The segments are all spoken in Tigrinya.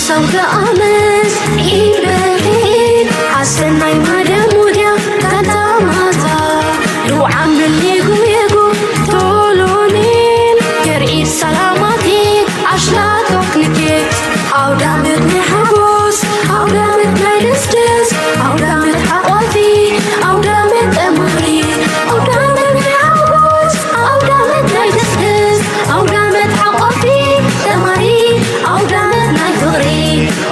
ሰውደ ኣመት ኢድ በርሂድ ኣሰናይ ማደሙድያ ካታማታ ዱዓም ብሌጉ የጉ ቶሎኒን ገርኢድ ሰላማቲ ኣሽላቶክ ንኬት ኣውዳመት ናይ ሓጎስ ኣውዳመት ናይ ደስደስ ኣውዳመት ሓቋፊ ኣውዳመት ጠማሪ ኣውዳመት ናይ ሓጎስ ኣውዳመት ናይ ደስደስ ኣውዳመት ሓቋፊ ጠማሪ ኣውዳመት ናይ ፍቕሪ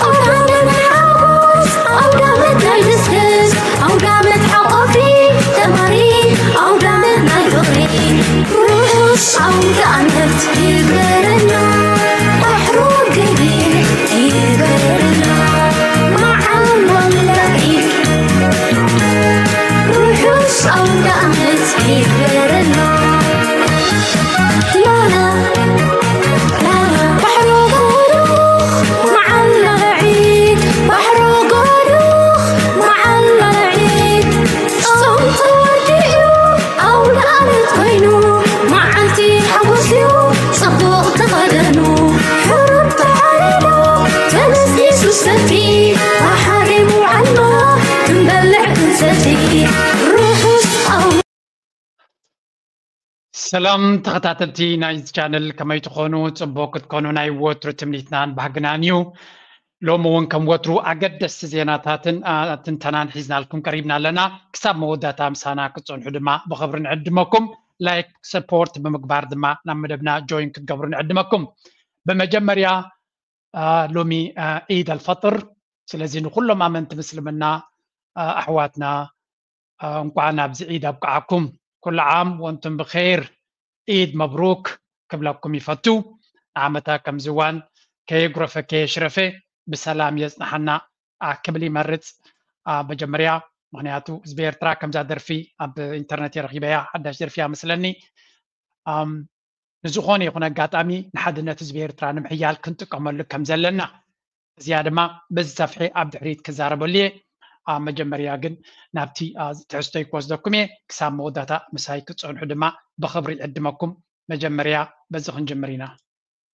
ኣውዳመት ናይ ሓጎስ ኣውዳመት ናይ ደስደስ ኣውዳመት ሓቋፊ ጠማሪ ኣውዳመት ናይ ፍቕሪ ርሑስ ኣውዳመት ይግበረና ባሕሩ ገቢር ይግበረና መዓል ወላዒ ርሑስ ኣውዳመት ይግበረና ላላ ላላ ባሕሩ ብሩኽ መዓል ዒድ ባሕሩ ብሩኽ መዓል ዒድ ጾም ተወዲኡ ኣውደ ኣመት ኮይኑ መዓልቲ ሓጎስ እዩ ጽቡቕ ተኸደኑ ሕሩር ተሓሪዱ ተነሲሱ ሰቲ ብሓደ ምውዓልና ክንበልዕ ክንሰቲ ርሑስ ኣው ሰላም ተኸታተልቲ ናይዚ ቻነል ከመይ ትኾኑ? ጽቡቕ ክትኮኑ ናይ ወትሩ ትምኒትናን ባህግናን እዩ። ሎሚ እውን ከም ወትሩ ኣገደስቲ ዜናታትን ትንተናን ሒዝናልኩም ቀሪብና ኣለና። ክሳብ መወዳእታ ምሳና ክትጸንሑ ድማ ብኽብሪ ንዕድመኩም። ላይክ፣ ሰፖርት ብምግባር ድማ ናብ መደብና ጆይን ክትገብሩ ንዕድመኩም። ብመጀመርያ ሎሚ ዒድ ኣልፈጥር፣ ስለዚ ንኩሎም ኣመንቲ ምስልምና ኣሕዋትና እንኳዕ ናብዚ ዒድ ኣብቅዓኩም። ኩሉ ዓም ወንቱም ብኸይር ዒድ መብሩክ ክብለኩም ይፈቱ። ንዓመታ ከምዚ እዋን ከየጉረፈ ከየሽረፈ ብሰላም የጽንሓና ክብል ይመርጽ። መጀመርያ ምክንያቱ ህዝቢ ኤርትራ ከምዛ ደርፊ ኣብ ኢንተርነት የረኺበያ ሓዳሽ ደርፊ እያ መስለኒ። ንዝኾነ ይኹን ኣጋጣሚ ንሓድነት ህዝቢ ኤርትራ ንምሕያል ክንጥቀመሉ ከም ዘለና እዚኣ ድማ በዚ ሰፍሒ ኣብ ድሕሪት ክዛረበሉ እየ። ኣብ መጀመርያ ግን ናብቲ ትሕዝቶይ ክወስደኩም እየ። ክሳብ መወዳእታ ምሳይ ክትጸንሑ ድማ ብኽብሪ ይዕድመኩም። መጀመርያ በዚ ክንጅምር ኢና።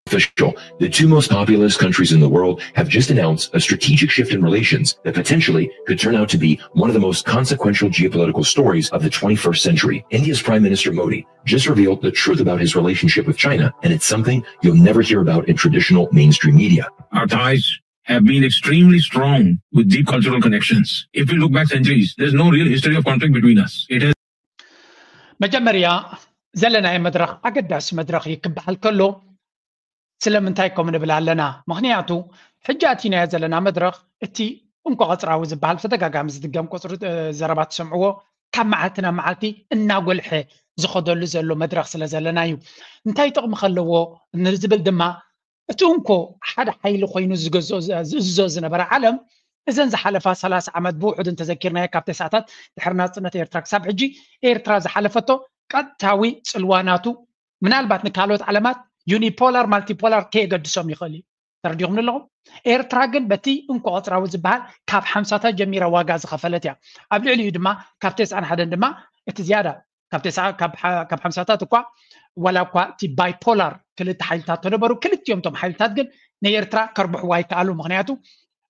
Official, the two most populous countries in the world have just announced a strategic shift in relations that potentially could turn out to be one of the most consequential geopolitical stories of the twenty-first century. India's Prime Minister Modi just revealed the truth about his relationship with China, and it's something you'll never hear about in traditional mainstream media. Our ties have been extremely strong with deep cultural connections. If we look back centuries, there's no real history of conflict between us. It has መጀመርያ ዘለናዮ መድረኽ ኣገዳሲ መድረኽ እዩ ክበሃል ከሎ ስለምንታይ ከምኡ ንብል ኣለና? ምኽንያቱ ሕጂ ኣቲናዮ ዘለና መድረኽ እቲ እንኮ ቐጽራዊ ዝበሃል ብተደጋጋሚ ዝድገም ቁጽሪ ዘረባ ትሰምዕዎ ካብ መዓልቲ ናብ መዓልቲ እናጎልሐ ዝኸደሉ ዘሎ መድረኽ ስለ ዘለና እዩ። እንታይ ጥቕሚ ከለዎ ንዝብል ድማ እቲ እንኮ ሓደ ሓይሊ ኮይኑ ዝእዝዞ ዝነበረ ዓለም እዘን ዝሓለፋ ሰላሳ ዓመት ብውሑድ እንተዘኪርናዮ ካብ ተስዓታት ድሕሪ ናጽነት ኤርትራ ክሳብ ሕጂ ኤርትራ ዝሓለፈቶ ቀጥታዊ ጽልዋ ናቱ ምናልባት ንካልኦት ዓለማት ዩኒፖላር ማልቲፖላር ከየገድሶም ይኽእል እዩ። ተረዲኹም ኣለኹም? ኤርትራ ግን በቲ እንኮ ቐጽራዊ ዝበሃል ካብ ሓምሳታት ጀሚራ ዋጋ ዝኸፈለት እያ። ኣብ ልዕሊኡ ድማ ካብ ተስዓን ሓደን ድማ እቲ ዝያዳ ካብ ተስዓ ካብ ሓምሳታት እኳ ዋላ እኳ እቲ ባይፖላር ክልተ ሓይልታት ተነበሩ ክልቲኦም እቶም ሓይልታት ግን ንኤርትራ ከርብሕዋ ይከኣሉ። ምክንያቱ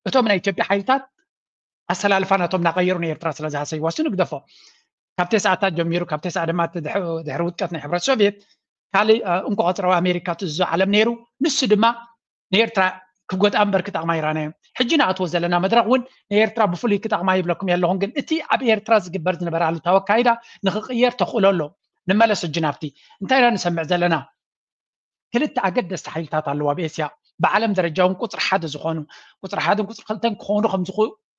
እቶም ናይ ኢትዮጵያ ሓይልታት ኣሰላልፋ ናቶም እናቐየሩ ንኤርትራ ስለ ዝሃሰይዋ እሱ ንግደፎ። ካብ ተስዓታት ጀሚሩ ካብ ተስዓ ድማ ድሕሪ ውድቀት ናይ ሕብረት ሶቪየት ካልእ እንኮ ቐጽራዊ ኣሜሪካ ትእዝዞ ዓለም ነይሩ። ንሱ ድማ ንኤርትራ ክጎድኣ እምበር ክጠቕማ ይራናዮም። ሕጂ ንኣትዎ ዘለና መድረኽ እውን ንኤርትራ ብፍሉይ ክጠቕማ ይብለኩም የለኹን፣ ግን እቲ ኣብ ኤርትራ ዝግበር ዝነበረ ኣሉታዊ ኣካይዳ ንክቕየር ተኽእሎ ኣሎ። ንመለስ ሕጂ ናብቲ እንታይ ኢና ንሰምዕ ዘለና? ክልተ ኣገደስቲ ሓይልታት ኣለዉ ኣብ ኤስያ ብዓለም ደረጃ እውን ቁፅሪ ሓደ ዝኾኑ ቁፅሪ ሓደን ቁፅሪ ክልተን ክኾኑ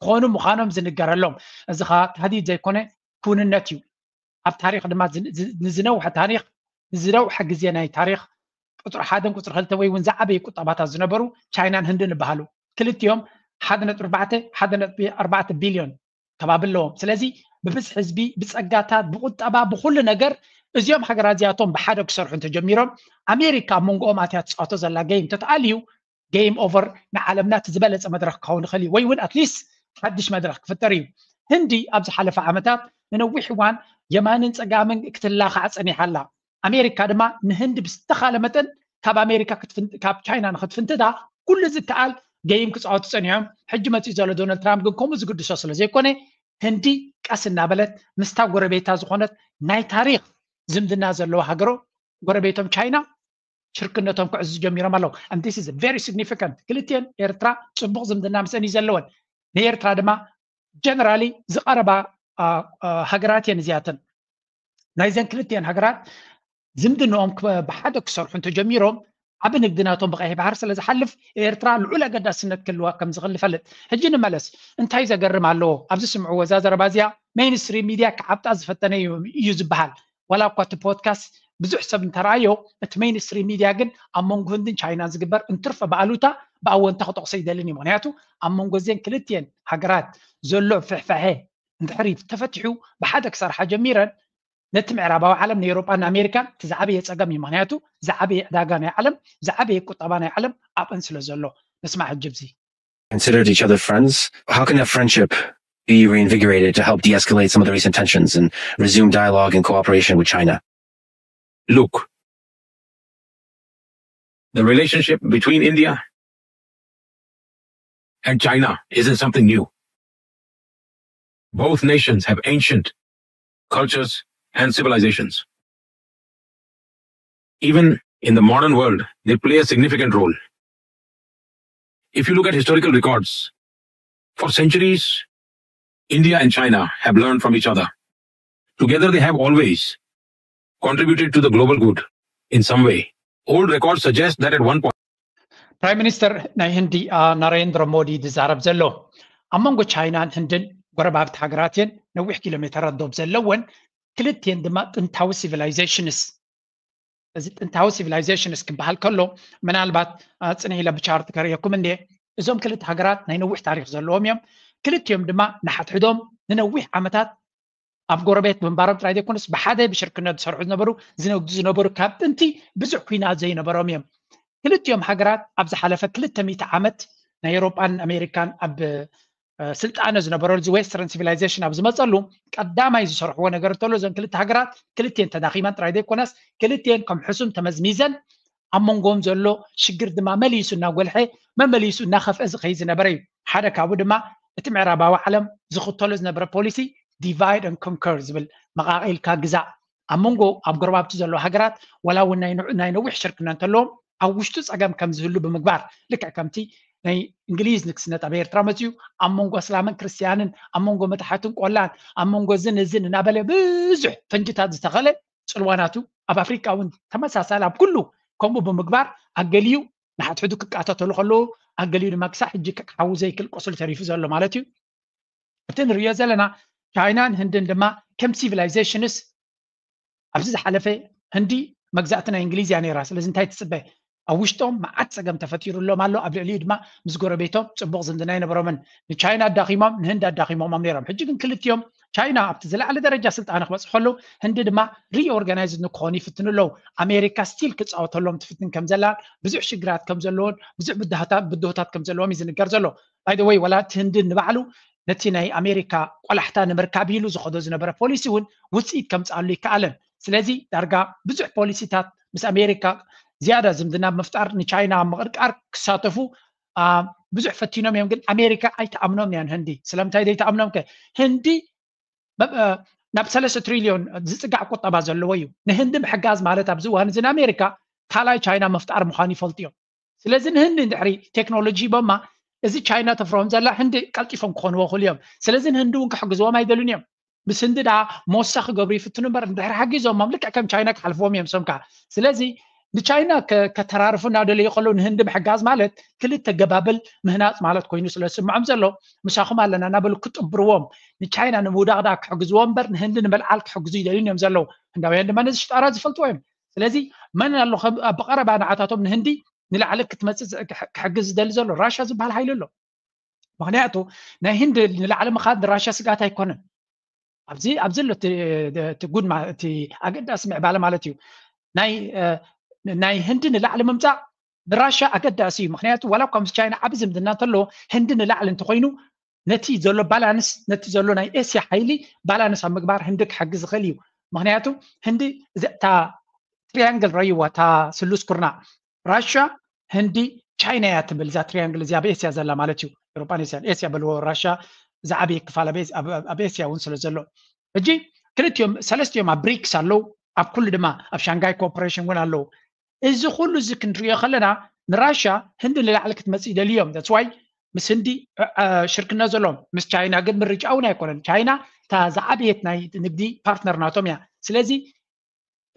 ክኾኑ ምዃኖም ዝንገረሎም። እዚ ኸዓ ታህዲድ ዘይኮነ ክውንነት እዩ። ኣብ ታሪኽ ድማ ንዝነውሐ ታሪኽ ንዝነውሐ ግዜ ናይ ታሪኽ ቁፅሪ ሓደን ቁፅሪ ክልተ ወይ እውን ዝዓበዩ ቁጠባታት ዝነበሩ ቻይናን ህንድን ይበሃሉ። ክልቲኦም ሓደ ነጥቢ ኣርባዕተ ሓደ ነጥቢ ኣርባዕተ ቢልዮን ከባቢ ኣለዎም። ስለዚ ብብዝሒ ህዝቢ፣ ብፀጋታት፣ ብቁጠባ፣ ብኩሉ ነገር እዚኦም ሃገራት እዚኣቶም ብሓደ ክሰርሑ እንተጀሚሮም ኣሜሪካ ኣብ መንጎኦም ኣትያ ትፃወቶ ዘላ ገይም ተተኣልዩ game over ንዓለምና እቲ ዝበለፀ መድረኽ ክኸውን ይኽእል እዩ ወይ እውን ኣትሊስት ሓድሽ መድረኽ ክፍጠር እዩ። ህንዲ ኣብ ዝሓለፈ ዓመታት ንነዊሕ እዋን የማንን ፀጋምን ክትላኻዕ ፀኒሓ ኣላ። ኣሜሪካ ድማ ንህንዲ ብዝተኻለ መጠን ካብ ኣሜሪካ ካብ ቻይና ንክትፍንትታ ኩሉ ዝከኣል ገይም ክፃወቱ ፀኒሖም። ሕጂ መፂኡ ዘሎ ዶናልድ ትራምፕ ግን ከምኡ ዝግድሶ ስለ ዘይኮነ ህንዲ ቀስ እናበለት ምስታ ጎረቤታ ዝኾነት ናይ ታሪክ ዝምድና ዘለዎ ሃገሮ ጎረቤቶም ቻይና ሽርክነቶም ክዕዝዙ ጀሚሮም ኣለዉ። And this is very significant። ክልቲኤን ኤርትራ ፅቡቕ ዝምድና ምስአን እዩ ዘለወን። ንኤርትራ ድማ ጀነራሊ ዝቐረባ ሃገራት እየን እዚኣተን። ናይዘን ክልቲኤን ሃገራት ዝምድንኦም ብሓደ ክሰርሑ እንተጀሚሮም ዓብ ንግዲ ናቶም ብቀይሕ ባሕሪ ስለ ዝሓልፍ ኤርትራ ልዑል ኣገዳስነት ክህልዋ ከም ዝኽእል ንፈልጥ። ሕጂ ንመለስ። እንታይ ዘገርም ኣለዎ ኣብዚ ስምዕዎ እዛ ዘረባ እዚኣ ሜይንስትሪም ሚድያ ክዓብጣ ዝፈተነ እዩ ዝበሃል። ዋላ እኳ እቲ ፖድካስት ብዙሕ ሰብ እንተረኣዮ እቲ ሜይንስትሪም ሚድያ ግን ኣብ መንጎ ህንድን ቻይናን ዝግበር እንትርፈ ብኣሉታ ብኣወንታ ክጠቕሶ ይደልን እዩ። ምክንያቱ ኣብ መንጎ እዘን ክልቲኤን ሃገራት ዘሎ ፍሕፋሐ እንድሕሪ ተፈቲሑ ብሓደ ክሰርሓ ጀሚረን ነቲ ምዕራባዊ ዓለም ንኤውሮጳን ንኣሜሪካን እቲ ዝዓበየ ጸገም እዩ። ምክንያቱ ዝዓበየ ዕዳጋ ናይ ዓለም ዝዓበየ ቁጠባ ናይ ዓለም ኣብአን ስለ ዘሎ። ንስማዕ ሕጂ ብዚ considered each other friends? How can that friendship be reinvigorated to help de-escalate some of the recent tensions and resume dialogue and cooperation with China? Look, the relationship between India and China isn't something new. Both nations have ancient cultures and civilizations. Even in the modern world, they play a significant role. If you look at historical records, for centuries, India and China have learned from each other. Together, they have always contributed to the global good in some way. Old records suggest that at one point, ፕራይም ሚኒስተር ናይ ህንዲ ናሬንድሮ ሞዲ ዝዛረብ ዘሎ ኣብ መንጎ ቻይናን ህንድን ጎረባብቲ ሃገራት እየን። ነዊሕ ኪሎ ሜተራት ዶብ ዘለወን ክልቲኤን ድማ ጥንታዊ ሲቪላይዜሽንስ እዚ ጥንታዊ ሲቪላይዜሽንስ ክበሃል ከሎ ምናልባት ጽንሕ ኢለ ብቻርት ከርእየኩም እንዴ እዞም ክልተ ሃገራት ናይ ነዊሕ ታሪክ ዘለዎም እዮም። ክልቲኦም ድማ ንሓድሕዶም ንነዊሕ ዓመታት ኣብ ጎረቤት ምንባሮም ጥራይ ዘይኮነስ ብሓደ ብሽርክነት ዝሰርሑ ዝነበሩ ዝነግዱ ዝነበሩ ካብ ጥንቲ ብዙሕ ኩናት ዘይነበሮም እዮም። ክልቲኦም ሃገራት ኣብ ዝሓለፈ ክልተ ሚእቲ ዓመት ናይ ኤውሮጳን ኣሜሪካን ኣብ ስልጣነ ዝነበረሉ እዚ ዌስተርን ሲቪላይዜሽን ኣብ ዝመፀሉ ቀዳማይ ዝሰርሕዎ ነገር እንተሎ እዘን ክልተ ሃገራት ክልቲኤን ተዳኺመን ጥራይ ዘይኮነስ ክልቲኤን ከም ሕሱም ተመዝሚዘን ኣብ መንጎም ዘሎ ሽግር ድማ መሊሱ እናጎልሐ መመሊሱ እናኸፍአ ዝኸይድ ዝነበረ እዩ። ሓደ ካብኡ ድማ እቲ ምዕራባዊ ዓለም ዝኽተሎ ዝነበረ ፖሊሲ divide and conquer ዝብል መቓቒልካ ግዛእ ኣብ መንጎ ኣብ ጎረባብቲ ዘለዋ ሃገራት ዋላ እውን ናይ ነዊሕ ሽርክና እንተለዎም ኣብ ውሽጡ ፀገም ከም ዝህሉ ብምግባር ልክዕ ከምቲ ናይ እንግሊዝ ንግስነት ኣብ ኤርትራ መፅኡ ኣብ መንጎ እስላምን ክርስትያንን ኣብ መንጎ መታሕትን ቆላን ኣብ መንጎ እዝን እዝን እናበለ ብዙሕ ፈንጅታት ዝተኸለ ፅልዋናቱ ኣብ ኣፍሪቃ እውን ተመሳሳሊ ኣብ ኩሉ ከምኡ ብምግባር ኣገሊኡ ንሓድሕዱ ክቃተተሉ ከለዉ ኣገሊኡ ድማ ክሳብ ሕጂ ክሓዊ ዘይክእል ቁስሊ ተሪፉ ዘሎ ማለት እዩ። እቲ ንሪኦ ዘለና ቻይናን ህንድን ድማ ከም ሲቪላይዜሽንስ ኣብዚ ዝሓለፈ ህንዲ መግዛእቲ ናይ እንግሊዝ እያ ነይራ። ስለዚ እንታይ ትፅበ? ኣብ ውሽጦም መዓት ፀገም ተፈጢሩሎም ኣሎ። ኣብ ልዕሊኡ ድማ ምስ ጎረቤቶም ፅቡቕ ዝምድና ኣይነበሮምን። ንቻይና ኣዳኺሞም ንህንዲ ኣዳኺሞሞም ነይሮም። ሕጂ ግን ክልቲኦም ቻይና ኣብቲ ዝለዓለ ደረጃ ስልጣነ ክበፅሑ ከለዉ ህንዲ ድማ ሪኦርጋናይዝድ ንክኾኑ ይፍትኑ ኣለዉ። ኣሜሪካ ስቲል ክፃወተሎም ትፍትን ከም ዘላን ብዙሕ ሽግራት ከም ዘለዎን ብዙሕ ብድሆታት ከም ዘለዎም እዩ ዝንገር ዘሎ። ባይ ዘ ወይ ዋላ እቲ ህንዲ ንባዕሉ ነቲ ናይ ኣሜሪካ ቆላሕታ ንምርካብ ኢሉ ዝኸዶ ዝነበረ ፖሊሲ እውን ውፅኢት ከምፅኣሉ ይከኣለን። ስለዚ ዳርጋ ብዙሕ ፖሊሲታት ምስ ኣሜሪካ ዝያዳ ዝምድና ብምፍጣር ንቻይና ኣብ ምቕርቃር ክሳተፉ ብዙሕ ፈቲኖም እዮም። ግን ኣሜሪካ ኣይተኣምኖም እያ ንህንዲ። ስለምንታይ ዘይተኣምኖም ከ? ህንዲ ናብ ሰለስተ ትሪልዮን ዝፅጋዕ ቁጠባ ዘለዎ እዩ። ንህንዲ ምሕጋዝ ማለት ኣብዚ እዋን እዚ ንኣሜሪካ ካልኣይ ቻይና ምፍጣር ምዃኑ ይፈልጡ እዮም። ስለዚ ንህንዲ እንድሕሪ ቴክኖሎጂ ሂቦማ እዚ ቻይና ተፍርሆም ዘላ ህንዲ ቀልጢፎም ክኾንዎ ክእሉ እዮም። ስለዚ ንህንዲ እውን ክሕግዝዎም ኣይደልን እዮም። ምስ ህንዲ ደኣ ሞሳ ክገብሩ ይፍትኑ እምበር እንድሕሪ ሓጊዞሞም ልክዕ ከም ቻይና ክሓልፍዎም እዮም ሰምካ። ስለዚ ንቻይና ከተራርፉ እናደለዩ ከለዉ ንህንዲ ምሕጋዝ ማለት ክልተ ገባብል ምህናፅ ማለት ኮይኑ ስለ ዝስምዖም ዘሎ ምሳኹም ኣለና እናበሉ ክጥብርዎም ንቻይና ንምውዳቕ ደኣ ክሕግዝዎ እምበር ንህንዲ ንምልዓል ክሕግዙ ይደልዩን እዮም ዘለዉ። ህንዳውያን ድማ ነዚ ሽጣራ ዝፈልጥዎ እዮም። ስለዚ መን ኣሎ ብቐረባ ንዓታቶም ንህንዲ ንላዕሊ ክትመፅእ ክሕግዝ ዝደሊ ዘሎ? ራሻ ዝበሃል ሓይሊ ኣሎ። ምክንያቱ ናይ ህንዲ ንላዕሊ ምኻድ ንራሻ ስግኣት ኣይኮነን። ኣብዚ ኣብዚ ኣሎ እቲ ጉድ እቲ ኣገዳሲ ምዕባለ ማለት እዩ። ናይ ህንዲ ንላዕሊ ምምፃእ ንራሻ ኣገዳሲ እዩ። ምክንያቱ ዋላ እኳ ምስ ቻይና ዓብ ዝምድና እንተለዎ ህንዲ ንላዕሊ እንተኮይኑ ነቲ ዘሎ ባላንስ ነቲ ዘሎ ናይ ኤስያ ሓይሊ ባላንስ ኣብ ምግባር ህንዲ ክሕግዝ ዝኽእል እዩ። ምክንያቱ ህንዲ እታ ትሪያንግል ረይዋ እታ ስሉስ ኩርና ራሻ ህንዲ ቻይና እያ ትብል እዛ ትሪያንግል እዚኣ ኣብ ኤስያ ዘላ ማለት እዩ። ኤሮፓን ኤስያን፣ ኤስያ በልዎ፣ ራሻ ዝዓበየ ክፋል ኣብ ኤስ- ኣብ- ኣብ ኤስያ እውን ስለ ዘሎ። ሕጂ ክልቲኦም ሰለስቲኦም ኣብ ብሪክስ ኣለዉ፣ ኣብ ኩሉ ድማ ኣብ ሻንጋይ ኮርፖሬሽን እውን ኣለዉ። እዚ ኩሉ እዚ ክንሪኦ ከለና ንራሻ ህንዲ ንላዕሊ ክትመፅእ ይደልዩ እዮም። That's why ምስ ህንዲ እ- እ- ሽርክነት ዘለዎም፣ ምስ ቻይና ግን ምርጫ እውን ኣይኮነን። ቻይና እታ ዝዓበየት ናይ ንግዲ ፓርትነር ናቶም እያ። ስለዚ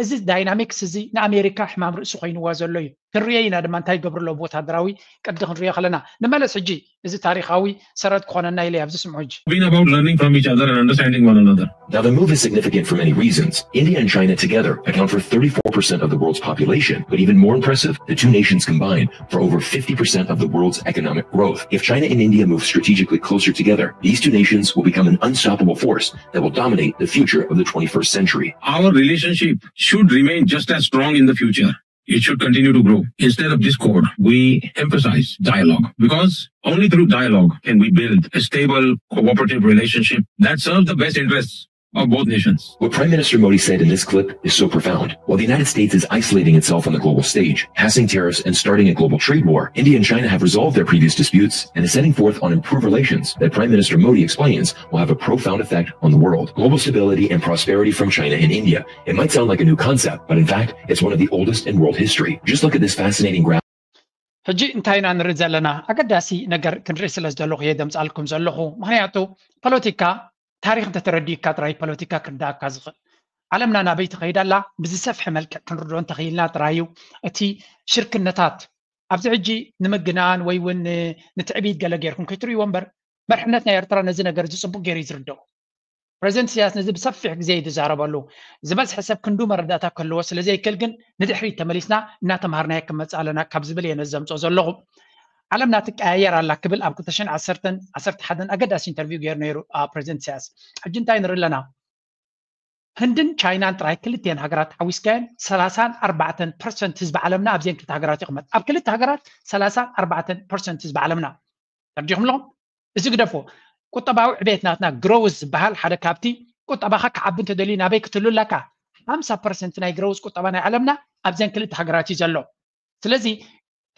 እዚ ዳይናሚክስ እዚ ንኣሜሪካ ሕማም ርእሲ ኮይንዋ ዘሎ እዩ። ክንሪኦ ኢና ድማ እንታይ ይገብሩ ኣለዉ ብወታደራዊ ቅዲ ክንሪኦ ከለና። ንመለስ ሕጂ፣ እዚ ታሪኻዊ ሰረት ክኾነና ኢለ ኣብዚ ስምዑ ሕጂ። Been about learning from each other and understanding one another. Now, the move is significant for many reasons. India and China together account for thirty-four percent of the world's population, but even more impressive, the two nations combined for over fifty percent of the world's economic growth. If China and India move strategically closer together, these two nations will become an unstoppable force that will dominate the future of the twenty-first century. Our relationship should remain just as strong in the future. It should continue to grow. Instead of discord, we emphasize dialogue, because only through dialogue can we build a stable, cooperative relationship that serves the best interests of both nations. What Prime Minister Modi said in this clip is so profound. While the United States is isolating itself on the global stage, passing tariffs and starting a global trade war, India and China have resolved their previous disputes and is setting forth on improved relations that Prime Minister Modi explains will have a profound effect on the world. Global stability and prosperity from China and India. It might sound like a new concept, but in fact, it's one of the oldest in world history. Just look at this fascinating graph. ሕጂ እንታይ ኢና ንርኢ ዘለና? ኣገዳሲ ነገር ክንርኢ ስለ ዝደለኹ እየ ደምፃልኩም ዘለኹ። ምክንያቱ ፖለቲካ ታሪኽ እንተተረዲእካ ጥራይ ፖለቲካ ክርዳእካ ዝኽእል። ዓለምና ናበይ ትኸይድ ኣላ ብዝሰፍሐ መልክዕ ክንርድኦ እንተኽኢልና ጥራይ እዩ። እቲ ሽርክነታት ኣብዚ ሕጂ ንምግናን ወይ እውን ንትዕቢት ገለ ጌርኩም ከይትርእይዎ እምበር፣ መርሕነት ናይ ኤርትራ ነዚ ነገር እዚ ጽቡቅ ገይሩ እዩ ዝርድኦ። ፕረዚደንት ኢሳያስ ነዚ ብሰፊሕ ግዜ እዩ ዝዛረበሉ። ዝበዝሐ ሰብ ክንዱ መረዳእታ ክህልዎ ስለ ዘይክእል ግን ንድሕሪት ተመሊስና እናተምሃርናዮ ክንመጽእ ኣለና ካብ ዝብል እየ ነዚ ዘምጽኦ ዘለኹ። ዓለምና ትቀያየር ኣላ ክብል ኣብ ክልተ ሽሕን ዓሰርተን ዓሰርተ ሓደን ኣገዳሲ ኢንተርቪው ገይሩ ነይሩ ፕረዚደንት ኢሳያስ። ሕጂ እንታይ ንርኢ ኣለና? ህንድን ቻይናን ጥራይ ክልቲኤን ሃገራት ሓዊስካየን ሰላሳን ኣርባዕተን ፐርሰንት ህዝቢ ዓለምና ኣብዘን ክልተ ሃገራት ይቕመጥ። ኣብ ክልተ ሃገራት ሰላሳን ኣርባዕተን ፐርሰንት ህዝቢ ዓለምና ተርዲኹም ኣለኹም። እዚ ግደፎ። ቁጠባዊ ዕቤት ናትና ግሮውዝ ዝበሃል ሓደ ካብቲ ቁጠባኻ ክዓቢ እንተደልዩ ናበይ ክትህሉ ኣለካ? ሓምሳ ፐርሰንት ናይ ግሮውዝ ቁጠባ ናይ ዓለምና ኣብዘን ክልተ ሃገራት እዩ ዘሎ። ስለዚ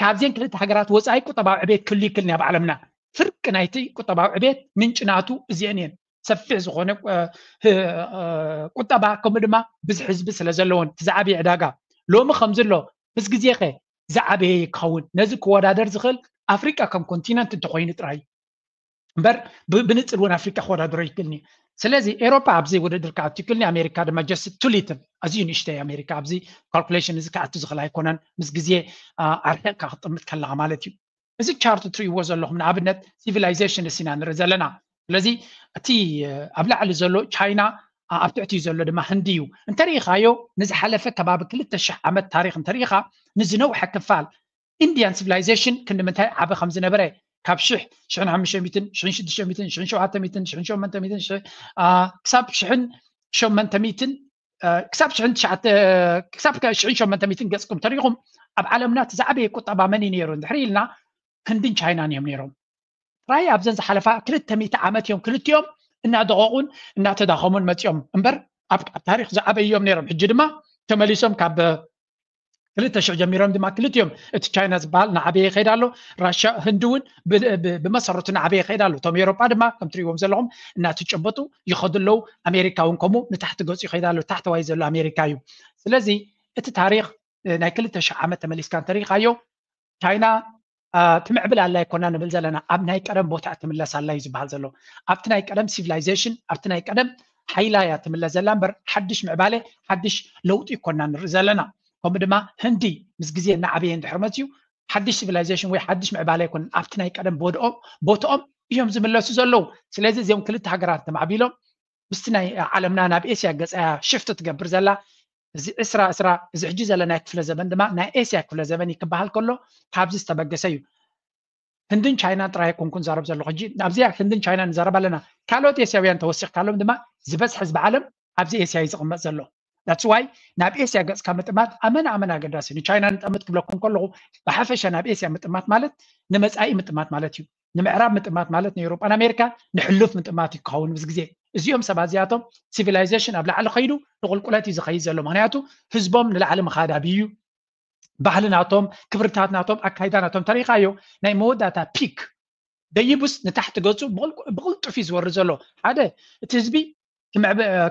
ካብዘን ክልተ ሃገራት ወፃኢ ቁጠባዊ ዕቤት ክህሉ ይክእል ኣብ ዓለምና። ፍርቂ ናይቲ ቁጠባዊ ዕቤት ምንጭ ናቱ እዚአን እየን። ሰፊሕ ዝኾነ ቁጠባ ከምኡ ድማ ብዙሕ ህዝቢ ስለ ዘለዎን እቲ ዝዓበየ ዕዳጋ ሎሚ ከምዚ ኣሎ ምስ ግዜ ከ ዝዓበየ ይከውን። ነዚ ክወዳደር ዝኽእል ኣፍሪቃ ከም ኮንቲነንት እንተኮይኑ ጥራይ እምበር ብንፅል እውን ኣፍሪቃ ክወዳደሮ ይክእልኒ። ስለዚ ኤሮፓ ኣብዚ ውድድር ክኣቱ ይክእልኒ፣ ኣሜሪካ ድማ ጀስት ቱ ሊትል ኣዝዩ ንእሽተይ ኣሜሪካ ኣብዚ ካልኩሌሽን እዚ ክኣቱ ዝኽእል ኣይኮነን። ምስ ግዜ ኣርሒቕካ ክጥምት ከለካ ማለት እዩ። እዚ ቻርት ትርእይዎ ዘለኹም ንኣብነት ሲቪላይዜሽን እሲና ንርኢ ዘለና። ስለዚ እቲ ኣብ ላዕሊ ዘሎ ቻይና ኣብ ትሕቲ ዘሎ ድማ ህንዲ እዩ። እንተሪኢኻዮ ንዝሓለፈ ከባቢ ክልተ ሽሕ ዓመት ታሪክ እንተሪኢኻ ንዝነውሐ ክፋል ኢንዲያን ሲቪላይዜሽን ክንዲ ምንታይ ዓቢ ከም ዝነበረ ካብ ሽሕ ሽሕን ሓሙሽተ ሚእትን ሽሕን ሽዱሽተ ሚእትን ሽሕን ሸውዓተ ሚእትን ሽሕን ሸሞንተ ሚእትን ክሳብ ሽሕን ሸሞንተ ሚእትን ክሳብ ሽሕን ትሽዓተ ክሳብ ሽሕን ሸሞንተ ሚእትን ገጽኩም ተሪኢኹም ኣብ ዓለምና እቲ ዝዓበየ ቁጠባ መን እዩ ነይሩ እንድሕር ኢልና ህንድን ቻይናን እዮም ነይሮም። ጥራይ ኣብዘን ዝሓለፋ ክልተ ሚእቲ ዓመት እዮም ክልቲኦም እናደቐቑን እናተዳኸሙን መፂኦም እምበር ኣብ ታሪክ ዝዓበዩ እዮም ነይሮም። ሕጂ ድማ ተመሊሶም ካብ ክልተ ሽሕ ጀሚሮም ድማ ክልቲኦም እቲ ቻይና ዝበሃል ንዓበየ ይኸይድ ኣሎ፣ ራሽያ ህንዲ እውን ብመሰረቱ ንዓበየ ይኸይድ ኣሎ። እቶም ኤሮጳ ድማ ከም ትሪእዎም ዘለኹም እናተጨበጡ ይኸዱ ኣለዉ። ኣሜሪካ እውን ከምኡ ንታሕቲ ገፁ ይኸይድ ኣሎ። ታሕተዋይ ዘሎ ኣሜሪካ እዩ። ስለዚ እቲ ታሪክ ናይ ክልተ ሽሕ ዓመት ተመሊስካ እንተሪኢኻዮ ቻይና ትምዕብል ኣላ ኣይኮና ንብል ዘለና፣ ኣብ ናይ ቀደም ቦታ ትምለስ ኣላ እዩ ዝበሃል ዘሎ። ኣብቲ ናይ ቀደም ሲቪላይዜሽን ኣብቲ ናይ ቀደም ሓይላ እያ ትምለስ ዘላ እምበር ሓድሽ ምዕባለ ሓድሽ ለውጢ ይኮና ንርኢ ዘለና። ከምኡ ድማ ህንዲ ምስ ግዜ እናዓበየ እንድሕር መፅዩ ሓድሽ ሲቪላይዜሽን ወይ ሓድሽ ምዕባለ ኣይኮነን፣ ኣብቲ ናይ ቀደም ቦድኦም ቦትኦም እዮም ዝምለሱ ዘለዉ። ስለዚ እዚኦም ክልተ ሃገራት ተማዕቢሎም ምስቲ ናይ ዓለምና ናብ ኤስያ ገፃያ ሽፍት ትገብር ዘላ እዚ ዕስራ ዕስራ እዚ ሕጂ ዘለናይ ክፍለ ዘበን ድማ ናይ ኤስያ ክፍለ ዘበን እዩ ክበሃል ከሎ ካብዚ ዝተበገሰ እዩ። ህንድን ቻይናን ጥራይ ኣይኮንኩን ዛረብ ዘለኹ ሕጂ ናብዚኣ ህንድን ቻይናን ንዛረብ ኣለና። ካልኦት ኤስያውያን ተወሲኽካሎም ድማ ዝበዝሐ ህዝቢ ዓለም ኣብዚ ኤስያ እዩ ዝቕመጥ ዘሎ። That's why ናብ ኤስያ ገፅካ ምጥማት ኣመና ኣመና ኣገዳሲ ንቻይና ንጠምት ክብለኩም ከለኹ ብሓፈሻ ናብ ኤስያ ምጥማት ማለት ንመፃኢ ምጥማት ማለት እዩ። ንምዕራብ ምጥማት ማለት ንኤውሮጳን ኣሜሪካን ንሕሉፍ ምጥማት እዩ ክኸውን ምስ ግዜ። እዚኦም ሰባት እዚኣቶም ሲቪላይዜሽን ኣብ ላዕሊ ከይዱ ንቁልቁለት እዩ ዝኸይድ ዘሎ። ምክንያቱ ህዝቦም ንላዕሊ ምኻድ ኣብዩ እዩ። ባህሊ ናቶም፣ ክብርታት ናቶም፣ ኣካይዳ ናቶም ተሪኻዮ ናይ መወዳእታ ፒክ ደይቡስ ንታሕቲ ገጹ ብቕልጡፍ እዩ ዝወርድ ዘሎ። ሓደ እቲ ህዝቢ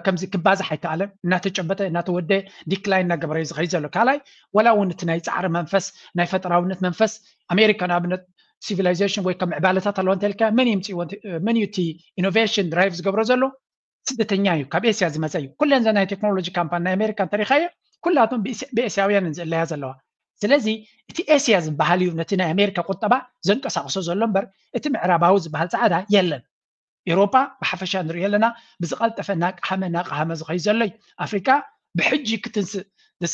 ከምዚ ክባዛሕ ኣይከኣለን፣ እናተጨበጠ እናተወደ ዲክላይን እናገበረ እዩ ዝኸይድ ዘሎ። ካልኣይ ወላ እውን እቲ ናይ ፃዕሪ መንፈስ ናይ ፈጠራውነት መንፈስ ኣሜሪካ ንኣብነት ሲቪላይዜሽን ወይ ከም ዕባለታት ኣለዋ እንተልካ መን ይምፅእዎ መን እዩ እቲ ኢኖቬሽን ድራይቭ ዝገብሮ ዘሎ? ስደተኛ እዩ፣ ካብ ኤስያ ዝመፀ እዩ። ኩለን ዘ ናይ ቴክኖሎጂ ካምፓኒ ናይ ኣሜሪካ እንተሪኻዮ ኩላቶም ብኤስያውያን ዝእለያ ዘለዋ። ስለዚ እቲ ኤስያ ዝበሃል እዩ ነቲ ናይ ኣሜሪካ ቁጠባ ዘንቀሳቕሶ ዘሎ እምበር እቲ ምዕራባዊ ዝበሃል ፃዕዳ የለን። ኤሮጳ ብሓፈሻ ንሪኦ ኣለና ብዝቐልጠፈ እናቀሃመ እናቀሃመ ዝኸይ ዘሎ እዩ። ኣፍሪካ ብሕጂ ክትንስእ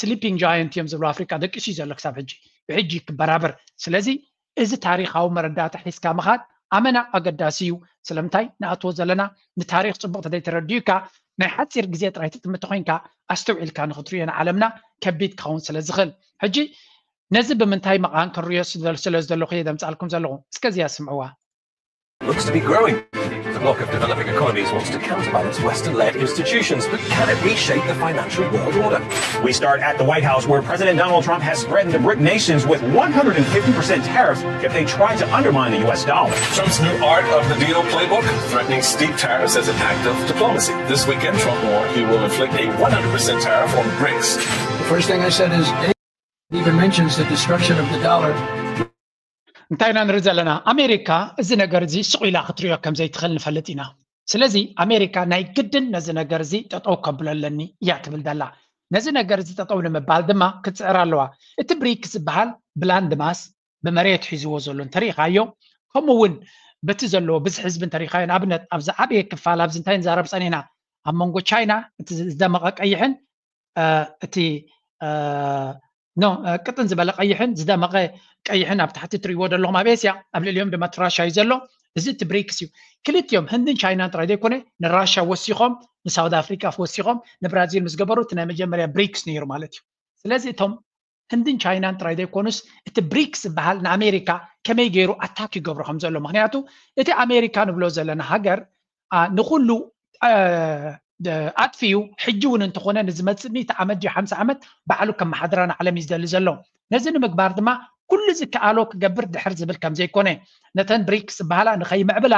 ስሊፒንግ ጃየንት እዮም ዝብሉ ኣፍሪካ ደቂሱ እዩ ዘሎ ክሳብ ሕጂ ብሕጂ ክበራበር። ስለዚ እዚ ታሪኻዊ መረዳእታ ሒዝካ ምኻድ ኣመና ኣገዳሲ እዩ። ስለምንታይ ንኣትዎ ዘለና ንታሪኽ ፅቡቕ ተዘይተረዲኡካ ናይ ሓፂር ግዜ ጥራይ ትጥምቲ ኮይንካ ኣስተውዒልካ ንክትሪኦ ንዓለምና ከቢድ ክኸውን ስለ ዝኽእል። ሕጂ ነዚ ብምንታይ መቓን ክንሪኦ ስለ ዝደለኹ እየ ዘምፃልኩም ዘለኹ። እስከዚያ ስምዕዋ። Looks to be growing. The bloc of developing economies wants to counterbalance Western-led institutions, but can it reshape the financial world order? We start at the White House, where President Donald Trump has threatened the BRIC nations with one hundred fifty percent tariffs if they try to undermine the U S dollar. Trump's new art of the deal playbook, threatening steep tariffs as an act of diplomacy. This weekend, Trump warned he will inflict a one hundred percent tariff on BRICS. The first thing I said is, even mentions the destruction of the dollar. እንታይ ኢና ንርኢ ዘለና? ኣሜሪካ እዚ ነገር እዚ ስቕ ኢላ ክትሪኦ ከም ዘይትኽእል ንፈልጥ ኢና። ስለዚ ኣሜሪካ ናይ ግድን ነዚ ነገር እዚ ጠጠው ከብሎ ኣለኒ እያ ትብል ዘላ። ነዚ ነገር እዚ ጠጠው ንምባል ድማ ክትፅዕር ኣለዋ። እቲ ብሪክስ ዝበሃል ብላንድ ማስ ብመሬት ሒዝዎ ዘሎ እንተሪኢኻዮ፣ ከምኡ እውን በቲ ዘለዎ ብዝሒ ህዝቢ እንተሪኢኻዮ፣ ንኣብነት ኣብ ዝዓበየ ክፋል ኣብዚ እንታይ ንዛረብ ፀኒሕና ኣብ መንጎ ቻይና እቲ ዝደመቐ ቀይሕን እቲ ኖ ቅጥን ዝበለ ቀይሕን ዝደመቐ ቀይሕን ኣብ ታሕቲ ትሪእዎ ዘለኹም ኣብ ኤስያ ኣብ ልዕሊኦም ድማ እቲ ራሻ እዩ ዘሎ። እዚ እቲ ብሪክስ እዩ። ክልቲኦም ህንድን ቻይናን ጥራይ ዘይኮነ ንራሻ ወሲኾም ንሳውት ኣፍሪካ ወሲኾም ንብራዚል ምስ ገበሩ እቲ ናይ መጀመርያ ብሪክስ ነይሩ ማለት እዩ። ስለዚ እቶም ህንድን ቻይናን ጥራይ ዘይኮኑስ እቲ ብሪክስ ዝበሃል ንኣሜሪካ ከመይ ገይሩ ኣታክ ይገብሮ ከም ዘሎ ምክንያቱ እቲ ኣሜሪካ ንብሎ ዘለና ሃገር ንኩሉ ኣጥፊኡ ሕጂ እውን እንተኾነ ንዝመፅእ ሚእቲ ዓመት ድዩ ሓምሳ ዓመት ባዕሉ ከመሓድራ ንዓለም እዩ ዝደሊ ዘሎ። ነዚ ንምግባር ድማ ኩሉ ዝከኣሎ ክገብር ድሕር ዝብል ከም ዘይኮነ ነተን ብሪክስ ዝበሃላ ንኸይምዕብላ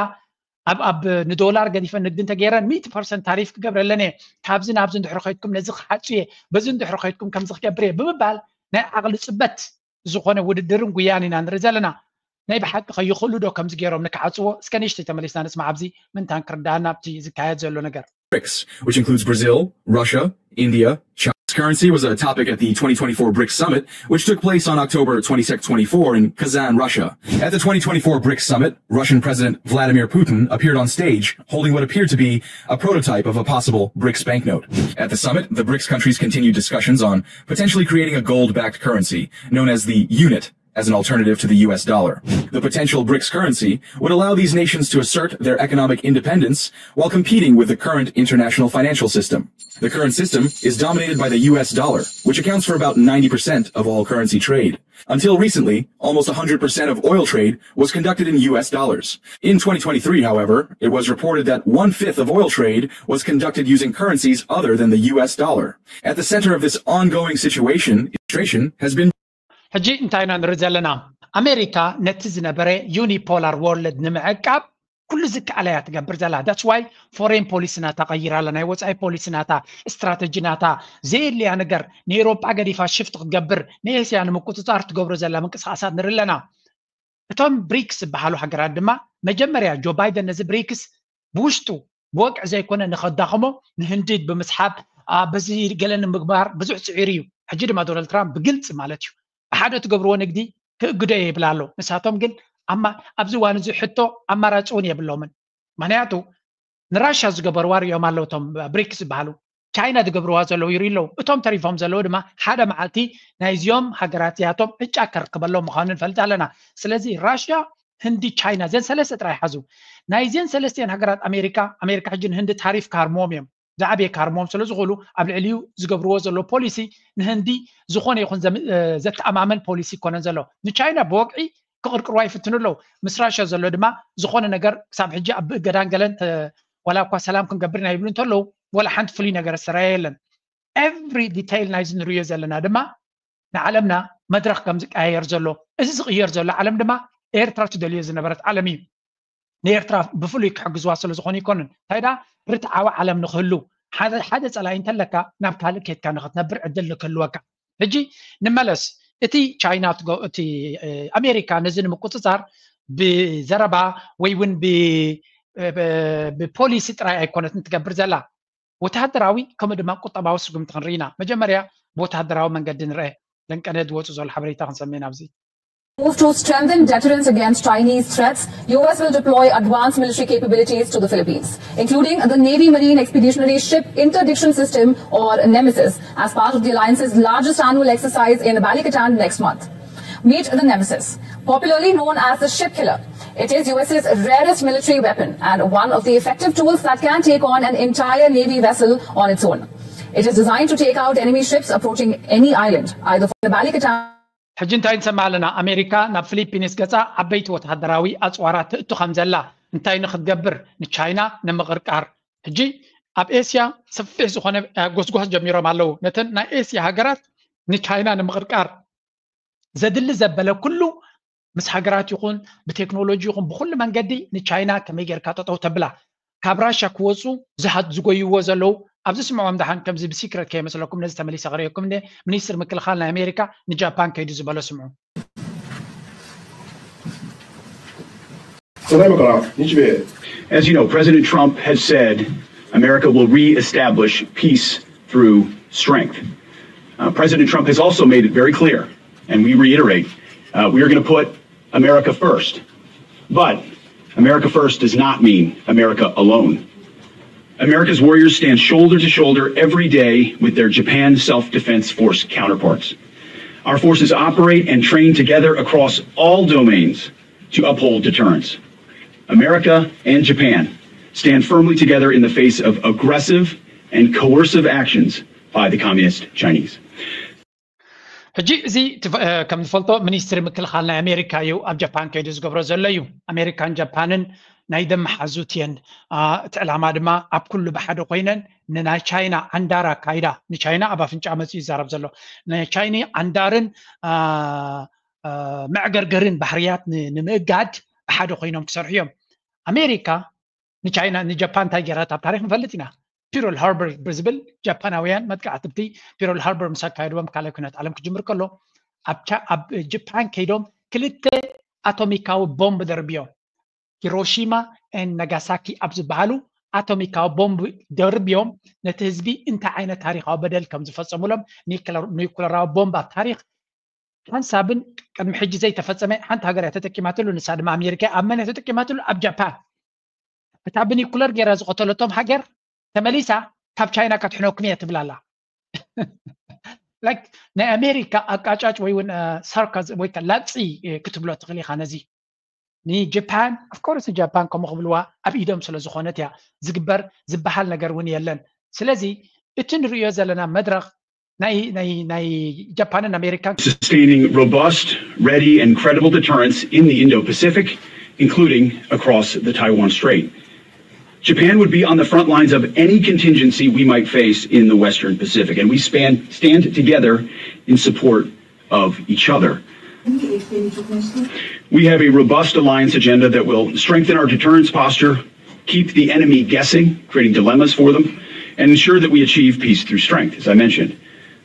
ኣብ ኣብ ንዶላር ገዲፈን ንግዲ እንተገይረን ሚእቲ ፐርሰንት ታሪፍ ክገብረለን እየ፣ ካብዚ ናብዚ እንድሕሪ ከይድኩም ነዚ ክሓፁ እየ፣ በዚ እንድሕሪ ከይድኩም ከምዚ ክገብር እየ ብምባል ናይ ዓቕሊ ፅበት ዝኾነ ውድድርን ጉያን ኢና ንርኢ ዘለና። ናይ ብሓቂ ከይኽእሉ ዶ ከምዚ ገይሮም ንክዓፅዎ? እስከ ንእሽተይ ተመሊስና ንስማዕ ኣብዚ ምንታን ክርዳኣና ኣብቲ ዝካየድ ዘሎ ነገር። BRICS, which includes Brazil, Russia, India, China. Currency was a topic at the twenty twenty-four BRICS summit, which took place on October twenty-second, twenty-four in Kazan, Russia. At the twenty twenty-four BRICS summit, Russian President Vladimir Putin appeared on stage holding what appeared to be a prototype of a possible BRICS banknote. At the summit, the BRICS countries continued discussions on potentially creating a gold-backed currency known as the unit as an alternative to the U S dollar. The potential BRICS currency would allow these nations to assert their economic independence while competing with the current international financial system. The current system is dominated by the U S dollar, which accounts for about ninety percent of all currency trade. Until recently, almost one hundred percent of oil trade was conducted in U S dollars. In twenty twenty-three, however, it was reported that one-fifth of oil trade was conducted using currencies other than the U S dollar. At the center of this ongoing situation, administration has been ሕጂ እንታይ ኢና ንርኢ ዘለና? ኣሜሪካ ነቲ ዝነበረ ዩኒፖላር ወርልድ ንምዕቃብ ኩሉ ዝከኣላ እያ ትገብር ዘላ። That's why ፎሬን ፖሊሲ ናታ ቀይራ ኣላ። ናይ ወፃኢ ፖሊሲ ናታ፣ ስትራተጂ ናታ፣ ዘየድልያ ነገር ንኤሮጳ ገዲፋ ሽፍት ክትገብር፣ ንኤስያ ንምቁፅፃር ትገብሮ ዘላ ምንቅስቃሳት ንርኢ ኣለና። እቶም ብሪክስ ዝበሃሉ ሃገራት ድማ መጀመርያ ጆ ባይደን ነዚ ብሪክስ ብውሽጡ ብወግዒ ዘይኮነ ንኸዳኽሞ ንህንዲ ብምስሓብ በዚ ገለ ንምግባር ብዙሕ ፅዒሩ እዩ። ሕጂ ድማ ዶናልድ ትራምፕ ብግልፂ ማለት እዩ ብሓደ ትገብርዎ ንግዲ ክእግዶ እየ ይብል ኣሎ። ንሳቶም ግን ኣብዚ እዋን እዚ ሕቶ ኣማራፂ እውን የብሎምን። ምክንያቱ ንራሻ ዝገበርዋ ሪኦም ኣለዉ እቶም ብሪክስ ዝበሃሉ ቻይና ዝገብርዋ ዘለዉ ይርኢ ኣለዉ። እቶም ተሪፎም ዘለዉ ድማ ሓደ መዓልቲ ናይዚኦም ሃገራት እዚኣቶም ዕጫ ከርክበሎም ምዃኑ ንፈልጥ ኣለና። ስለዚ ራሽያ፣ ህንዲ፣ ቻይና እዘን ሰለስተ ጥራይ ሓዙ። ናይዘን ሰለስቲአን ሃገራት ኣሜሪካ ኣሜሪካ ሕጂ ንህንዲ ታሪፍ ክሃርምዎም እዮም። ዝዓበየ ክሃርምዎም ስለ ዝኽእሉ ኣብ ልዕሊኡ ዝገብርዎ ዘለዉ ፖሊሲ ንህንዲ ዝኾነ ይኹን ዘተኣማመን ፖሊሲ ይኮነን ዘሎ። ንቻይና ብወግዒ ክቕርቅርዋ ይፍትኑ ኣለዉ። ምስ ራሽያ ዘሎ ድማ ዝኾነ ነገር ክሳብ ሕጂ ኣብ ብእገዳን ገለን ዋላ እኳ ሰላም ክንገብር ኢና ይብሉ እንተለዉ ዋላ ሓንቲ ፍሉይ ነገር ዝተረኣየ የለን። Every detail ናይዚ ንርእዮ ዘለና ድማ ንዓለምና መድረኽ ከም ዝቀያየር ዘሎ፣ እዚ ዝቕየር ዘሎ ዓለም ድማ ኤርትራ ትደልዮ ዝነበረት ዓለም እዩ። ንኤርትራ ብፍሉይ ክሕግዝዋ ስለ ዝኾኑ ይኮንን። እንታይ ደኣ ርትዓዊ ዓለም ንክህሉ፣ ሓደ ሓደ ጸላኢ እንተለካ ናብ ካልእ ኬድካ ንክትነብር ዕድል ንክህልወካ። ሕጂ ንመለስ። እቲ ቻይና ትጎ-፣ እቲ ኣሜሪካ ነዚ ንምቁጽጻር ብዘረባ ወይ እውን ብፖሊሲ ጥራይ ኣይኮነትን ትገብር ዘላ። ወተሃደራዊ ከምኡ ድማ ቁጠባዊ ስጉምቲ ክንርኢ ኢና። መጀመርያ ብወተሃደራዊ መንገዲ ንርአ። ለንቀነ ዝወፁ ዘሎ ሓበሬታ ክንሰምዕ ኢና ኣብዚ። Move to strengthen deterrence against Chinese threats, U S will deploy advanced military capabilities to the Philippines, including the Navy Marine Expeditionary Ship Interdiction System, or NEMESIS, as part of the alliance's largest annual exercise in Balikatan next month. Meet the NEMESIS, popularly known as the ship killer. It is U S's rarest military weapon and one of the effective tools that can take on an entire Navy vessel on its own. It is designed to take out enemy ships approaching any island, either from the Balikatan ሕጂ እንታይ ንሰምዕ ኣለና? ኣሜሪካ ናብ ፊሊፒንስ ገጻ ዓበይቲ ወተሃደራዊ ኣጽዋራት ትእቱ ከም ዘላ። እንታይ ንክትገብር? ንቻይና ንምቕርቃር። ሕጂ ኣብ ኤስያ ሰፊሕ ዝኾነ ጎስጓስ ጀሚሮም ኣለዉ። ነተን ናይ ኤስያ ሃገራት ንቻይና ንምቕርቃር ዘድሊ ዘበለ ኩሉ ምስ ሃገራት ይኹን ብቴክኖሎጂ ይኹን ብኩሉ መንገዲ ንቻይና ከመይ ጌርካ ጠጠው ተብላ። ካብ ራሻ ክወፁ ዝጎይዎ ዘለዉ ኣብዚ ስምዖም ደሓን ከምዚ ብሲክረት ከይመስለኩም ነዚ ተመሊሰ ክርእየኩም። ሚኒስትር ምክልኻል ናይ ኣሜሪካ ንጃፓን ከይዱ ዝበሎ ስምዑ። As you know, President Trump has said America will reestablish peace through strength. Uh, President Trump has also made it very clear, and we reiterate, uh, we are going to put America first. But America first does not mean America alone. America's warriors stand shoulder to shoulder every day with their Japan Self Defense Force counterparts. Our forces operate and train together across all domains to uphold deterrence. America and Japan stand firmly together in the face of aggressive and coercive actions by the communist Chinese. ሕጂ እዚ ከም ዝፈልጦ ሚኒስትሪ ምክልኻል ናይ ኣሜሪካ እዩ ኣብ ጃፓን ከይዱ ዝገብሮ ዘሎ እዩ። ኣሜሪካን ጃፓንን ናይ ደም ሓዙት እየን። እቲ ዕላማ ድማ ኣብ ኩሉ ብሓደ ኮይነን ንናይ ቻይና ዓንዳር ኣካይዳ፣ ንቻይና ኣብ ኣፍንጫ መፅኡ ይዛረብ ዘሎ፣ ናይ ቻይኒ ዓንዳርን መዕገርገርን ባህርያት ንምእጋድ ብሓደ ኮይኖም ክሰርሑ እዮም። ኣሜሪካ ንቻይና ንጃፓን እንታይ ገይራት ኣብ ታሪክ ንፈልጥ ኢና። ፒርል ሃርበር ብዝብል ጃፓናውያን መጥቃዕትብቲ ፒርል ሃርበር ምስ ኣካየድዎም ካልኣይ ኩናት ዓለም ክጅምር ከሎ ኣብ ጃፓን ከይዶም ክልተ ኣቶሚካዊ ቦምብ ደርብዮም። ሂሮሺማ ን ናጋሳኪ ኣብ ዝበሃሉ ኣቶሚካዊ ቦምብ ደርብዮም ነቲ ህዝቢ እንታይ ዓይነት ታሪካዊ በደል ከም ዝፈፀሙሎም ኒኩለራዊ ቦምብ ኣብ ታሪክ ሓንሳብን ቅድሚ ሕጂ ዘይተፈጸመ ሓንቲ ሃገር እያ ተጠቂማትሉ። ንሳ ድማ ኣሜሪካ ኣብ መን እያ ተጠቂማትሉ? ኣብ ጃፓን። እታ ብኒኩለር ገይራ ዝቐተለቶም ሃገር ተመሊሳ ካብ ቻይና ከድሕነኩም እየ ትብል ኣላ። ላይክ ናይ ኣሜሪካ ኣቃጫጭ ወይ እውን ሳርካዝም ወይ ላግፂ ክትብሎ ትኽእል ኢኻ ነዚ። ንጃፓን ኦፍኮርስ ንጃፓን ከምኡ ክብልዋ ኣብ ኢዶም ስለ ዝኾነት እያ ዝግበር ዝበሃል ነገር እውን የለን። ስለዚ እቲ ንርእዮ ዘለና መድረኽ ናይ ናይ ናይ ጃፓንን ኣሜሪካን sustaining robust, ready, and credible deterrence in the Indo-Pacific, including across the Taiwan Strait. Japan would be on the front lines of any contingency we might face in the Western Pacific, and we span, stand together in support of each other. We have a robust alliance agenda that will strengthen our deterrence posture, keep the enemy guessing, creating dilemmas for them, and ensure that we achieve peace through strength, as I mentioned.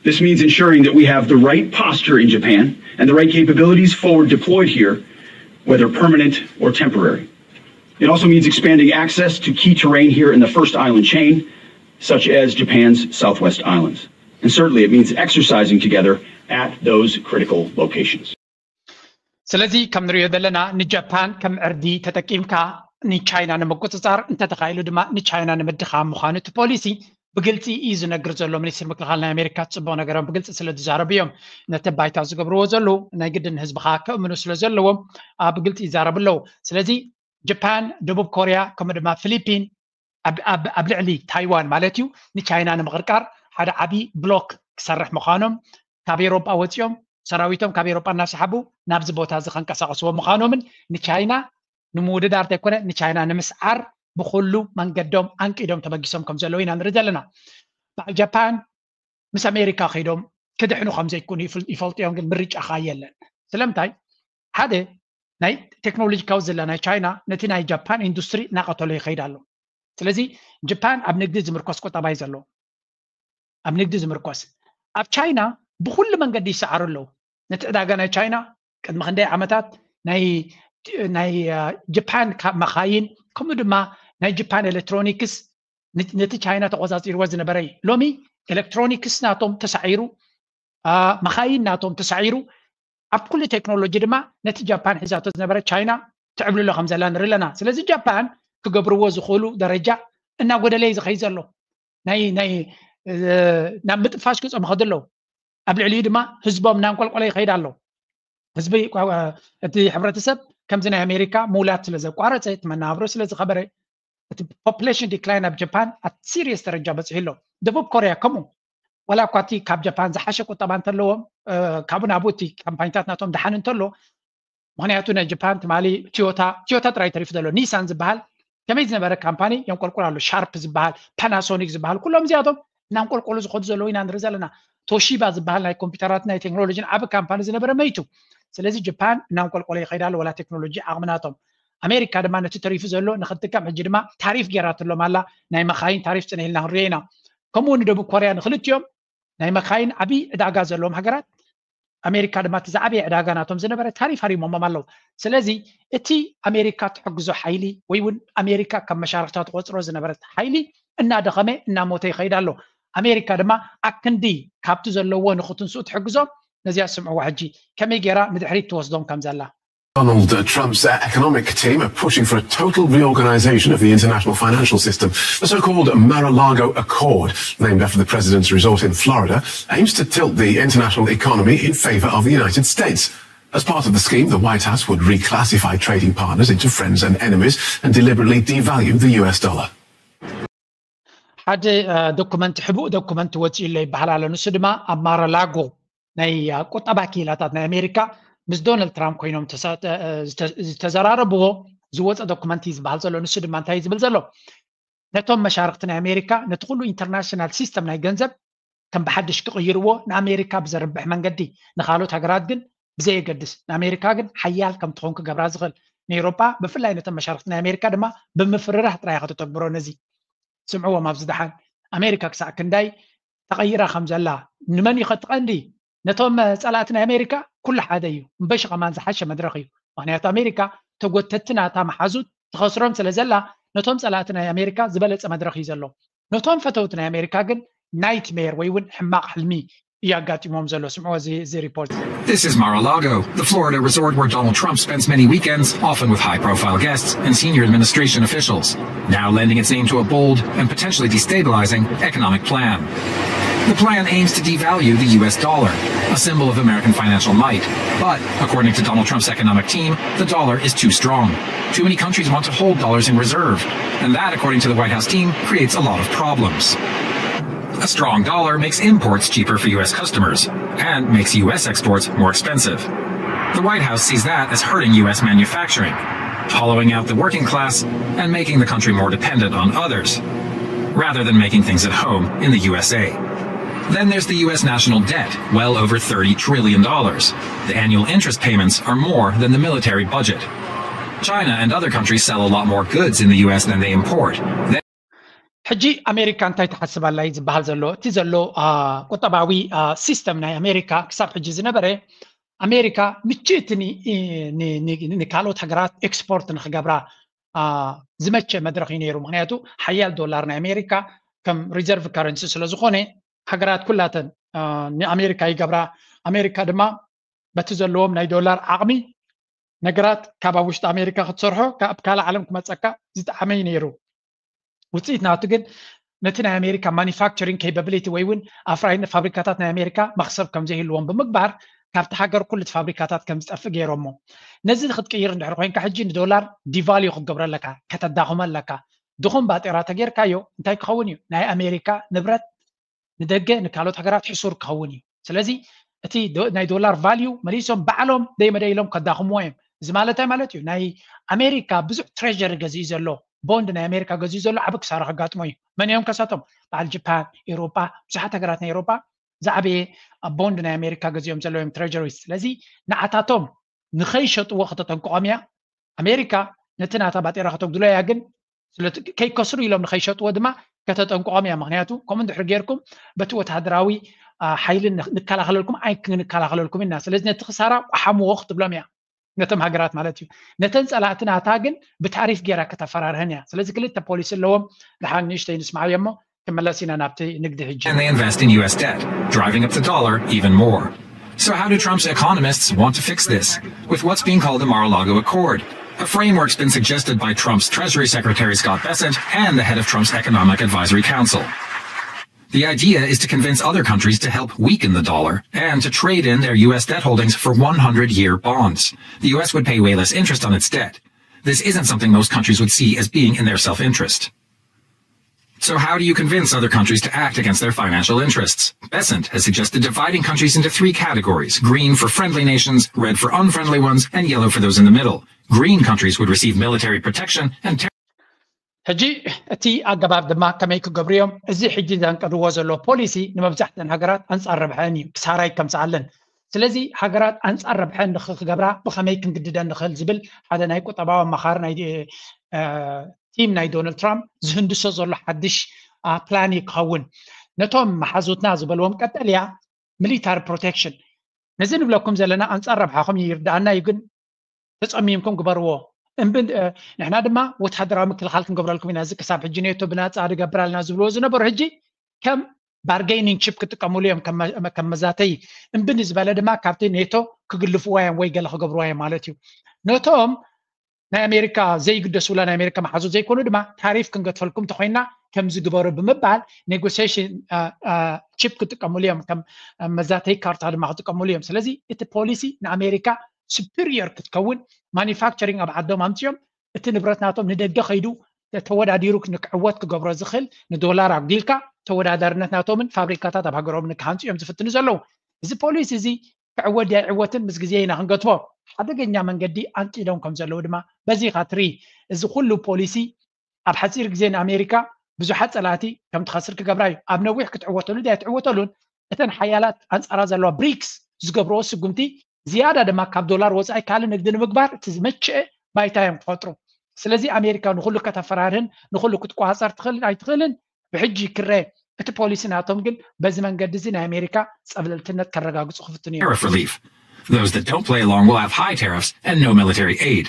This means ensuring that we have the right posture in Japan and the right capabilities forward deployed here, whether permanent or temporary. It also means expanding access to key terrain here in the first island chain, such as Japan's Southwest Islands. And certainly it means exercising together at those critical locations. ስለዚ ከም ንሪኦ ዘለና ንጃፓን ከም ዕርዲ ተጠቂምካ ንቻይና ንምቁፅፃር እንተተኻኢሉ ድማ ንቻይና ንምድኻም ምዃኑ እቲ ፖሊሲ ብግልፂ እዩ ዝነግር ዘሎ። ሚኒስትር ምክልኻል ናይ ኣሜሪካ ፅቡቕ ነገሮም ብግልፂ ስለ ዝዛረቡ እዮም ነቲ ባይታ ዝገብርዎ ዘለዉ። ናይ ግድን ህዝብኻ ከእምኑ ስለ ዘለዎም ብግልፂ ይዛረቡ ኣለዉ። ስለዚ ጃፓን፣ ደቡብ ኮርያ ከምኡ ድማ ፊሊፒን ኣብ ልዕሊ ታይዋን ማለት እዩ ንቻይና ንምቕርቃር ሓደ ዓብዪ ብሎክ ክሰርሕ ምዃኖም ካብ ኤሮጳ ወፂኦም ሰራዊቶም ካብ ኤሮጳ እናሰሓቡ ናብዚ ቦታ እዚ ከንቀሳቐስዎ ምዃኖምን ንቻይና ንምውድዳር ዘይኮነ ንቻይና ንምስዓር ብኩሉ መንገዶም ኣንቂዶም ተበጊሶም ከም ዘለዉ ኢና ንርኢ ዘለና። በዓል ጃፓን ምስ ኣሜሪካ ከይዶም ክድሕኑ ከም ዘይኮኑ ይፈልጡ እዮም፣ ግን ምርጫ ከኣ የለን። ስለምንታይ? ሓደ ናይ ቴክኖሎጂካዊ ዝላ ናይ ቻይና ነቲ ናይ ጃፓን ኢንዱስትሪ እናቐተሎ ይኸይድ ኣሎ። ስለዚ ጃፓን ኣብ ንግዲ ዝምርኮስ ቁጠባ እዩ ዘለዎ። ኣብ ንግዲ ዝምርኮስ ኣብ ቻይና ብኩሉ መንገዲ ይሰዓሩ ኣለዉ። ነቲ ዕዳጋ ናይ ቻይና ቅድሚ ክንደይ ዓመታት ናይ ናይ ጃፓን መኻይን ከምኡ ድማ ናይ ጃፓን ኤሌክትሮኒክስ ነቲ ቻይና ተቆጻጺርዎ ዝነበረ እዩ። ሎሚ ኤሌክትሮኒክስ ናቶም ተሳዒሩ፣ መኻይን ናቶም ተሳዒሩ፣ ኣብ ኩሉ ቴክኖሎጂ ድማ ነቲ ጃፓን ሒዛቶ ዝነበረ ቻይና ትዕብልሎ ከም ዘላ ንርኢ ኣለና። ስለዚ ጃፓን ክገብርዎ ዝኽእሉ ደረጃ እናጎደለ እዩ ዝኸይድ ዘሎ። ናይ ናይ ናብ ምጥፋሽ ገጾም ይኸዱ ኣለዉ። ኣብ ልዕሊኡ ድማ ህዝቦም እናንቆልቆለ ይኸይድ ኣሎ። ህዝቢ እቲ ሕብረተሰብ ከምዚ ናይ ኣሜሪካ ምውላድ ስለ ዘቋረፀ፣ እቲ መናብሮ ስለ ዝኸበረ፣ እቲ ፖፕሌሽን ዲክላይን ኣብ ጃፓን ኣብ ሲሪየስ ደረጃ በፂሑ ኣሎ። ደቡብ ኮርያ ከምኡ፣ ዋላ እኳ እቲ ካብ ጃፓን ዝሓሸ ቁጠባ እንተለዎም፣ ካብኡ ናብኡ እቲ ካምፓኒታት ናቶም ደሓን እንተሎ፣ ምክንያቱ ናይ ጃፓን ትማሊ ቶዮታ ቶዮታ ጥራይ ተሪፉ ዘሎ፣ ኒሳን ዝበሃል ከመይ ዝነበረ ካምፓኒ የንቆልቁል ኣሎ። ሻርፕ ዝበሃል፣ ፓናሶኒክ ዝበሃል፣ ኩሎም እዚኣቶም እናንቆልቆሉ ዝኸዱ ዘለዉ ኢና ንርኢ ዘለና። ቶሺባ ዝበሃል ናይ ኮምፒውተራት ናይ ቴክኖሎጂን ዓቢ ካምፓኒ ዝነበረ መይቱ። ስለዚ ጃፓን እናንቆልቆለ ይኸይድ ኣሎ፣ ዋላ ቴክኖሎጂ ዓቕሚ ናቶም። ኣሜሪካ ድማ ነቲ ተሪፉ ዘሎ ንክትጥቀም ሕጂ ድማ ታሪፍ ገይራትሎም ኣላ። ናይ መኻይን ታሪፍ ጽንሕ ኢልና ክንሪኦ ኢና። ከምኡ ንደቡብ ኮርያ ንክልቲኦም ናይ መኻይን ዓቢ ዕዳጋ ዘለዎም ሃገራት ኣሜሪካ ድማ እቲ ዝዓበየ ዕዳጋ ናቶም ዝነበረ ታሪፍ ሃሪሞሞም ኣለዉ። ስለዚ እቲ ኣሜሪካ ትሕግዞ ሓይሊ ወይ እውን ኣሜሪካ ካብ መሻርክታ ትቆፅሮ ዝነበረት ሓይሊ እናደኸመ እናሞተ ይኸይድ ኣሎ። ኣሜሪካ ድማ ኣክንዲ ካብቲ ዘለዎ ንክትንስኡ ትሕግዞም። ነዚኣ ስምዕዋ ሕጂ ከመይ ገይራ ንድሕሪት ትወስዶም ከም ዘላ። Donald Trump's economic team are pushing for a total reorganization of the international financial system. The so-called Mar-a-Lago Accord, named after the president's resort in Florida, aims to tilt the international economy in favor of the United States. As part of the scheme, the White House would reclassify trading partners into friends and enemies and deliberately devalue the U S dollar. ሓደ ዶኩመንት፣ ሕቡእ ዶኩመንት ወፂኡ ኣሎ ይበሃል ኣሎ። ንሱ ድማ ኣብ ማራላጎ ናይ ቁጠባ ክኢላታት ናይ ኣሜሪካ ምስ ዶናልድ ትራምፕ ኮይኖም ዝተዘራረብዎ ዝወፀ ዶኩመንት እዩ ዝበሃል ዘሎ። ንሱ ድማ እንታይ እዩ ዝብል ዘሎ? ነቶም መሻርክቲ ናይ ኣሜሪካ ነቲ ኩሉ ኢንተርናሽናል ሲስተም ናይ ገንዘብ ከም ብሓድሽ ክቕይርዎ፣ ንኣሜሪካ ብዘርብሕ መንገዲ፣ ንካልኦት ሃገራት ግን ብዘየገድስ፣ ንኣሜሪካ ግን ሓያል ከም ትኾን ክገብራ ዝኽእል፣ ንኤውሮጳ ብፍላይ ነቶም መሻርክቲ ናይ ኣሜሪካ ድማ ብምፍርራህ ጥራይ እያ ከተተግብሮ። ነዚ ስምዕዎም ኣብዚ ደሓን። ኣሜሪካ ክሳዕ ክንዳይ ተቐይራ ከም ዘላ፣ ንመን እዩ ከትቐንዲ? ነቶም ጸላእቲ ናይ ኣሜሪካ ኩሉ ሓደ እዩ። እምበሺ ከማን ዝሓሸ መድረኽ እዩ። ምኽንያቱ ኣሜሪካ ተጎተቲ ናታ መሓዙት ትኸስሮም ስለ ዘላ፣ ነቶም ጸላእቲ ናይ ኣሜሪካ ዝበለጸ መድረኽ እዩ ዘሎ። ነቶም ፈተውቲ ናይ ኣሜሪካ ግን ናይትሜር ወይ እውን ሕማቕ ሕልሚ እዩ ኣጋጢሞም ዘሎ። ስምዕዎ እዚ እዚ ሪፖርት። This is Mar-a-Lago, the Florida resort where Donald Trump spends many weekends, often with high-profile guests and senior administration officials, now lending its name to a bold and potentially destabilizing economic plan. The plan aims to devalue the U S dollar, a symbol of American financial might. But, according to Donald Trump's economic team, the dollar is too strong. Too many countries want to hold dollars in reserve, and that, according to the White House team, creates a lot of problems. A strong dollar makes imports cheaper for U S customers and makes U S exports more expensive. The White House sees that as hurting U S manufacturing, hollowing out the working class and making the country more dependent on others, rather than making things at home in the U S A. Then there's the U S national debt, well over thirty trillion dollars. The annual interest payments are more than the military budget. China and other countries sell a lot more goods in the U S than they import. ሕጂ ኣሜሪካ እንታይ ትሓስብ ኣላ እዩ ዝበሃል ዘሎ። እቲ ዘሎ ቁጠባዊ ሲስተም ናይ ኣሜሪካ ክሳብ ሕጂ ዝነበረ፣ ኣሜሪካ ምችእቲ ንካልኦት ሃገራት ኤክስፖርት ንክገብራ ዝመቸ መድረኽ እዩ ነይሩ። ምክንያቱ ሓያል ዶላር ናይ ኣሜሪካ ከም ሪዘርቭ ከረንሲ ስለ ዝኾነ፣ ሃገራት ኩላተን ንኣሜሪካ ይገብራ። ኣሜሪካ ድማ በቲ ዘለዎም ናይ ዶላር ዓቕሚ ነገራት ካብ ኣብ ውሽጢ ኣሜሪካ ክትሰርሖ ካብ ካልእ ዓለም ክመፀካ ዝጠዓመ እዩ ነይሩ። ውፅኢት ናቱ ግን ነቲ ናይ ኣሜሪካ ማኒፋክቸሪንግ ኬፓብሊቲ ወይ እውን ኣፍራይነት ፋብሪካታት ናይ ኣሜሪካ መክሰብ ከም ዘይህልዎም ብምግባር ካብቲ ሃገር ኩሉ እቲ ፋብሪካታት ከም ዝጠፍእ ገይሮሞ። ነዚ ክትቅይር እንድሕር ኮይንካ ሕጂ ንዶላር ዲቫልዩ ክትገብሮ ኣለካ፣ ከተዳኽሞ ኣለካ። ድኹም ባጤራ ተጌርካዮ እንታይ ክኸውን እዩ? ናይ ኣሜሪካ ንብረት ንደገ ንካልኦት ሃገራት ሕሱር ክኸውን እዩ። ስለዚ እቲ ናይ ዶላር ቫልዩ መሊሶም ባዕሎም ደይመደይ ኢሎም ከዳኽምዎ እዮም። እዚ ማለት እንታይ ማለት እዩ? ናይ ኣሜሪካ ብዙሕ ትሬጀሪ ገዚኡ ዘሎ፣ ቦንድ ናይ ኣሜሪካ ገዚኡ ዘሎ ዓቢ ክሳራ ከጋጥሞ እዩ። መን እዮም ከሳቶም? በዓል ጃፓን፣ ኤውሮጳ፣ ብዙሓት ሃገራት ናይ ኤውሮጳ ዝዓበየ ቦንድ ናይ ኣሜሪካ ገዚኦም ዘለዎም ትሬጀሪስ። ስለዚ ንዓታቶም ንኸይሸጥዎ ከተጠንቅቖም እያ ኣሜሪካ። ነቲ ናታ ባጤራ ከተጉድሎ እያ፣ ግን ከይከስሩ ኢሎም ንኸይሸጥዎ ድማ ከተጠንቅቖም እያ። ምክንያቱ ከምኡ እንድሕር ጌርኩም በቲ ወተሃደራዊ ሓይሊ ንከላኸለልኩም ኣይክንከላኸለልኩም ኢና፣ ስለዚ ነቲ ክሳራ ሓምዎ ክትብሎም እያ። ነቶም ሃገራት ማለት እዩ። ነተን ጸላእቲ ናታ ግን ብታሪፍ ጌራ ከተፈራርሀን እያ። ስለዚ ክልተ ፖሊሲ ኣለዎም። ድሓን ንእሽተይ ንስማዓዮ እሞ ክመለስ ኢና ናብቲ ንግዲ ሕጂ። And they invest in U S debt, driving up the dollar even more. So how do Trump's economists want to fix this? With what's being called the Mar-a-Lago Accord, a framework's been suggested by Trump's Treasury Secretary Scott Bessent and the head of Trump's Economic Advisory Council. The idea is to convince other countries to help weaken the dollar and to trade in their U S debt holdings for one hundred-year bonds. The U S would pay way less interest on its debt. This isn't something most countries would see as being in their self-interest. So how do you convince other countries to act against their financial interests? Bessent has suggested dividing countries into three categories: green for friendly nations, red for unfriendly ones, and yellow for those in the middle. Green countries would receive military protection and ter- ሕጂ እቲ ኣገባብ ድማ ከመይ ክገብሩ እዮም? እዚ ሕጂ ዘንቀድዎ ዘሎ ፖሊሲ ንመብዛሕተን ሃገራት ኣንጻር ረብሐን እዩ፣ ክሳራ ይከምጽኣለን። ስለዚ ሃገራት ኣንጻር ረብሐን ንኽገብራ ብኸመይ ክንግድደን ንኽእል ዝብል ሓደ ናይ ቁጠባዊ ኣማኻሪ ናይ ቲም ናይ ዶናልድ ትራምፕ ዝህንድሶ ዘሎ ሓድሽ ፕላን እዩ ክኸውን። ነቶም መሓዙትና ዝበልዎም ቀጠልያ ሚሊታሪ ፕሮቴክሽን፣ ነዚ ንብለኩም ዘለና ኣንጻር ረብሓኹም ይርድኣና እዩ፣ ግን ተጸሚምኩም ግበርዎ። እምቢ ንሕና ድማ ወተሃደራዊ ምክልኻል ክንገብረልኩም ኢና። እዚ ክሳብ ሕጂ ኔቶ ብናጻ ድገብር ኣለና ዝብልዎ ዝነበሩ ሕጂ ከም ባርጌኒንግ ቺፕ ክጥቀምሉ እዮም፣ ከም መዛተይ። እምቢ ንዝበለ ድማ ካብቲ ኔቶ ክግልፍዋ እዮም ወይ ገለ ክገብርዋ እዮም ማለት እዩ። ነቶም ናይ ኣሜሪካ ዘይግደሱላ ናይ ኣሜሪካ መሓዙት ዘይኮኑ ድማ ታሪፍ ክንገድፈልኩም እንተኮይና ከምዚ ግበሩ ብምባል ኔጎሲሽን ቺፕ ክጥቀምሉ እዮም፣ ከም መዛተይ ካርታ ድማ ክጥቀምሉ እዮም። ስለዚ እቲ ፖሊሲ ንኣሜሪካ ሱፒሪየር ክትከውን ማኒፋክቸሪንግ ኣብ ዓዶም ኣምፅኦም እቲ ንብረት ናቶም ንደገ ከይዱ ተወዳዲሩ ንክዕወት ክገብሮ ዝኽእል ንዶላር ኣጉዲልካ ተወዳዳርነት ናቶምን ፋብሪካታት ኣብ ሃገሮም ንክሃንፁ እዮም ዝፍትኑ ዘለዉ። እዚ ፖሊሲ እዚ ክዕወት ድያ ይዕወትን ምስ ግዜ ኢና ክንገትፎ። ሓደገኛ መንገዲ ኣንቂዶም ከም ዘለዉ ድማ በዚ ኢኻ ትርኢ። እዚ ኩሉ ፖሊሲ ኣብ ሓፂር ግዜ ንኣሜሪካ ብዙሓት ፀላእቲ ከም ትኸስር ክገብራ እዩ። ኣብ ነዊሕ ክትዕወተሉ ድያ ኣይትዕወተሉን እተን ሓያላት ኣንፃራ ዘለዋ ብሪክስ ዝገብርዎ ስጉምቲ ዝያዳ ድማ ካብ ዶላር ወፃኢ ካልእ ንግዲ ንምግባር እቲ ዝመቸአ ባይታ እዮም ክፈጥሩ። ስለዚ ኣሜሪካ ንኩሉ ከተፈራርህን ንኩሉ ክትቆፃፀር ትኽእልን ኣይትኽእልን ብሕጂ ክረ እቲ ፖሊሲ ናቶም ግን በዚ መንገዲ እዚ ናይ ኣሜሪካ ፀብለልትነት ከረጋግፁ ክፍትኑ እዮም። Tariff relief. Those that don't play along will have high tariffs and no military aid,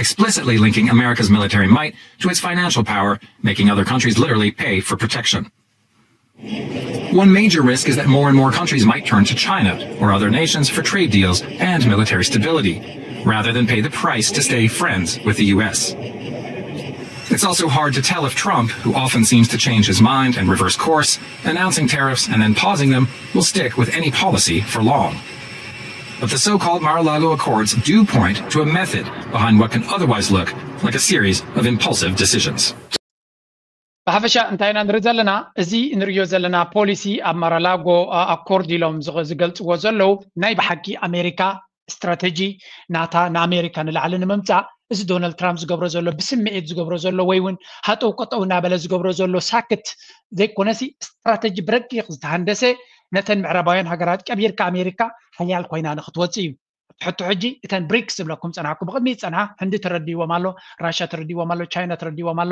explicitly linking America's military might to its financial power, making other countries literally pay for protection. One major risk is that more and more countries might turn to China or other nations for trade deals and military stability, rather than pay the price to stay friends with the U S. It's also hard to tell if Trump, who often seems to change his mind and reverse course, announcing tariffs and then pausing them, will stick with any policy for long. But the so-called Mar-a-Lago Accords do point to a method behind what can otherwise look like a series of impulsive decisions. ብሓፈሻ እንታይ ኢና ንርኢ ዘለና? እዚ ንርእዮ ዘለና ፖሊሲ ኣብ ማራላጎ ኣኮርድ ኢሎም ዝገልፅዎ ዘለዉ ናይ ብሓቂ ኣሜሪካ ስትራተጂ ናታ ንኣሜሪካ ንላዕሊ ንምምፃእ እዚ ዶናልድ ትራምፕ ዝገብሮ ዘሎ ብስምዒት ዝገብሮ ዘሎ ወይ እውን ሃጠው ቀጠው እናበለ ዝገብሮ ዘሎ ሳክት ዘይኮነሲ ስትራተጂ ብረቂቕ ዝተሃንደሰ ነተን ምዕራባውያን ሃገራት ቀቢርካ ኣሜሪካ ሓያል ኮይና ንክትወፅእ እዩ። ሕቶ ሕጂ እተን ብሪክስ ዝብለኩም ፀናሕኩ ብቅድሚ ፀንሓ ህንዲ ተረዲዎም ኣሎ፣ ራሻ ተረዲዎም ኣሎ፣ ቻይና ተረዲዎም ኣሎ።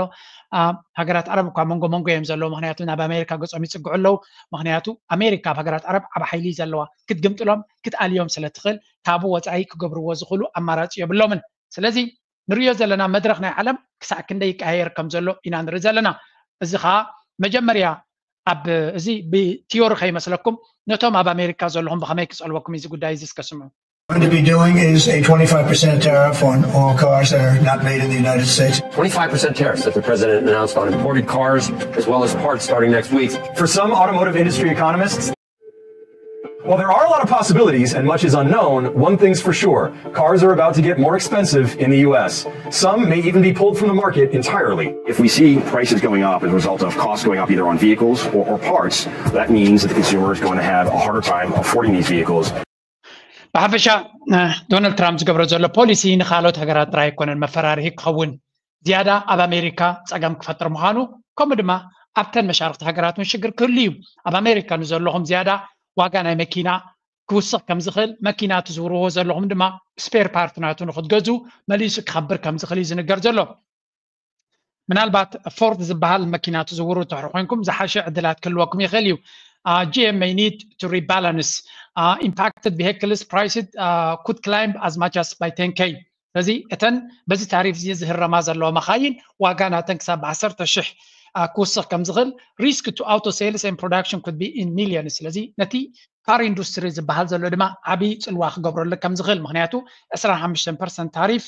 ሃገራት ዓረብ እኳ መንጎ መንጎ እዮም ዘለዉ፣ ምክንያቱ ናብ ኣሜሪካ ገፆም ይፅግዑ ኣለዉ። ምክንያቱ ኣሜሪካ ኣብ ሃገራት ዓረብ ዓብ ሓይሊ ዘለዋ ክትግምጥሎም ክትኣልዮም ስለትኽእል ካብኡ ወፃኢ ክገብርዎ ዝኽእሉ ኣማራፂ የብሎምን። ስለዚ ንሪዮ ዘለና መድረክ ናይ ዓለም ክሳዕ ክንደይ ይቀያየር ከም ዘሎ ኢና ንርኢ ዘለና። እዚ ከዓ መጀመርያ ኣብ እዚ ብቲዮሪ ከይመስለኩም ነቶም ኣብ ኣሜሪካ ዘለኹም ብከመይ ክፀልወኩም እዚ ጉዳይ እዚ እስከ ስምዑ። Going to be doing is a twenty-five percent tariff on all cars that are not made in the United States. Twenty-five percent tariffs that the president announced on imported cars, as well as parts starting next week. For some automotive industry economists, while there are a lot of possibilities and much is unknown, one thing's for sure. Cars are about to get more expensive in the U S. Some may even be pulled from the market entirely. If we see prices going up as a result of costs going up either on vehicles or, or parts, that means that the consumer is going to have a harder time affording these vehicles. ብሓፈሻ ዶናልድ ትራምፕ ዝገብሮ ዘሎ ፖሊሲ ንካልኦት ሃገራት ጥራይ ኣይኮነን መፈራርሂ ክኸውን ዝያዳ ኣብ ኣሜሪካ ፀገም ክፈጥር ምዃኑ ከምኡ ድማ ኣብተን መሻርክቲ ሃገራት እውን ሽግር ክህሉ እዩ። ኣብ ኣሜሪካ ንዘለኹም ዝያዳ ዋጋ ናይ መኪና ክውስኽ ከም ዝኽእል፣ መኪና ትዝውርዎ ዘለኹም ድማ ስፔር ፓርት ናቱ ንክትገዙ መሊሱ ክኸብር ከም ዝኽእል እዩ ዝንገር ዘሎ። ምናልባት ፎርድ ዝበሃል መኪና ትዝውሩ ትሕሪ ኮይንኩም ዝሓሸ ዕድላት ክህልወኩም ይኽእል እዩ። GM may need to rebalance impacted vehicles priced could climb as much as by ten K. ስለዚ እተን በዚ ታሪፍ እዚ ዝህረማ ዘለዋ መኻይን ዋጋ ናተን ክሳብ ዓሰርተ ሽሕ ክውስኽ ከም ዝኽእል፣ risk to auto sales and production could be in millions። ስለዚ ነቲ ካር ኢንዱስትሪ ዝበሃል ዘሎ ድማ ዓብዪ ፅልዋ ክገብረሉ ከም ዝኽእል፣ ምክንያቱ ዕስራን ሓሙሽተን ፐርሰንት ታሪፍ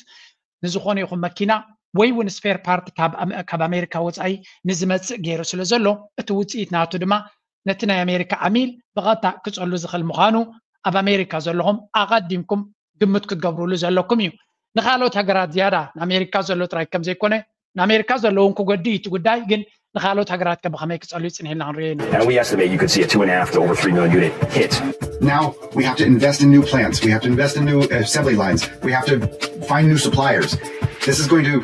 ንዝኾነ ይኹን መኪና ወይ እውን ስፔር ፓርት ካብ ኣሜሪካ ወፃኢ ንዝመፅእ ገይሩ ስለ ዘሎ፣ እቲ ውፅኢት ናቱ ድማ ነቲ ናይ ኣሜሪካ ዓሚል ብቐጥታ ክፀሉ ዝኽእል ምዃኑ ኣብ ኣሜሪካ ዘለኹም ኣቐዲምኩም ግምት ክትገብሩሉ ዘለኩም እዩ። ንካልኦት ሃገራት ዝያዳ ንኣሜሪካ ዘሎ ጥራይ ከም ዘይኮነ ንኣሜሪካ ዘለውን ክጎዲ እዩ እቲ ጉዳይ፣ ግን ንካልኦት ሃገራት ከ ብኸመይ ክፀሉ ይፅንሕ ኢልና ክንሪኦ ኢና። And we estimate you could see a two and a half to over three million unit hit. Now we have to invest in new plants. We have to invest in new assembly lines. We have to find new suppliers. This is going to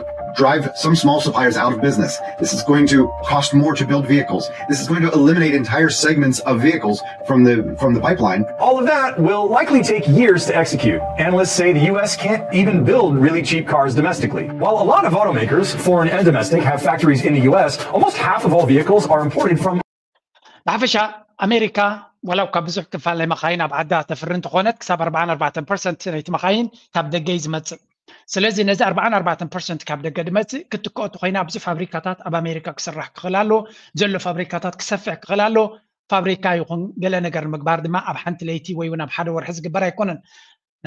drive some small suppliers out of business. This is going to cost more to build vehicles. This is going to eliminate entire segments of vehicles from the from the pipeline. All of that will likely take years to execute. Analysts say the U S can't even build really cheap cars domestically. While a lot of automakers, foreign and domestic, have factories in the U S, almost half of all vehicles are imported from ብሓፈሻ ኣሜሪካ ወላ እኳ ብዙሕ ክፋል ናይ መኻይን ኣብ ዓዳ ተፍሪ እንተኾነት፣ ክሳብ ኣርባዓን ኣርባዕተን ፐርሰንት ናይቲ መኻይን ካብ ደገ እዩ ዝመፅእ። ስለዚ ነዚ ኣርባዓን ኣርባዕተን ፐርሰንት ካብ ደገ ድመፅእ ክትክኦ እንተኮይና፣ ብዙሕ ፋብሪካታት ኣብ ኣሜሪካ ክስራሕ ክኽእል ኣሎ፣ ዘሎ ፋብሪካታት ክሰፍሕ ክኽእል ኣሎ። ፋብሪካ ይኹን ገለ ነገር ንምግባር ድማ ኣብ ሓንቲ ለይቲ ወይ እውን ኣብ ሓደ ወርሒ ዝግበር ኣይኮነን።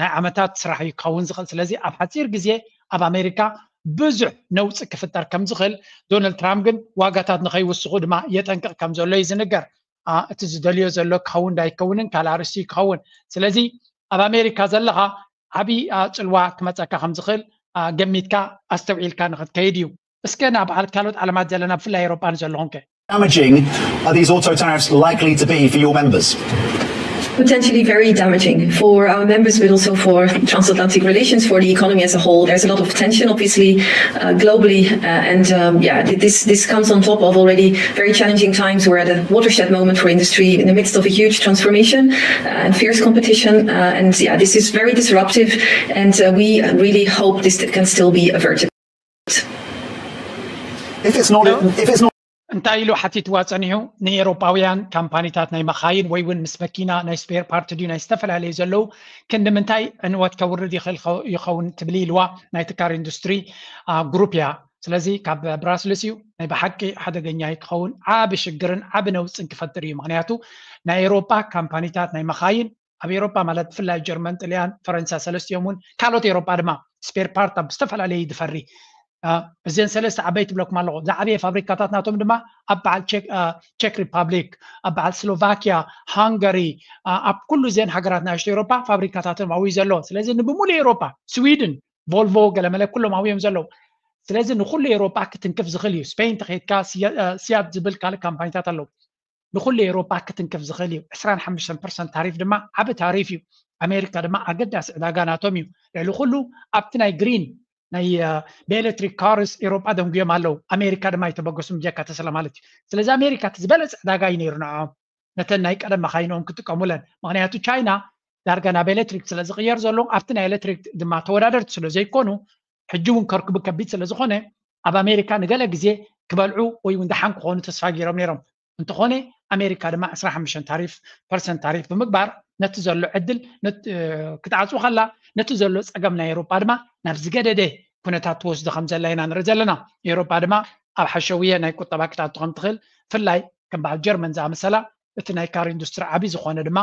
ናይ ዓመታት ስራሕ እዩ ክኸውን ዝኽእል። ስለዚ ኣብ ሓፂር ግዜ ኣብ ኣሜሪካ ብዙሕ ነውፂ ክፍጠር ከም ዝኽእል፣ ዶናልድ ትራምፕ ግን ዋጋታት ንኸይውስኹ ድማ የጠንቅቕ ከም ዘሎ እዩ ዝንገር። እቲ ዝደልዮ ዘሎ ክኸውን እንዳይከውንን ካልእ ኣርእስቲ እዩ ክኸውን። ስለዚ ኣብ ኣሜሪካ ዘለኻ ዓብዪ ፅልዋ ክመፀካ ከም ዝኽእል ገሚትካ ኣስተውዒልካ ንክትከይድ እዩ። እስከ ናብ ዓል- ካልኦት ዓለማት ዘለና ብፍላይ ኤሮጳ ንዘለኹም ከ? Damaging are these auto tariffs likely to be for your members? Potentially very damaging for our members, but also for transatlantic relations, for the economy as a whole. There's a lot of tension, obviously, uh, globally, uh, and um, yeah, th- this this comes on top of already very challenging times. We're at a watershed moment for industry, in the midst of a huge transformation uh, and fierce competition, uh, and yeah, this is very disruptive, and uh, we really hope this can still be averted. If it's not, if it's not እንታይ ኢሉ ሓቲትዋ ጸኒሑ? ንኤውሮጳውያን ካምፓኒታት ናይ መኻይን ወይ እውን ምስ መኪና ናይ ስፔር ፓርት ድዩ ናይ ዝተፈላለዩ ዘለዉ ክንዲ ምንታይ ዕንወት ከውርድ ይኽእል ይኸውን ትብሊ ኢልዋ። ናይቲ ካር ኢንዱስትሪ ግሩፕ እያ። ስለዚ ካብ ብራስልስ እዩ ናይ ብሓቂ ሓደገኛ ክኸውን፣ ዓቢ ሽግርን ዓቢ ነውፅን ክፈጥር እዩ። ምክንያቱ ናይ ኤውሮጳ ካምፓኒታት ናይ መኻይን ኣብ ኤውሮጳ ማለት ብፍላይ ጀርመን፣ ጥልያን፣ ፈረንሳ ሰለስቲኦም እውን ካልኦት ኤውሮጳ ድማ ስፔር ፓርት ኣብ ዝተፈላለዩ ድፈሪ እዘን ሰለስተ ዓበይቲ ትብለኩም ኣለኹ። ዝዓበየ ፋብሪካታት ናቶም ድማ ኣብ በዓል ቼክ ሪፓብሊክ፣ ኣብ በዓል ስሎቫኪያ፣ ሃንጋሪ፣ ኣብ ኩሉ እዘን ሃገራት ናሽቶ ኤውሮጳ ፋብሪካታቶም ኣብዩ ዘሎ። ስለዚ ንብሙሉእ ኤውሮጳ፣ ስዊድን፣ ቮልቮ፣ ገለመለ ኩሎም ኣብዮም ዘለዉ። ስለዚ ንኩሉ ኤውሮጳ ክትንክፍ ዝኽእል እዩ። ስፔን ተኸይድካ ሲያት ዝብል ካልእ ካምፓኒታት ኣለዉ። ንኩሉ ኤውሮጳ ክትንክፍ ዝኽእል እዩ። ዕስራን ሓሙሽተን ፐርሰንት ታሪፍ ድማ ዓቢ ታሪፍ እዩ። ኣሜሪካ ድማ ኣገዳሲ ዕዳጋ ናቶም እዩ። ልዕሊ ኩሉ ኣብቲ ናይ ግሪን ናይ ብኤሌክትሪክ ካርስ ኤውሮጳ ደንጉዮም ኣለዉ። ኣሜሪካ ድማ ኣይተበገሱን ብጀካ ተስላ ማለት እዩ። ስለዚ ኣሜሪካ እቲ ዝበለፀ ዕዳጋ እዩ ነይሩ ንዕኦም፣ ነተን ናይ ቀደም መኻይኖም ክጥቀሙለን። ምክንያቱ ቻይና ዳርጋ ናብ ኤሌክትሪክ ስለ ዝቕየር ዘሎ ኣብቲ ናይ ኤሌክትሪክ ድማ ተወዳደርቲ ስለ ዘይኮኑ ሕጂ እውን ከርክቡ ከቢድ ስለ ዝኾነ ኣብ ኣሜሪካ ንገለ ግዜ ክበልዑ ወይ እውን ደሓን ክኾኑ ተስፋ ገይሮም ነይሮም። እንተኾነ ኣሜሪካ ድማ ዕስራን ሓሙሽተን ታሪፍ ፐርሰንት ታሪፍ ብምግባር ነቲ ዘሎ ዕድል ክትዓፅው ከላ ነቲ ዘሎ ፀገም ናይ ኤውሮጳ ድማ ናብ ዝገደደ ኩነታት ትወስዶ ከም ዘላ ኢና ንርኢ ዘለና። ኤውሮጳ ድማ ኣብ ሓሸውየ ናይ ቁጠባ ክትኣቱ ከም ትኽእል፣ ብፍላይ ከም በዓል ጀርመን ዝኣመሰላ እቲ ናይ ካር ኢንዱስትሪ ዓቢ ዝኾነ ድማ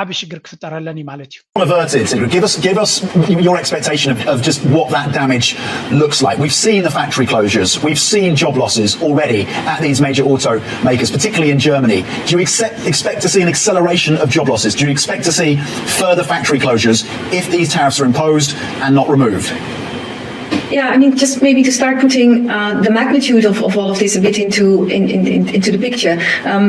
ዓቢ ሽግር ክፍጠረለን እዩ ማለት እዩ። Averted, Sigrid. Give us, give us your expectation of, of just what that damage looks like. We've seen the factory closures. We've seen job losses already at these major automakers, particularly in Germany. Do you accept, expect to see an acceleration of job losses? Do you expect to see further factory closures if these tariffs are imposed and not removed? Yeah, I mean, just maybe to start putting uh, the magnitude of, of all of this a bit into in, in, into the picture. Um,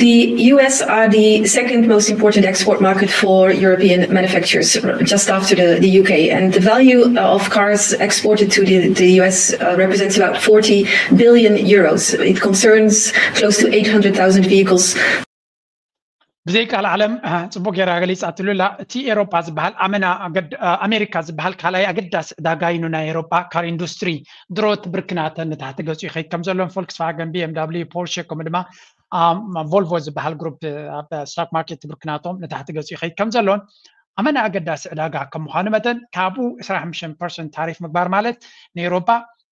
the U S are the second most important export market for European manufacturers, just after the, the U K. And the value of cars exported to the, the U S uh, represents about forty billion euros. It concerns close to eight hundred thousand vehicles. ብዘይ ቃል ዓለም ጽቡቅ ገይራ ገሊጻትሉ ኣላ። እቲ ኤሮፓ ዝበሃል ኣመና ኣገድ- ኣሜሪካ ዝበሃል ካልኣይ ኣገዳሲ ዕዳጋ እዩ። ናይ ኤሮፓ ካር ኢንዱስትሪ ድሮ እቲ ብርክናተን ንታሕቲ ገጹ ይኸይድ ከም ዘሎን፣ ፎልክስቫገን፣ ቢ ኤም ዳብሊዩ፣ ፖርሸ ከምኡ ድማ ቮልቮ ዝበሃል ግሩፕ ኣብ ስቶክ ማርኬት ብርክናቶም ንታሕቲ ገጹ ይኸይድ ከም ዘሎን፣ ኣመና ኣገዳሲ ዕዳጋ ከም ምዃኑ መጠን ካብኡ ዕስራን ሓሙሽተን ፐርሰንት ታሪፍ ምግባር ማለት ንኤሮፓ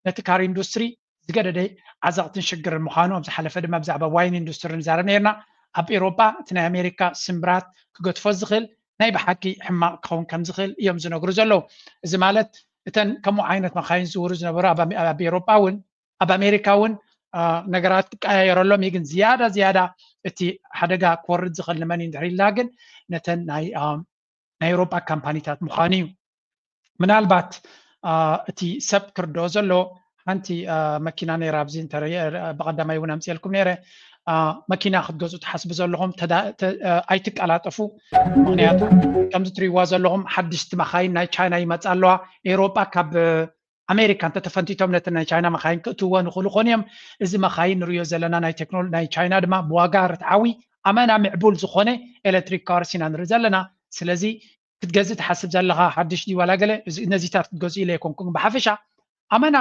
ነቲ ካር ኢንዱስትሪ ዝገደደ ዓዘቕትን ሽግርን ምዃኑ ኣብ ዝሓለፈ ድማ ብዛዕባ ዋይን ኢንዱስትሪ ንዛረብ ነርና። ኣብ ኤሮፓ እቲ ናይ ኣሜሪካ ስምብራት ክገድፎ ዝኽእል ናይ ብሓቂ ሕማቕ ክኸውን ከም ዝኽእል እዮም ዝነግሩ ዘለዉ። እዚ ማለት እተን ከምኡ ዓይነት መኻይን ዝዝውሩ ዝነበሩ ኣብ ኣሜ- ኣብ ኤሮፓ እውን ኣብ ኣሜሪካ እውን አ፣ ነገራት ክቀያየረሎም እዩ። ግን ዝያዳ ዝያዳ እቲ ሓደጋ ክወርድ ዝኽእል ንመን እዩ እንድሕር ኢልና ግን ነተን ናይ አ፣ ናይ ኤሮፓ ካምፓኒታት ምዃኑ እዩ። ምናልባት አ፣ እቲ ሰብ ክርድኦ ዘሎ ሓንቲ አ፣ መኪና ነይራ ኣብዚ እንተረየ አ፣ ብቐዳማይ እውን ኣምፅኤልኩም ነይረ አ፣ መኪና ክትገዙ ትሓስቡ ዘለኹም ተዳ- ተ- አ፣ ኣይትቀላጠፉ። ምክንያቱ ከምዚ ትሪእዋ ዘለኹም ሓድሽቲ መኻይን ናይ ቻይና ይመፃ ኣለዋ። ኤሮፓ ካብ ኣሜሪካ እንተተፈንቲቶም ነቲ ናይ ቻይና መኻይን ክእትዎ ንኽእሉ ኮን እዮም። እዚ መኻይን ንሪኦ ዘለና ናይ ቴክኖሎ ናይ ቻይና ድማ ብዋጋ ርትዓዊ ኣመና ምዕቡል ዝኾነ ኤሌክትሪክ ካርስ ኢና ንርኢ ዘለና። ስለዚ ክትገዝእ ትሓስብ ዘለኻ ሓድሽ ድዩ ዋላ ገለ እዚ- ነዚታት ክትገዝኡ ኢለ ኣይኮንኩን። ብሓፈሻ ኣመና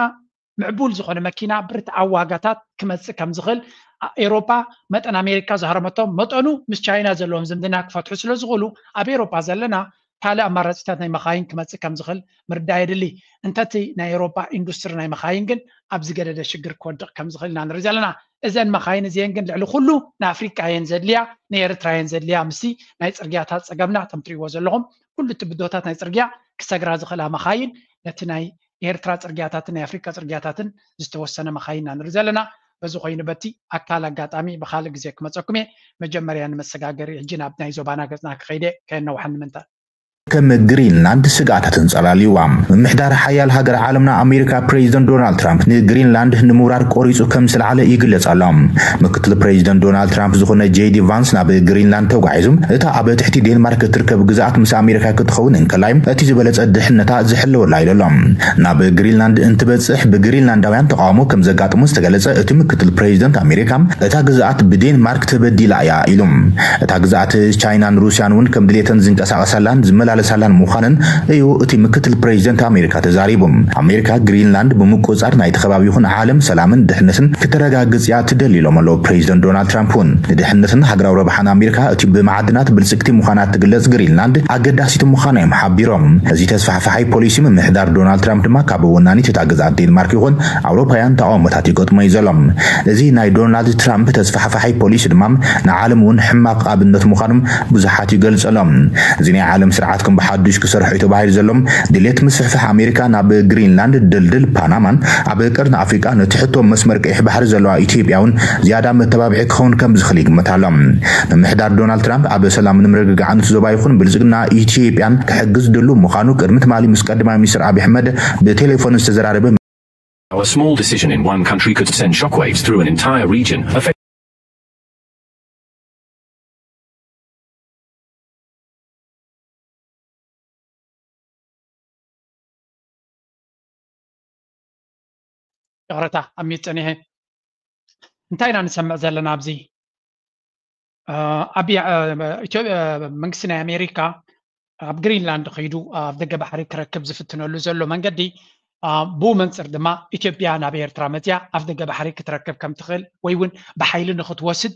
ምዕቡል ዝኾነ መኪና ብርትዓዊ ዋጋታት ክመፅእ ከም ዝኽእል ኣ- ኤሮፓ መጠን ኣሜሪካ ዝሃረመቶ መጠኑ ምስ ቻይና ዘለዎም ዝምድና ክፈትሑ ስለ ዝኽእሉ ኣብ ኤሮፓ ዘለና ካልእ ኣማራፂታት ናይ መኻይን ክመፅእ ከም ዝኽእል ምርዳእ የድሊ። እንተቲ ናይ ኤሮፓ ኢንዱስትሪ ናይ መኻይን ግን ኣብ ዝገደደ ሽግር ክወድቕ ከም ዝኽእል ኢና ንርኢ ዘለና። እዘን መኻይን እዚአን ግን ልዕሊ ኩሉ ንኣፍሪቃ እየን ዘድልያ፣ ንኤርትራ እየን ዘድልያ። ምስቲ ናይ ፅርግያታት ፀገምና ከም ትሪእዎ ዘለኹም ኩሉ እቲ ብዶታት ናይ ፅርግያ ክሰግራ ዝኽእላ መኻይን ነቲ ናይ ኤርትራ ፅርግያታትን ናይ ኣፍሪቃ ፅርግያታትን ዝተወሰነ መኻይን ኢና ንርኢ ዘለና። በዚ ኮይኑ በቲ ኣካል ኣጋጣሚ ብካልእ ግዜ ክመፀኩም እየ። መጀመርያ ንመሰጋገሪ ሕጂ ናብ ናይ ዞባና ገፅና ክኸይደ ከየነውሓን ንምንታ ከም ግሪንላንድ ስግኣታት እንጸላልዩዋ። ምምሕዳር ሓያል ሃገር ዓለምና ኣሜሪካ ፕሬዚደንት ዶናልድ ትራምፕ ንግሪንላንድ ንምውራር ቆሪጹ ከም ዝለዓለ ይግለጽ ኣሎ። ምክትል ፕሬዚደንት ዶናልድ ትራምፕ ዝኾነ ጄዲ ቫንስ ናብ ግሪንላንድ ተጓዒዙ እታ ኣብ ትሕቲ ዴንማርክ እትርከብ ግዝኣት ምስ ኣሜሪካ ክትኸውን እንከላይ እቲ ዝበለጸ ድሕነታ ዝሕለወላ ኢሉ ኣሎ። ናብ ግሪንላንድ እንትበጽሕ ብግሪንላንዳውያን ተቃውሞ ከም ዘጋጥሞ ዝተገለጸ እቲ ምክትል ፕሬዚደንት ኣሜሪካ እታ ግዝኣት ብዴንማርክ ተበዲላ እያ ኢሉ። እታ ግዝኣት ቻይናን ሩስያን እውን ከም ድሌተን ዝንቀሳቐሳላን ዝመላለሳላን ምዃነን እዩ እቲ ምክትል ፕሬዚደንት ኣሜሪካ ተዛሪቡ። ኣሜሪካ ግሪንላንድ ብምቁፅፃር ናይቲ ከባቢ ይኹን ዓለም ሰላምን ድሕነትን ክተረጋግፅ እያ ትደሊ ኢሎም ኣለዉ ፕሬዚደንት ዶናልድ ትራምፕ እውን። ንድሕነትን ሃገራዊ ረብሓን ኣሜሪካ እቲ ብመዓድናት ብልፅግቲ ምዃና እትግለፅ ግሪንላንድ ኣገዳሲት ምዃና እዮም ሓቢሮም። እዚ ተስፋሕፋሓይ ፖሊሲ ምምሕዳር ዶናልድ ትራምፕ ድማ ካብ ወናኒት እታ ግዝኣት ዴንማርክ ይኹን ኣውሮፓውያን ተቃውሞታት ይገጥሞ እዩ ዘሎ። እዚ ናይ ዶናልድ ትራምፕ ተስፋሕፋሓይ ፖሊሲ ድማ ንዓለም እውን ሕማቕ ኣብነት ምዃኑ ብዙሓት ይገልጸሎም። እዚ ናይ ዓለም ስርዓት ከም ብሓዱሽ ክሰርሖ እዩ ተባሂሉ ዘሎ ድሌት ምስፍሕፋሕ ኣሜሪካ ናብ ግሪንላንድ፣ ድልድል ፓናማን ኣብ ቀርኒ ኣፍሪቃ ነቲ ሕቶ መስመር ቀይሕ ባሕሪ ዘለዋ ኢትዮጵያ እውን ዝያዳ መተባብዒ ክኸውን ከም ዝኽእል ይግመት ኣሎ። ምምሕዳር ዶናልድ ትራምፕ ኣብ ሰላምን ምርግጋዕን እቲ ዞባ ይኹን ብልጽግና ኢትዮጵያን ክሕግዝ ድሉው ምዃኑ ቅድሚ ትማሊ ምስ ቀዳማይ ሚኒስትር ኣብይ ኣሕመድ ብቴሌፎን ዝተዘራረበ A small decision in one country could send shockwaves through an entire region, affecting ይቕረታ ኣብ ሚዩት ጸኒሐ። እንታይ ኢና ንሰምዕ ዘለና ኣብዚ? ኣብ ኢትዮ- መንግስቲ ናይ ኣሜሪካ ኣብ ግሪንላንድ ከይዱ ኣብ ደገ ባሕሪ ክረክብ ዝፍትነሉ ዘሎ መንገዲ ብኡ መንፅር ድማ ኢትዮጵያ ናብ ኤርትራ መፅያ ኣፍ ደገ ባሕሪ ክትረክብ ከም ትኽእል ወይ እውን ብሓይሊ ንክትወስድ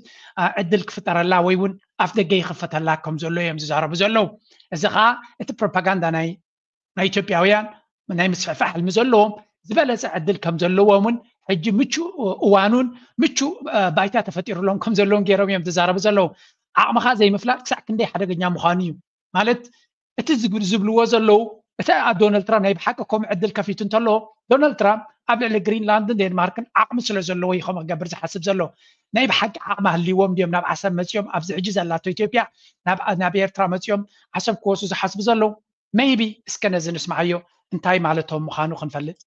ዕድል ክፍጠረላ ወይ እውን ኣፍ ደገ ይኽፈተላ ከም ዘሎ እዮም ዝዛረቡ ዘለዉ። እዚ ከዓ እቲ ፕሮፓጋንዳ ናይ ናይ ኢትዮጵያውያን ናይ ምስፍሕፋሕ ሕልሚ ዘለዎም ዝበለፀ ዕድል ከም ዘለዎም እውን ሕጂ ምቹ እዋኑን ምቹ ባይታ ተፈጢሩሎም ከም ዘለዎም ገይሮም እዮም ዝዛረቡ ዘለዉ። ዓቕምኻ ዘይምፍላጥ ክሳዕ ክንደይ ሓደገኛ ምዃኑ እዩ። ማለት እቲ ዝብልዎ ዘለዉ እቲ ዶናልድ ትራምፕ ናይ ብሓቂ ከምኡ ዕድል ከፊቱ እንተለዎ ዶናልድ ትራምፕ ኣብ ልዕሊ ግሪንላንድን ዴንማርክን ዓቕሚ ስለ ዘለዎ እዩ ከምኡ ክገብር ዝሓስብ ዘሎ። ናይ ብሓቂ ዓቕሚ ሃልይዎም ድዮም ናብ ዓሰብ መፂኦም ኣብዚ ሕጂ ዘላቶ ኢትዮጵያ ናብ ኤርትራ መፂኦም ዓሰብ ክወስዱ ዝሓስቡ ዘለዉ? maybe እስከ ነዚ ንስምዓዮ እንታይ ማለቶም ምዃኑ ክንፈልጥ።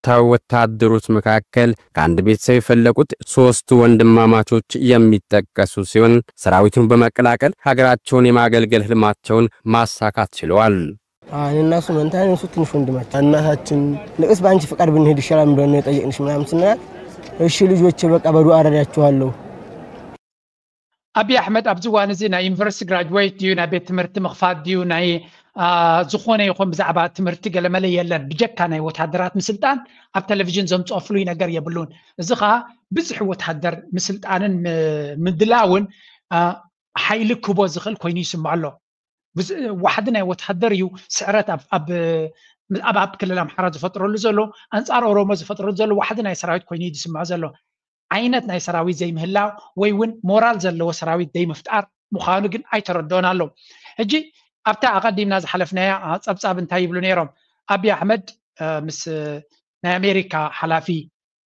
ከወታደሮች መካከል ከአንድ ቤተሰብ የፈለቁት ሶስቱ ወንድማማቾች የሚጠቀሱ ሲሆን ሰራዊቱን በመቀላቀል ሀገራቸውን የማገልገል ህልማቸውን ማሳካት ችለዋል። እኔና እሱ መንታ ነን፣ እሱ ትንሽ ወንድማችን። እናታችን ልቅስ በአንቺ ፍቃድ ብንሄድ ይሻላል ብለን ነው የጠየቅንሽ ምናምን ስንላት እሺ ልጆቼ በቃ በዱዓ እረዳችኋለሁ። ኣብይ ኣሕመድ ኣብዚ እዋን እዚ ናይ ዩኒቨርሲቲ ግራጅዌት ድዩ፣ ናይ ቤት ትምህርቲ ምኽፋት ድዩ፣ ናይ ዝኾነ ይኹን ብዛዕባ ትምህርቲ ገለመለ የለን። ብጀካ ናይ ወታደራት ምስልጣን ኣብ ቴሌቪዥን ዘምፅኦ ፍሉይ ነገር የብሉን። እዚ ከዓ ብዙሕ ወታደር ምስልጣንን ምድላውን ሓይሊ ክቦ ዝኽእል ኮይኑ ይስምዖ ኣሎ። ዋሕዲ ናይ ወታደር እዩ ስዕረት ኣብ ክልል ኣምሓራ ዝፈጥረሉ ዘሎ፣ ኣንፃር ኦሮሞ ዝፈጥረሉ ዘሎ ዋሕዲ ናይ ሰራዊት ኮይኑ እዩ ዝስምዖ ዘሎ። ዓይነት ናይ ሰራዊት ዘይምህላው ወይ እውን ሞራል ዘለዎ ሰራዊት ዘይምፍጣር ምዃኑ ግን ኣይተረድኦን ኣሎ። ሕጂ ኣብታ ኣቐዲምና ዝሓለፍናያ ፀብፃብ እንታይ ይብሉ ነይሮም? ኣብይ ኣሕመድ ምስ ናይ ኣሜሪካ ሓላፊ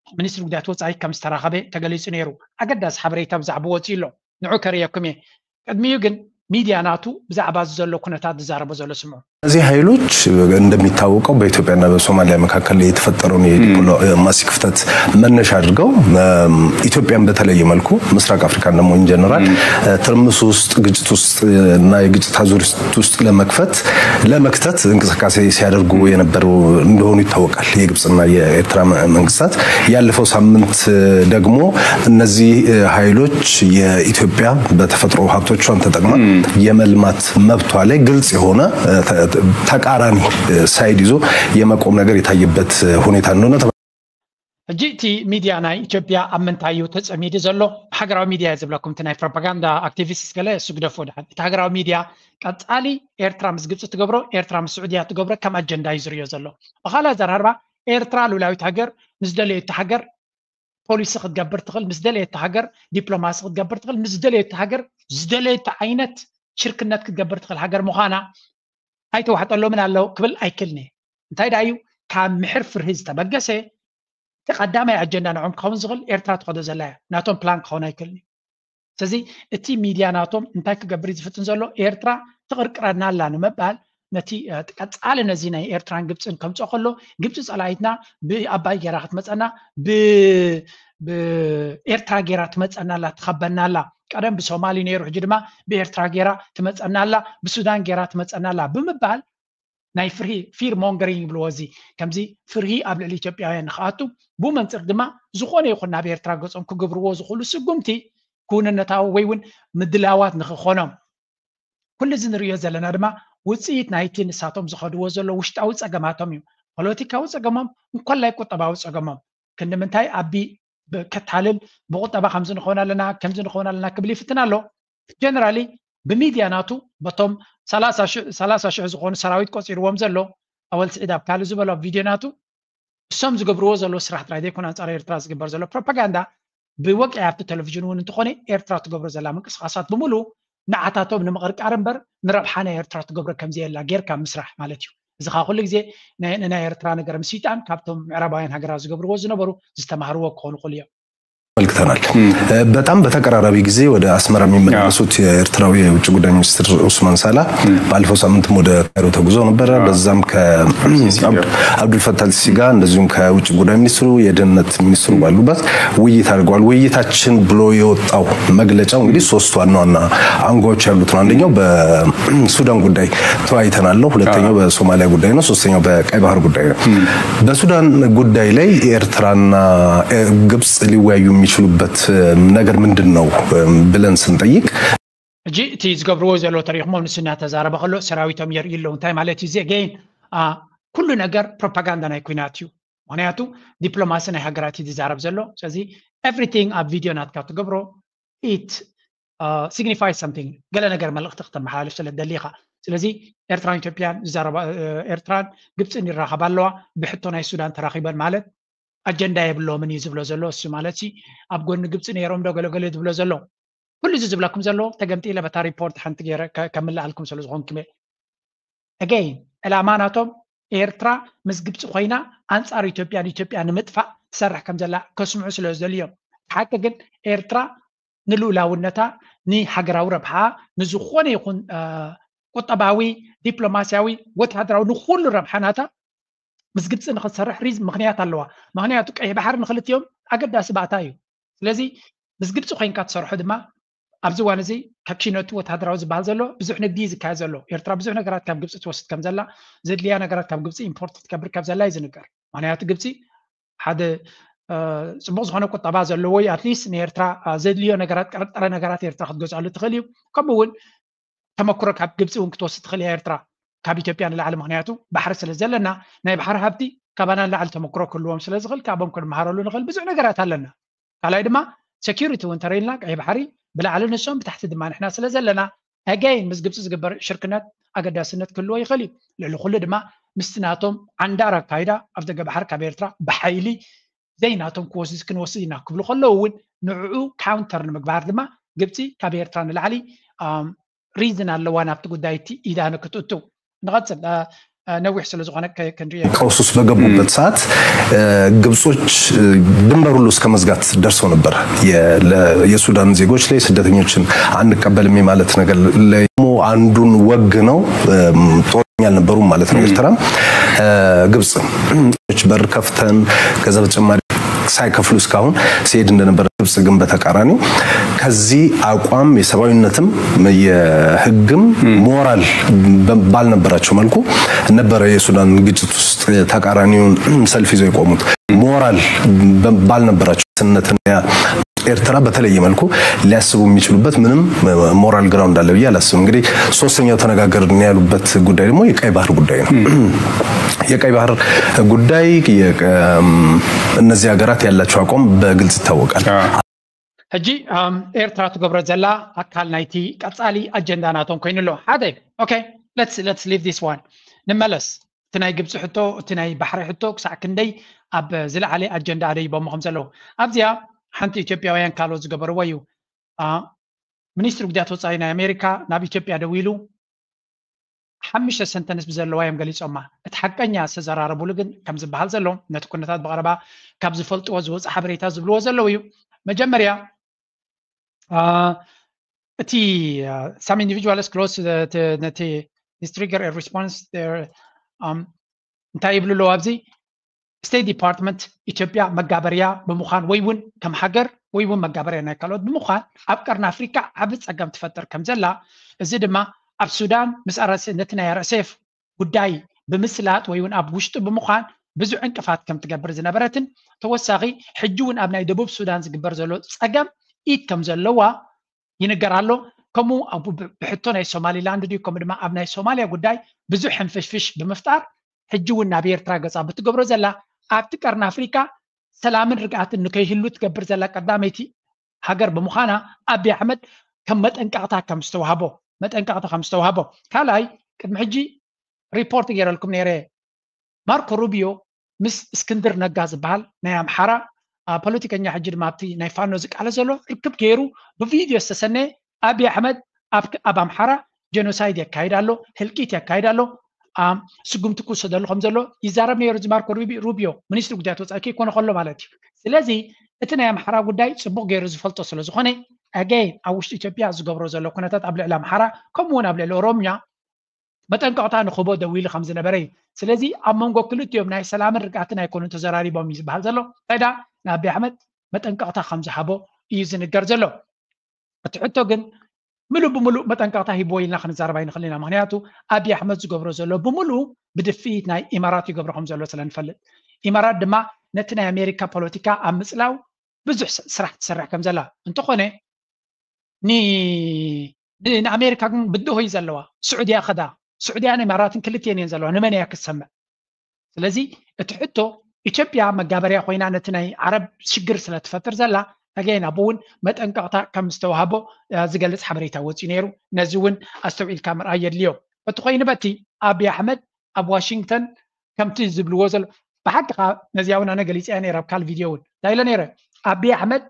ሚኒስትሪ ጉዳያት ወፃኢ ከም ዝተራኸበ ተገሊፁ ነይሩ። ኣገዳሲ ሓበሬታ ብዛዕባ ወፂኡ ኣሎ። ንዑ ከርእየኩም እየ። ቅድሚኡ ግን ሚድያ ናቱ ብዛዕባ እዚ ዘሎ ኩነታት ዝዛረቦ ዘሎ ስምዑ። እነዚህ ኃይሎች እንደሚታወቀው በኢትዮጵያና በሶማሊያ መካከል የተፈጠረውን የዲፕሎማሲ ክፍተት መነሻ አድርገው ኢትዮጵያን በተለየ መልኩ ምስራቅ አፍሪካን ደግሞ ኢንጀነራል ትርምስ ውስጥ፣ ግጭት ውስጥ እና የግጭት አዙሪት ውስጥ ለመክፈት ለመክተት እንቅስቃሴ ሲያደርጉ የነበሩ እንደሆኑ ይታወቃል። የግብፅና የኤርትራ መንግስታት። ያለፈው ሳምንት ደግሞ እነዚህ ኃይሎች የኢትዮጵያ በተፈጥሮ ሀብቶቿን ተጠቅማ የመልማት መብቷ ላይ ግልጽ የሆነ ተቃራኒ ሳይድ ይዞ የመቆም ነገር የታየበት ሁኔታ እንደሆነ ሕጂ እቲ ሚድያ ናይ ኢትዮጵያ ኣብ ምንታይ እዩ ተፀሚዱ ዘሎ? ሃገራዊ ሚድያ እዩ ዝብለኩም፣ እቲ ናይ ፕሮፓጋንዳ ኣክቲቪስት ገለ እሱ ግደፎ ድሓን። እቲ ሃገራዊ ሚድያ ቀፃሊ ኤርትራ ምስ ግብፂ ትገብሮ፣ ኤርትራ ምስ ስዑድያ ትገብሮ ከም ኣጀንዳ እዩ ዝርእዮ ዘሎ። ብኻልእ ኣዘራርባ ኤርትራ ሉላዊት ሃገር ምስ ደለየት ሃገር ፖሊሲ ክትገብር ትኽእል፣ ምስ ደለየት ሃገር ዲፕሎማሲ ክትገብር ትኽእል፣ ምስ ደለየት ሃገር ዝደለየት ዓይነት ሽርክነት ክትገብር ትኽእል ሃገር ምዃና ኣይተዋሕጠሎምን ኣለዉ ክብል ኣይክልኒ። እንታይ ደኣ እዩ ካብ ምሕር ፍርሂ ዝተበገሰ እቲ ቀዳማይ ኣጀንዳ ንዖም ክኸውን ዝኽእል ኤርትራ ትኸዶ ዘላ እያ። ናቶም ፕላን ክኸውን ኣይክእልን እዩ። ስለዚ እቲ ሚድያ ናቶም እንታይ ክገብር እዩ ዝፍትን ዘሎ? ኤርትራ ትቕርቅረና ኣላ ንምባል ነቲ ቀጻሊ ነዚ ናይ ኤርትራን ግብፅን ከምፅኦ ከሎ ግብፂ ፀላኢትና ብኣባይ ገይራ ክትመፀና ብኤርትራ ገይራ ትመፀና ኣላ ትኸበና ኣላ። ቀደም ብሶማሊ ነይሩ፣ ሕጂ ድማ ብኤርትራ ገይራ ትመፀና ኣላ፣ ብሱዳን ገይራ ትመፀና ኣላ ብምባል ናይ ፍርሂ ፊር ሞንገሪንግ ይብልዎ። እዚ ከምዚ ፍርሂ ኣብ ልዕሊ ኢትዮጵያውያን ንክኣቱ ብኡ መንፅር ድማ ዝኾነ ይኹን ናብ ኤርትራ ገፆም ክግብርዎ ዝኽእሉ ስጉምቲ ክውንነታዊ ወይ እውን ምድላዋት ንክኾኖም ኩሉ እዚ ንሪኦ ዘለና ድማ ውፅኢት ናይቲ ንሳቶም ዝኸድዎ ዘሎ ውሽጣዊ ፀገማቶም እዩ። ፖለቲካዊ ፀገሞም እንኮላይ ቁጠባዊ ፀገሞም ክንዲ ምንታይ ኣቢ ከታልል ብቁጠባ ከምዚ ንኸውን ኣለና ከምዚ ንኸውን ኣለና ክብል ይፍትን ኣሎ። ጀነራሊ ብሚድያ ናቱ በቶም ሰላሳ ሽሕ ዝኾኑ ሰራዊት ቆፂርዎም ዘሎ ኣወል ስዒድ ኣብ ካልእ ዝበሎ ቪድዮ ናቱ እሶም ዝገብርዎ ዘሎ ስራሕ ጥራይ ዘይኮነ ኣንፃር ኤርትራ ዝግበር ዘሎ ፕሮፓጋንዳ ብወግዒ ኣብቲ ቴሌቪዥን እውን እንተኾነ ኤርትራ ትገብሮ ዘላ ምንቅስቃሳት ብምሉ ንዓታቶም ንምቕርቃር እምበር ንረብሓ ናይ ኤርትራ ትገብሮ ከምዘየላ ጌርካ ምስራሕ ማለት እዩ። እዚ ከዓ ኩሉ ግዜ ናይ ኤርትራ ነገር ምስይጣን ካብቶም ምዕራባውያን ሃገራት ዝገብርዎ ዝነበሩ ዝተማህርዎ ክኾኑ ይኽእሉ እዮም። ተመልክተናል። በጣም በተቀራራቢ ጊዜ ወደ አስመራ የሚመለሱት የኤርትራዊ የውጭ ጉዳይ ሚኒስትር ኡስማን ሳላ ባለፈው ሳምንትም ወደ ካይሮ ተጉዘው ነበረ። በዛም ከአብዱልፈታህ አልሲሲ ጋር እንደዚሁም ከውጭ ጉዳይ ሚኒስትሩ የደህንነት ሚኒስትሩ ባሉበት ውይይት አድርገዋል። ውይይታችን ብሎ የወጣው መግለጫው እንግዲህ ሶስት ዋና ዋና አንጓዎች ያሉት ነው። አንደኛው በሱዳን ጉዳይ ተወያይተናል ነው። ሁለተኛው በሶማሊያ ጉዳይ ነው። ሶስተኛው በቀይ ባህር ጉዳይ ነው። በሱዳን ጉዳይ ላይ ኤርትራና ግብጽ ሊወያዩ የሚችሉበት ነገር ምንድን ነው ብለን ስንጠይቅ ሕጂ እቲ ዝገብርዎ ዘሎ ተሪኽሞ ንሱ እናተዛረበ ከሎ ሰራዊቶም የርእዩ ኣለዉ። እንታይ ማለት እዩ? እዚ ገይን ኩሉ ነገር ፕሮፓጋንዳ ናይ ኩናት እዩ። ምክንያቱ ዲፕሎማሲ ናይ ሃገራት እዩ ዝዛረብ ዘሎ። ስለዚ ኤቭሪቲንግ ኣብ ቪድዮ ናትካ ትገብሮ ኢት ሲግኒፋይ ሰምቲንግ፣ ገለ ነገር መልእኽቲ ክተመሓላልፍ ስለ ደሊኻ። ስለዚ ኤርትራን ኢትዮጵያን ዝዛረባ ኤርትራን ግብፅን ይራኸባ ኣለዋ። ብሕቶ ናይ ሱዳን ተራኺበን ማለት ኣጀንዳ የብሎምን እዩ ዝብሎ ዘሎ። እሱ ማለት ሲ ኣብ ጎኒ ግብፂ ነይሮም ዶ ገለገለ ዝብሎ ዘሎ ኩሉ እዚ ዝብለኩም ዘሎ ተገምጢለ በታ ሪፖርት ሓንቲ ገይረ ከምልኣልኩም ስለ ዝኾንኩም እየ። ኣገይን ዕላማ ናቶም ኤርትራ ምስ ግብፂ ኮይና ኣንፃር ኢትዮጵያ ንኢትዮጵያ ንምጥፋእ ትሰርሕ ከም ዘላ ከስምዑ ስለ ዝደልዩ እዮም። ሓቂ ግን ኤርትራ ንልኡላውነታ ንሃገራዊ ረብሓ ንዝኾነ ይኹን ቁጠባዊ፣ ዲፕሎማስያዊ፣ ወታደራዊ ንኩሉ ረብሓ ናታ ምስ ግብፂ ንክትሰርሕ ሪዝ ምክንያት ኣለዋ። ምክንያቱ ቀይሕ ባሕሪ ንክልቲኦም ኣገዳሲ ባእታ እዩ። ስለዚ ምስ ግብፂ ኮይንካ ትሰርሖ ድማ ኣብዚ እዋን እዚ ካብ ኪነቱ ወታደራዊ ዝበሃል ዘሎ ብዙሕ ንግዲ እዩ ዝካየድ ዘሎ። ኤርትራ ብዙሕ ነገራት ካብ ግብፂ ትወስድ ከም ዘላ፣ ዘድልያ ነገራት ካብ ግብፂ ኢምፖርት ትገብር ከም ዘላ እዩ ዝንገር። ምክንያቱ ግብፂ ሓደ ጽቡቕ ዝኾነ ቁጠባ ዘለዎ እዩ። ኣትሊስት ንኤርትራ ዘድልዮ ነገራት፣ ቀረብ ጥረ ነገራት ኤርትራ ክትገዝኣሉ ትኽእል እዩ። ከምኡ እውን ተመክሮ ካብ ግብፂ እውን ክትወስድ ትኽእል እያ ኤርትራ። ካብ ኢትዮጵያ ንላዕሊ፣ ምክንያቱ ባሕሪ ስለ ዘለና፣ ናይ ባሕሪ ሃብቲ ካባና ንላዕሊ ተመክሮ ክህልዎም ስለ ዝኽእል፣ ካብኦም ክንመሃረሉ ንኽእል ብዙሕ ነገራት ኣለና። ካልኣይ ድማ ሴኪሪቲ እውን ተረኢልና፣ ቀይ ባሕሪ ብላዕሊ ንሶም ብታሕቲ ድማ ንሕና ስለ ዘለና፣ ኣገይን ምስ ግብፂ ዝግበር ሽርክነት ኣገዳስነት ክህልዎ ይኽእል እዩ። ልዕሊ ኩሉ ድማ ምስቲ ናቶም ዓንዳር ኣካይዳ ኣብ ደገ ባሕሪ ካብ ኤርትራ ብሓይሊ ዘይናቶም ክወስድ ክንወስድ ኢና ክብሉ ከለዉ እውን ንዕኡ ካውንተር ንምግባር ድማ ግብፂ ካብ ኤርትራ ንላዕሊ ሪዝን ኣለዋ ናብቲ ጉዳይ እቲ ኢዳ ንክትእቱ። ንቐፅል። ነዊሕ ስለ ዝኾነ ክንሪኦ ቀውስ ውስጥ በገቡበት ሰዓት ግብጾች ድንበር ሁሉ እስከ መዝጋት ደርሰው ነበር። የሱዳን ዜጎች ላይ ስደተኞችን አንቀበልም የማለት ነገር ላይ አንዱን ወግ ነው። ጦረኛ አልነበሩም ማለት ነው። ኤርትራም ግብጽ በር ከፍተን ከዛ በተጨማሪ ሳይከፍሉ እስካሁን ሲሄድ እንደነበረ ግብጽ ግን በተቃራኒው ከዚህ አቋም የሰብአዊነትም የህግም ሞራል ባልነበራቸው መልኩ ነበረ የሱዳን ግጭት ውስጥ ተቃራኒውን ሰልፍ ይዘው የቆሙት። ሞራል ባልነበራቸው ስነትና ኤርትራ በተለየ መልኩ ሊያስቡ የሚችሉበት ምንም ሞራል ግራውንድ አለ ብዬ አላስብም። እንግዲህ ሶስተኛው ተነጋገርን ያሉበት ጉዳይ ደግሞ የቀይ ባህር ጉዳይ ነው። የቀይ ባህር ጉዳይ እነዚህ ሀገራት ያላቸው አቋም በግልጽ ይታወቃል። ሕጂ ኤርትራ ትገብሮ ዘላ ኣካል ናይቲ ቀጻሊ ኣጀንዳ ናቶም ኮይኑ ኣሎ። ሓደ okay, let's let's leave this one። ንመለስ። እቲ ናይ ግብፂ ሕቶ፣ እቲ ናይ ባሕሪ ሕቶ ክሳዕ ክንደይ ኣብ ዝለዓለ ኣጀንዳ ኣደይቦሞ ከም ዘለዉ ኣብዚኣ ሓንቲ ኢትዮጵያውያን ካልኦት ዝገበርዎ እዩ። ሚኒስትሪ ጉዳያት ወፃኢ ናይ ኣሜሪካ ናብ ኢትዮጵያ ደዊሉ ሓሙሽተ ሰንተንስ ብዘለዋ እዮም ገሊፆማ። እቲ ሓቀኛ ዝተዘራረቡሉ ግን ከም ዝበሃል ዘሎ ነቲ ኩነታት ብቐረባ ካብ ዝፈልጥዎ ዝወፅእ ሓበሬታ ዝብልዎ ዘለዉ እዩ። መጀመርያ እቲ some individuals close ነቲ trigger response እንታይ ይብሉ ኣለዉ ኣብዚ? ስቴት ዲፓርትመንት ኢትዮጵያ መጋበርያ ብምዃን ወይ እውን ከም ሃገር ወይ እውን መጋበርያ ናይ ካልኦት ብምዃን ኣብ ቀርኒ ኣፍሪካ ዓቢ ፀገም ትፈጥር ከም ዘላ፣ እዚ ድማ ኣብ ሱዳን ምስ ነቲ ናይ ርሴፍ ጉዳይ ብምስላጥ ወይ እውን ኣብ ውሽጢ ብምዃን ብዙሕ ዕንቅፋት ከም ትገብር ዝነበረትን ተወሳኺ ሕጂ እውን ኣብ ናይ ደቡብ ሱዳን ዝግበር ዘሎ ፀገም ኢድ ከም ዘለዋ ይንገር ኣሎ። ከምኡ ብሕቶ ናይ ሶማሊላንድ ድዩ ከምኡ ድማ ኣብ ናይ ሶማሊያ ጉዳይ ብዙሕ ሕንፍሽፍሽ ብምፍጣር ሕጂ እውን ናብ ኤርትራ ገፃ ብትገብሮ ዘላ ኣብቲ ቀርኒ ኣፍሪካ ሰላምን ርግኣትን ንከይህሉ ትገብር ዘላ ቀዳመይቲ ሃገር ብምዃና ኣቢ ኣሕመድ ከም መጠንቀቕታ ከም ዝተዋህቦ መጠንቀቕታ ከም ዝተዋህቦ ካልኣይ ቅድሚ ሕጂ ሪፖርት ገይረልኩም ነይረ። ማርኮ ሩቢዮ ምስ እስክንድር ነጋ ዝበሃል ናይ ኣምሓራ ፖለቲከኛ ሕጂ ድማ ኣብቲ ናይ ፋኖ ዝቃለ ዘሎ ርክብ ገይሩ ብቪድዮ ዝተሰነየ ኣቢ ኣሕመድ ኣብ ኣምሓራ ጀኖሳይድ የካይድ ኣሎ፣ ህልቂት የካይድ ኣሎ፣ ስጉምቲ ክውሰደሉ ከም ዘሎ ይዛረብ ነይሩ። እዚ ማርኮ ሩቢዮ ሚኒስትሪ ጉዳያት ወፃኢ ከይኮነ ከሎ ማለት እዩ። ስለዚ እቲ ናይ ኣምሓራ ጉዳይ ፅቡቕ ገይሩ ዝፈልጦ ስለ ዝኾነ ኣገይን ኣብ ውሽጢ ኢትዮጵያ ዝገብሮ ዘሎ ኩነታት ኣብ ልዕሊ ኣምሓራ ከምኡ እውን ኣብ ልዕሊ ኦሮምኛ መጠንቀቕታ ንክቦ ደዊሉ ከም ዝነበረ እዩ። ስለዚ ኣብ መንጎ ክልቲኦም ናይ ሰላምን ርግኣትን ኣይኮኑን ተዘራሪቦም እዩ ዝበሃል ዘሎ። እንታይ ደኣ ንኣቢ ኣሕመድ መጠንቀቕታ ከም ዝሃቦ እዩ ዝንገር ዘሎ። እቲ ሕቶ ግን ምሉእ ብምሉእ መጠንቀቕታ ሂብዎ ኢልና ክንዛረብ ኣይንኽእል ኢና። ምክንያቱ ኣቢ ኣሕመድ ዝገብሮ ዘሎ ብምሉእ ብድፍኢት ናይ ኢማራት ይገብሮ ከም ዘሎ ስለ ንፈልጥ፣ ኢማራት ድማ ነቲ ናይ ኣሜሪካ ፖለቲካ ኣብ ምፅላው ብዙሕ ስራሕ ትሰርሕ ከም ዘላ እንተኾነ ንኣሜሪካ ግን ብድሆ እዩ ዘለዋ። ስዑድያ ከዳ ስዑድያን ኢማራትን ክልቲኤን እየን ዘለዋ። ንመን እያ ክትሰምዕ? ስለዚ እቲ ሕቶ ኢትዮጵያ መጋበርያ ኮይና ነቲ ናይ ዓረብ ሽግር ስለ ትፈጥር ዘላ ኣገይን ኣብኡ እውን መጠንቀቕታ ከም ዝተዋህቦ ዝገልፅ ሓበሬታ ወፂኡ ነይሩ። ነዚ እውን ኣስተውዒልካ ምርኣይ የድልዮ። በቲ ኮይኑ በቲ ኣቢ ኣሕመድ ኣብ ዋሽንግተን ከምቲ ዝብልዎ ዘሎ ብሓቂ ከዓ ነዚኣ እውን ኣነ ገሊፀያ ነይረ ኣብ ካል ቪድዮ እውን እንታይ ኢለ ነይረ ኣቢ ኣሕመድ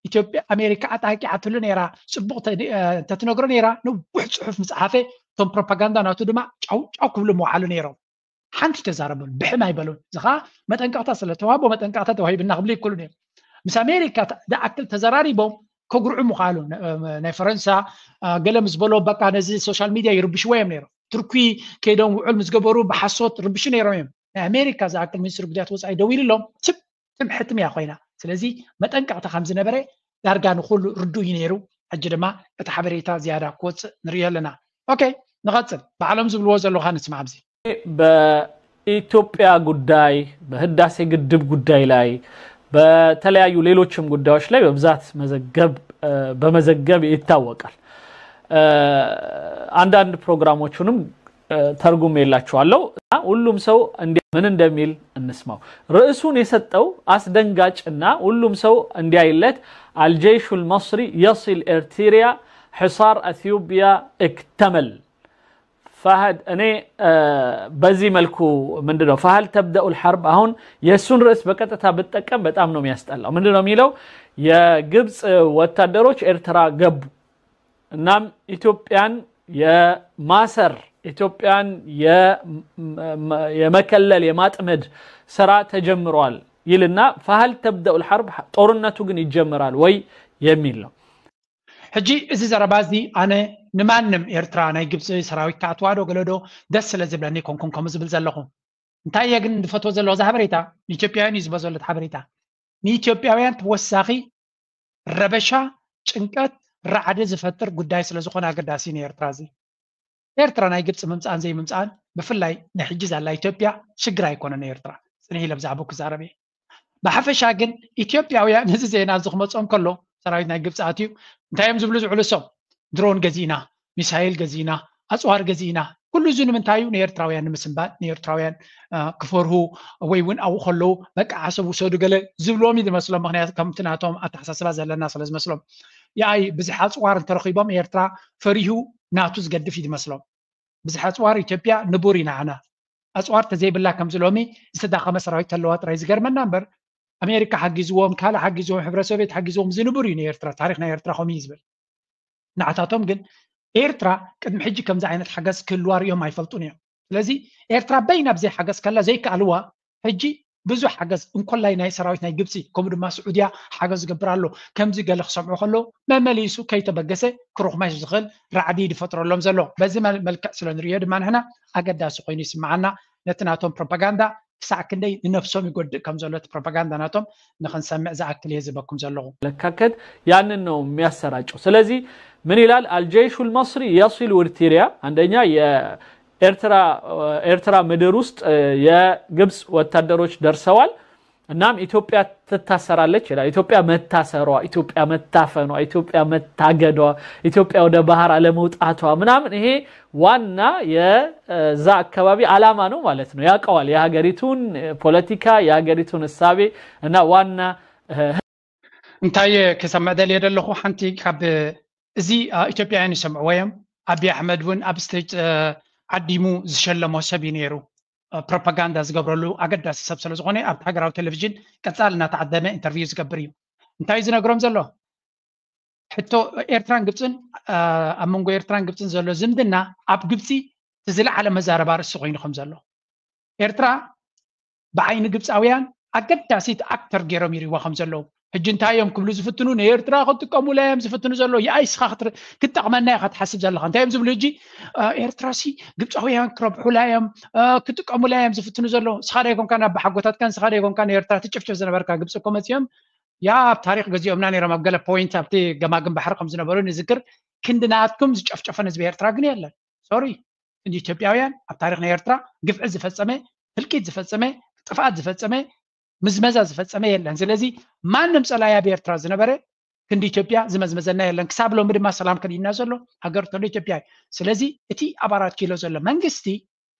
ኢትዮጵያ ኣሜሪካ ኣጣቂዓትሉ ነይራ ፅቡቕ እንተትነግሮ ነይራ ነዊሕ ፅሑፍ ምፅሓፈ እቶም ፕሮፓጋንዳ ናቱ ድማ ጫው ጫው ክብሉ ምውዓሉ ነይሮም። ሓንቲ ተዛረቡን ብሕም ኣይበሉን። እዚ ከዓ መጠንቀቕታ ስለተዋህቦ መጠንቀቕታ ተዋሂብና ክብሉ ይክእሉ እዮም። ምስ ኣሜሪካ ዝኣክል ተዘራሪቦም ከጉርዑ ምኽኣሉ ናይ ፈረንሳ ገለ ምስ በሎ በቃ ነዚ ሶሻል ሚድያ ይርብሽዎ እዮም ነይሮም። ቱርኪ ከይዶም ውዕል ምስ ገበሩ ብሓሶት ርብሹ ነይሮም እዮም። ናይ ኣሜሪካ ዝኣክል ሚኒስትሪ ጉዳያት ወፃኢ ደው ኢሉሎም ትም ትም ሕትም እያ ኮይና። ስለዚ መጠንቀቕታ ከም ዝነበረ ዳርጋ ንኩሉ ርዱእ እዩ ነይሩ። ሕጂ ድማ እቲ ሓበሬታ ዝያዳ ክወፅእ ንሪኦ ኣለና። ኦኬ ንቐፅል። ባዕሎም ዝብልዎ ዘለኻ ንስማዕ ኣብዚ በኢትዮጵያ ጉዳይ በህዳሴ ግድብ ጉዳይ ላይ በተለያዩ ሌሎችም ጉዳዮች ላይ በብዛት መዘገብ በመዘገብ ይታወቃል። አንዳንድ ፕሮግራሞቹንም ተርጉሜላችኋለሁ። ሁሉም ሰው ምን እንደሚል እንስማው። ርዕሱን የሰጠው አስደንጋጭና ሁሉም ሰው እንዲያይለት አልጀይሹል መስሪ የሲል ኤርትሪያ ሕሳር ኢትዮጵያ እክተመል። ፈህድ እኔ በዚህ መልኩ ምንድነው ፈህል ተብደኡል ሐርብ አሁን የእሱን ርዕስ በቀጥታ ብጠቀም በጣም ነው የሚያስጠላው። ምንድነው የሚለው የግብፅ ወታደሮች ኤርትራ ገቡ፣ እናም ኢትዮጵያን የማሰር ኢትዮጵያን የመከለል የማጥመድ ስራ ተጀምሯል ይልና ፈህል ተብደኡል ሐርብ ጦርነቱ ግን ይጀምራል ወይ የሚል ነው። ሕጂ እዚ ዘረባ እዚ ኣነ ንማንም ኤርትራ ናይ ግብፂ ሰራዊት ክኣትዋ ዶ ገለ ዶ ደስ ስለ ዝብለኒ ኮንኩም ከምኡ ዝብል ዘለኹ። እንታይ እየ ግን ዝፈትዎ ዘለኹ፣ እዚ ሓበሬታ ንኢትዮጵያውያን እዩ ዝቦ ዘሎ ሓበሬታ። ንኢትዮጵያውያን ተወሳኺ ረበሻ፣ ጭንቀት፣ ራዕዲ ዝፈጥር ጉዳይ ስለ ዝኾነ ኣገዳሲ ንኤርትራ እዚ። ኤርትራ ናይ ግብፂ ምምፃእን ዘይምምፃእን ብፍላይ ንሕጂ ዘላ ኢትዮጵያ ሽግር ኣይኮነን። ኤርትራ ፅንሕ ኢለ ብዛዕባኡ ክዛረብ እየ። ብሓፈሻ ግን ኢትዮጵያውያን እዚ ዜና እዚ ክመፅኦም ከሎ ሰራዊት ናይ ግብፂ ኣትዩ እንታይ እዮም ዝብሉ ዝውዕሉ እሶም? ድሮን ገዚእና፣ ሚሳይል ገዚእና፣ ኣፅዋር ገዚእና። ኩሉ እዚ ንምንታይ እዩ? ንኤርትራውያን ንምስንባድ፣ ንኤርትራውያን ክፈርሁ ወይ እውን ኣብኡ ከለዉ በቃ ዓሰብ ውሰዱ ገለ ዝብልዎም እዩ ዝመስሎም። ምክንያቱ ከምቲ ናቶም ኣተሓሳስባ ዘለና ስለ ዝመስሎም። ያኣይ ብዝሕ ኣፅዋር እንተረኺቦም ኤርትራ ፈሪሁ ናቱ ዝገድፍ እዩ ዝመስሎም። ብዝሕ ኣፅዋር ኢትዮጵያ ንቡር ኢና ዓና። ኣፅዋር ተዘይብላ ከምዚ ሎሚ ዝተዳኸመ ሰራዊት ተለዋ ጥራይ ዝገርመና እምበር ኣሜሪካ ሓጊዝዎም፣ ካልእ ሓጊዝዎም፣ ሕብረ ሶቪየት ሓጊዝዎም ዝንቡር እዩ ንኤርትራ። ታሪኽ ናይ ኤርትራ ከምኡ እዩ ዝብል። ንዓታቶም ግን ኤርትራ ቅድሚ ሕጂ ከምዚ ዓይነት ሓገዝ ክህልዋ ርእዮም ኣይፈልጡን እዮም። ስለዚ ኤርትራ በይና ብዘይ ሓገዝ ከላ ዘይከኣልዋ ሕጂ ብዙሕ ሓገዝ እንኮላይ ናይ ሰራዊት ናይ ግብፂ ከምኡ ድማ ስዑድያ ሓገዝ ዝገብር ኣሎ። ከምዚ ገለ ክሰምዑ ከለዉ መመሊሱ ከይተበገሰ ክሩኽመሽ ዝኽእል ራዕዲ ዝፈጥረሎም ዘሎ። በዚ መልክዕ ስለ ንርእዮ ድማ ንሕና ኣገዳሲ ኮይኑ ይስምዓና። ነቲ ናቶም ፕሮፓጋንዳ ክሳዕ ክንደይ ንነፍሶም ይጎድእ ከም ዘሎ እቲ ፕሮፓጋንዳ ናቶም ንኽንሰምዕ ዝኣክል እየ ዝበኩም ዘለኹ። ለካከት ያንን ነው የሚያሰራጨው። ስለዚህ ምን ይላል አልጀይሹል መስሪ የሲሉ ኢርትሪያ አንደኛ የኤርትራ ኤርትራ ምድር ውስጥ የግብፅ ወታደሮች ደርሰዋል። እናም ኢትዮጵያ ትታሰራለች ይላል። ኢትዮጵያ መታሰሯ፣ ኢትዮጵያ መታፈኗ፣ ኢትዮጵያ መታገዷ፣ ኢትዮጵያ ወደ ባህር አለመውጣቷ ምናምን ይሄ ዋና የዛ አካባቢ አላማ ነው ማለት ነው። ያውቀዋል የሀገሪቱን ፖለቲካ፣ የሀገሪቱን እሳቤ እና ዋና እንታይ ክሰምዕ ደልየ ዘለኹ ሓንቲ ካብ እዚ ኢትዮጵያውያን ይሰምዕዎ እዮም። ኣቢ ኣሕመድ እውን ኣብ ስቴጅ ዓዲሙ ዝሸለሞ ሰብ እዩ ነይሩ። ፕሮፓጋንዳ ዝገብረሉ ኣገዳሲ ሰብ ስለ ዝኾነ ኣብቲ ሃገራዊ ቴሌቪዥን ቀፃል እናተዓደመ ኢንተርቪው ዝገብር እዩ። እንታይ እዩ ዝነግሮም ዘሎ? ሕቶ ኤርትራን ግብፅን ኣብ መንጎ ኤርትራን ግብፅን ዘሎ ዝምድና ኣብ ግብፂ እቲ ዝለዓለ መዛረባ ርእሲ ኮይኑ ከም ዘሎ ኤርትራ ብዓይኒ ግብፃውያን ኣገዳሲት ኣክተር ገይሮም ይሪዋ ከም ዘለዉ ሕጂ እንታይ እዮም ክብሉ ዝፍትኑ ንኤርትራ ክጥቀሙላ እዮም ዝፍትኑ ዘሎ ይኣይ ስኻ ክትጠቕመና ኢኻ ትሓስብ ዘለኻ እንታይ እዮም ዝብሉ ሕጂ ኤርትራሲ ግብፃውያን ክረብሑላ እዮም ክጥቀሙላ እዮም ዝፍትኑ ዘለዉ ስኻ ዶ ይኮንካ ናብ ሓጎታትካን ስኻ ዶ ይኮንካ ንኤርትራ ትጭፍጭፍ ዝነበርካ ግብፂ እኮ መፂኦም ያ ኣብ ታሪክ ገዚኦምና ነይሮም ኣብ ገለ ፖይንት ኣብቲ ገማግም ባሕሪ ከም ዝነበሩ ንዝክር ክንዲ ናትኩም ዝጨፍጨፈን ህዝቢ ኤርትራ ግን የለን ሶሪ ክንዲ ኢትዮጵያውያን ኣብ ታሪክ ናይ ኤርትራ ግፍዒ ዝፈፀመ ህልቂት ዝፈፀመ ጥፍኣት ዝፈፀመ ምዝመዛ ዝፈፀመ የለን ስለዚ ማንም ፀላይ ኣብ ኤርትራ ዝነበረ ክንዲ ኢትዮጵያ ዝመዝመዘና የለን ክሳብ ሎሚ ድማ ሰላም ከዲና ዘሎ ሃገር ተሎ ኢትዮጵያ እዩ ስለዚ እቲ ኣብ ኣራት ኪሎ ዘሎ መንግስቲ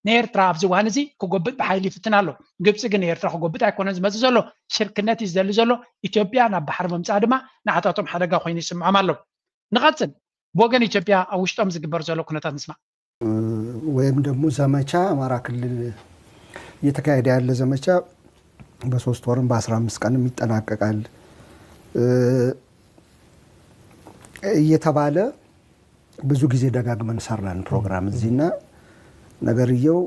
ንኤርትራ ኣብዚ እዋን እዚ ክጎብጥ ብሓይሊ ይፍትን ኣሎ ግብፂ ግን ንኤርትራ ክጎብጥ ኣይኮነን ዝመፅእ ዘሎ ሽርክነት እዩ ዝደሊ ዘሎ ኢትዮጵያ ናብ ባሕሪ ምምፃእ ድማ ንዓታቶም ሓደጋ ኮይኑ ይስምዖም ኣሎ ንቐፅል ብወገን ኢትዮጵያ ኣብ ውሽጦም ዝግበር ዘሎ ኩነታት ንስማዕ ወይም ደግሞ ዘመቻ አማራ ክልል እየተካሄደ ያለ ዘመቻ በሶስት ወርም በአስራ አምስት ቀንም ይጠናቀቃል እየተባለ ብዙ ጊዜ ደጋግመን ሰራን ፕሮግራም እዚህና ነገርየው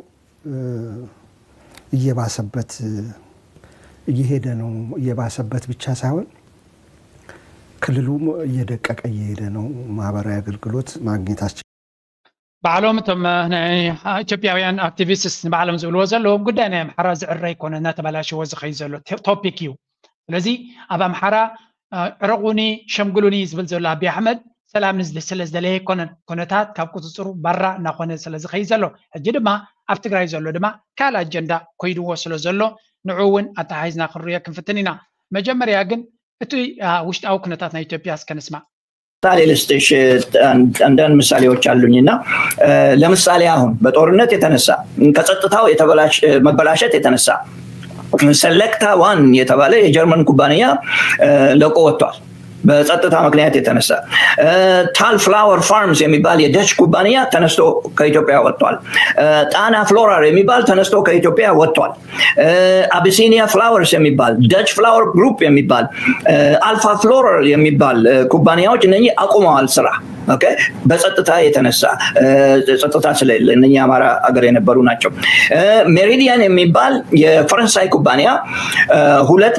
እየባሰበት እየሄደ ነው። እየባሰበት ብቻ ሳይሆን ክልሉም እየደቀቀ እየሄደ ነው። ማህበራዊ አገልግሎት ማግኘት አስቸ ባዕሎም እቶም ናይ ኢትዮጵያውያን ኣክቲቪስትስ ንባዕሎም ዝብልዎ ዘለዎም ጉዳይ ናይ ኣምሓራ ዝዕረ ኣይኮነ እናተበላሸወ ዝኸይ ዘሎ ቶፒክ እዩ። ስለዚ ኣብ ኣምሓራ ዕረቑኒ ሸምግሉኒ ዝብል ዘሎ ኣቢ ኣሕመድ ሰላም ስለ ዝደለየ ኣይኮነን። ኩነታት ካብ ቁፅፅሩ ባራ እናኾነ ስለ ዝኸይድ ዘሎ ሕጂ ድማ ኣብ ትግራይ ዘሎ ድማ ካልእ ኣጀንዳ ኮይድዎ ስለ ዘሎ ንዑ እውን ኣተሓሒዝና ክንሪኦ ክንፍትን ኢና። መጀመርያ ግን እቲ ውሽጣዊ ኩነታት ናይ ኢትዮጵያ እስከ ንስማዕ። ምሳሌ ልስጥሽ። አንዳንድ ምሳሌዎች አሉኝና ለምሳሌ አሁን በጦርነት የተነሳ ከጸጥታው መበላሸት የተነሳ ሰሌክታ ዋን የተባለ የጀርመን ኩባንያ ለቆ ወጥቷል። በጸጥታ ምክንያት የተነሳ ታል ፍላወር ፋርምስ የሚባል የደች ኩባንያ ተነስቶ ከኢትዮጵያ ወጥቷል። ጣና ፍሎራል የሚባል ተነስቶ ከኢትዮጵያ ወጥቷል። አቢሲኒያ ፍላወርስ የሚባል፣ ደች ፍላወር ግሩፕ የሚባል፣ አልፋ ፍሎራል የሚባል ኩባንያዎች እነኚህ አቁመዋል ስራ። በጸጥታ የተነሳ ጸጥታ ስለሌለ እነኛ አማራ ሀገር የነበሩ ናቸው። ሜሪዲያን የሚባል የፈረንሳይ ኩባንያ ሁለት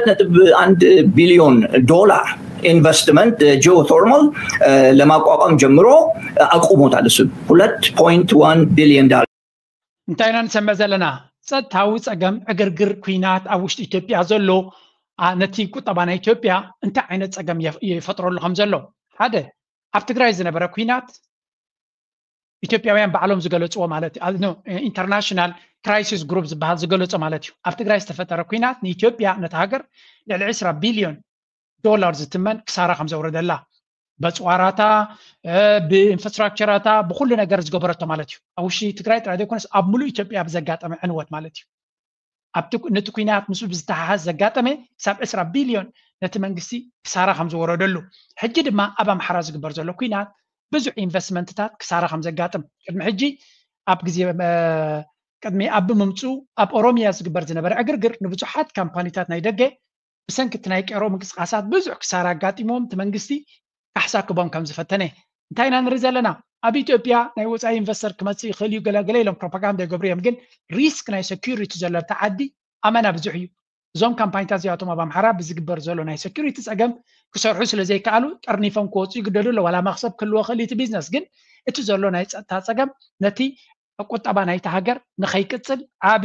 ነጥብ አንድ ቢሊዮን ዶላር ኢንቨስትመንት ጂኦተርማል ለማቋቋም ጀምሮ አቁሞታል። እሱ ሁለት ፖይንት ዋን ቢሊዮን ዶላር። እንታይ ኢና ንሰምዕ ዘለና? ጸጥታዊ ጸገም፣ ዕግርግር፣ ኩናት ኣብ ውሽጢ ኢትዮጵያ ዘሎ ነቲ ቁጠባ ናይ ኢትዮጵያ እንታይ ዓይነት ጸገም ይፈጥረሉ ከም ዘሎ፣ ሓደ ኣብ ትግራይ ዝነበረ ኩናት ኢትዮጵያውያን ባዕሎም ዝገለፅዎ ማለት ኢንተርናሽናል ክራይሲስ ግሩፕ ዝበሃል ዝገለፆ ማለት እዩ። ኣብ ትግራይ ዝተፈጠረ ኩናት ንኢትዮጵያ ነቲ ሃገር ልዕሊ ዕስራ ቢልዮን ዶላር ዝትመን ክሳራ ከም ዘውረደላ በፅዋራታ ብኢንፍራስትራክቸራታ ብኩሉ ነገር ዝገበረቶ ማለት እዩ። ኣብ ውሽጢ ትግራይ ጥራይ ዘይኮነስ ኣብ ሙሉእ ኢትዮጵያ ብዘጋጠመ ዕንወት ማለት እዩ። ኣብቲ ነቲ ኩናት ምስኡ ብዝተሓሓዝ ዘጋጠመ ክሳብ ዕስራ ቢልዮን ነቲ መንግስቲ ክሳራ ከም ዝወረደሉ፣ ሕጂ ድማ ኣብ ኣምሓራ ዝግበር ዘሎ ኩናት ብዙሕ ኢንቨስትመንትታት ክሳራ ከም ዘጋጥም፣ ቅድሚ ሕጂ ኣብ ግዜ ቅድሚ ኣብ ምምፅኡ ኣብ ኦሮሚያ ዝግበር ዝነበረ ዕግርግር ንብዙሓት ካምፓኒታት ናይ ደገ ብሰንኪ እቲ ናይ ቀሮ ምንቅስቃሳት ብዙሕ ክሳራ ኣጋጢሞም እቲ መንግስቲ ካሕሳ ክቦም ከም ዝፈተነ እንታይ ኢና ንርኢ ዘለና? ኣብ ኢትዮጵያ ናይ ወፃኢ ኢንቨስተር ክመፅእ ይኽእል እዩ ገለገለ ኢሎም ፕሮፓጋንዳ ይገብሩ እዮም። ግን ሪስክ ናይ ሴኩሪቲ ዘሎ ኣብቲ ዓዲ ኣመና ብዙሕ እዩ። እዞም ካምፓኒታት እዚኣቶም ኣብ ኣምሓራ ብዝግበር ዘሎ ናይ ሴኩሪቲ ፀገም ክሰርሑ ስለ ዘይከኣሉ ጠርኒፎም ክወፁ ይግደዱ ኣሎ። ዋላ መክሰብ ክህልዎ ክእል እቲ ቢዝነስ፣ ግን እቲ ዘሎ ናይ ፀጥታ ፀገም ነቲ ቁጠባ ናይቲ ሃገር ንኸይቅፅል ዓቢ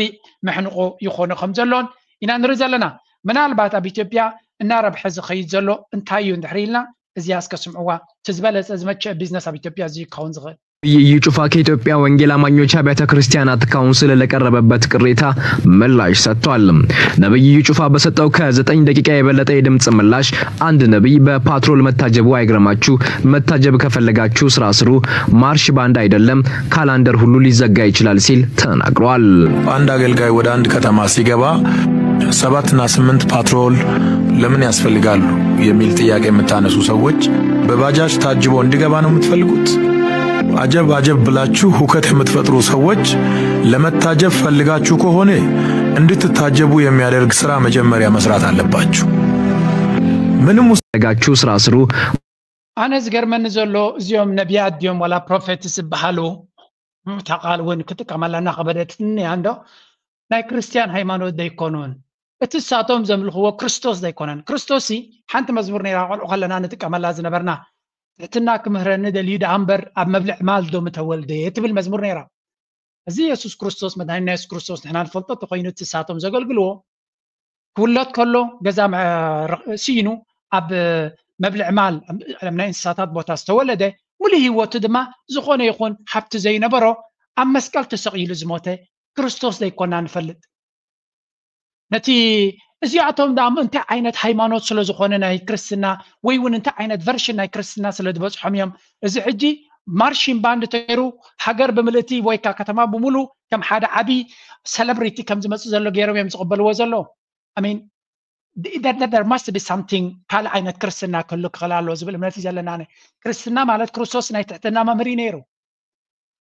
መሕንቆ ይኾኖ ከም ዘሎን ኢና ንርኢ ዘለና። ምናልባት ኣብ ኢትዮጵያ እናረብሐ ዝኸይድ ዘሎ እንታይ እዩ እንድሕር ኢልና እዚኣ እስከ ስምዕዋ። እቲ ዝበለፀ ዝመቸ ቢዝነስ ኣብ ኢትዮጵያ እዚ ክኸውን ዝኽእል። ነብይ እዩ ጩፋ ከኢትዮጵያ ወንጌል አማኞች አብያተ ክርስቲያናት ካውንስል ለቀረበበት ቅሬታ ምላሽ ሰጥቷል። ነብይ እዩ ጩፋ በሰጠው ከዘጠኝ ደቂቃ የበለጠ የድምፅ ምላሽ አንድ ነብይ በፓትሮል መታጀቡ አይግረማችሁ፣ መታጀብ ከፈለጋችሁ ስራ ስሩ፣ ማርሽ ባንድ አይደለም ካላንደር ሁሉ ሊዘጋ ይችላል ሲል ተናግሯል። አንድ አገልጋይ ወደ አንድ ከተማ ሲገባ ሰባትና ስምንት ፓትሮል ለምን ያስፈልጋሉ የሚል ጥያቄ የምታነሱ ሰዎች በባጃጅ ታጅቦ እንዲገባ ነው የምትፈልጉት? አጀብ አጀብ ብላችሁ ሁከት የምትፈጥሩ ሰዎች ለመታጀብ ፈልጋችሁ ከሆነ እንድትታጀቡ የሚያደርግ ስራ መጀመሪያ መስራት አለባችሁ። ምንም ውስጥ ፈለጋችሁ ስራ ስሩ። ኣነ ዝገርመኒ ዘሎ እዚኦም ነቢያት ድዮም ዋላ ፕሮፌትስ ዝበሃሉ እታ ቃል እውን ክጥቀመላ እናኸበደትኒ እያ እንዶ ናይ ክርስትያን ሃይማኖት ዘይኮኑን እቲ ንሳቶም ዘምልኽዎ ክርስቶስ ዘይኮነን። ክርስቶስ ሓንቲ መዝሙር ነይራ ቆልዑ ከለና ንጥቀመላ ዝነበርና ትሕትና ክምህረኒ ደልዩ ደኣ እምበር ኣብ መብልዕ ማል ዶ ምተወልደ ትብል መዝሙር ነይራ። እዚ የሱስ ክርስቶስ መድሃኒና የሱስ ክርስቶስ ንሕና ንፈልጦ ተኮይኑ እቲ ንሳቶም ዘገልግልዎ ክውለድ ከሎ ገዛ ስኢኑ ኣብ መብልዕ ማል ናይ እንስሳታት ቦታ ዝተወለደ ሙሉ ህይወቱ ድማ ዝኾነ ይኹን ሃብቲ ዘይነበሮ ኣብ መስቀል ተሰቒሉ ዝሞተ ክርስቶስ ዘይኮና ንፈልጥ። ነቲ እዚኣቶም ደኣ እንታይ ዓይነት ሃይማኖት ስለ ዝኾነ ናይ ክርስትና ወይ እውን እንታይ ዓይነት ቨርሽን ናይ ክርስትና ስለ ዝበፅሖም እዮም እዚ ሕጂ ማርሽን ባንድ ተይሩ ሃገር ብምልእቲ ወይ ከዓ ከተማ ብምሉ ከም ሓደ ዓብዪ ሰለብሪቲ ከም ዝመፅእ ዘሎ ገይሮም እዮም ዝቕበልዎ ዘሎ። I mean there must be something ካልእ ዓይነት ክርስትና ክህሉ ክኽእል ኣለዎ ዝብል እምነት እዩ ዘለና። ክርስትና ማለት ክርስቶስ ናይ ትሕትና መምህር እዩ ነይሩ።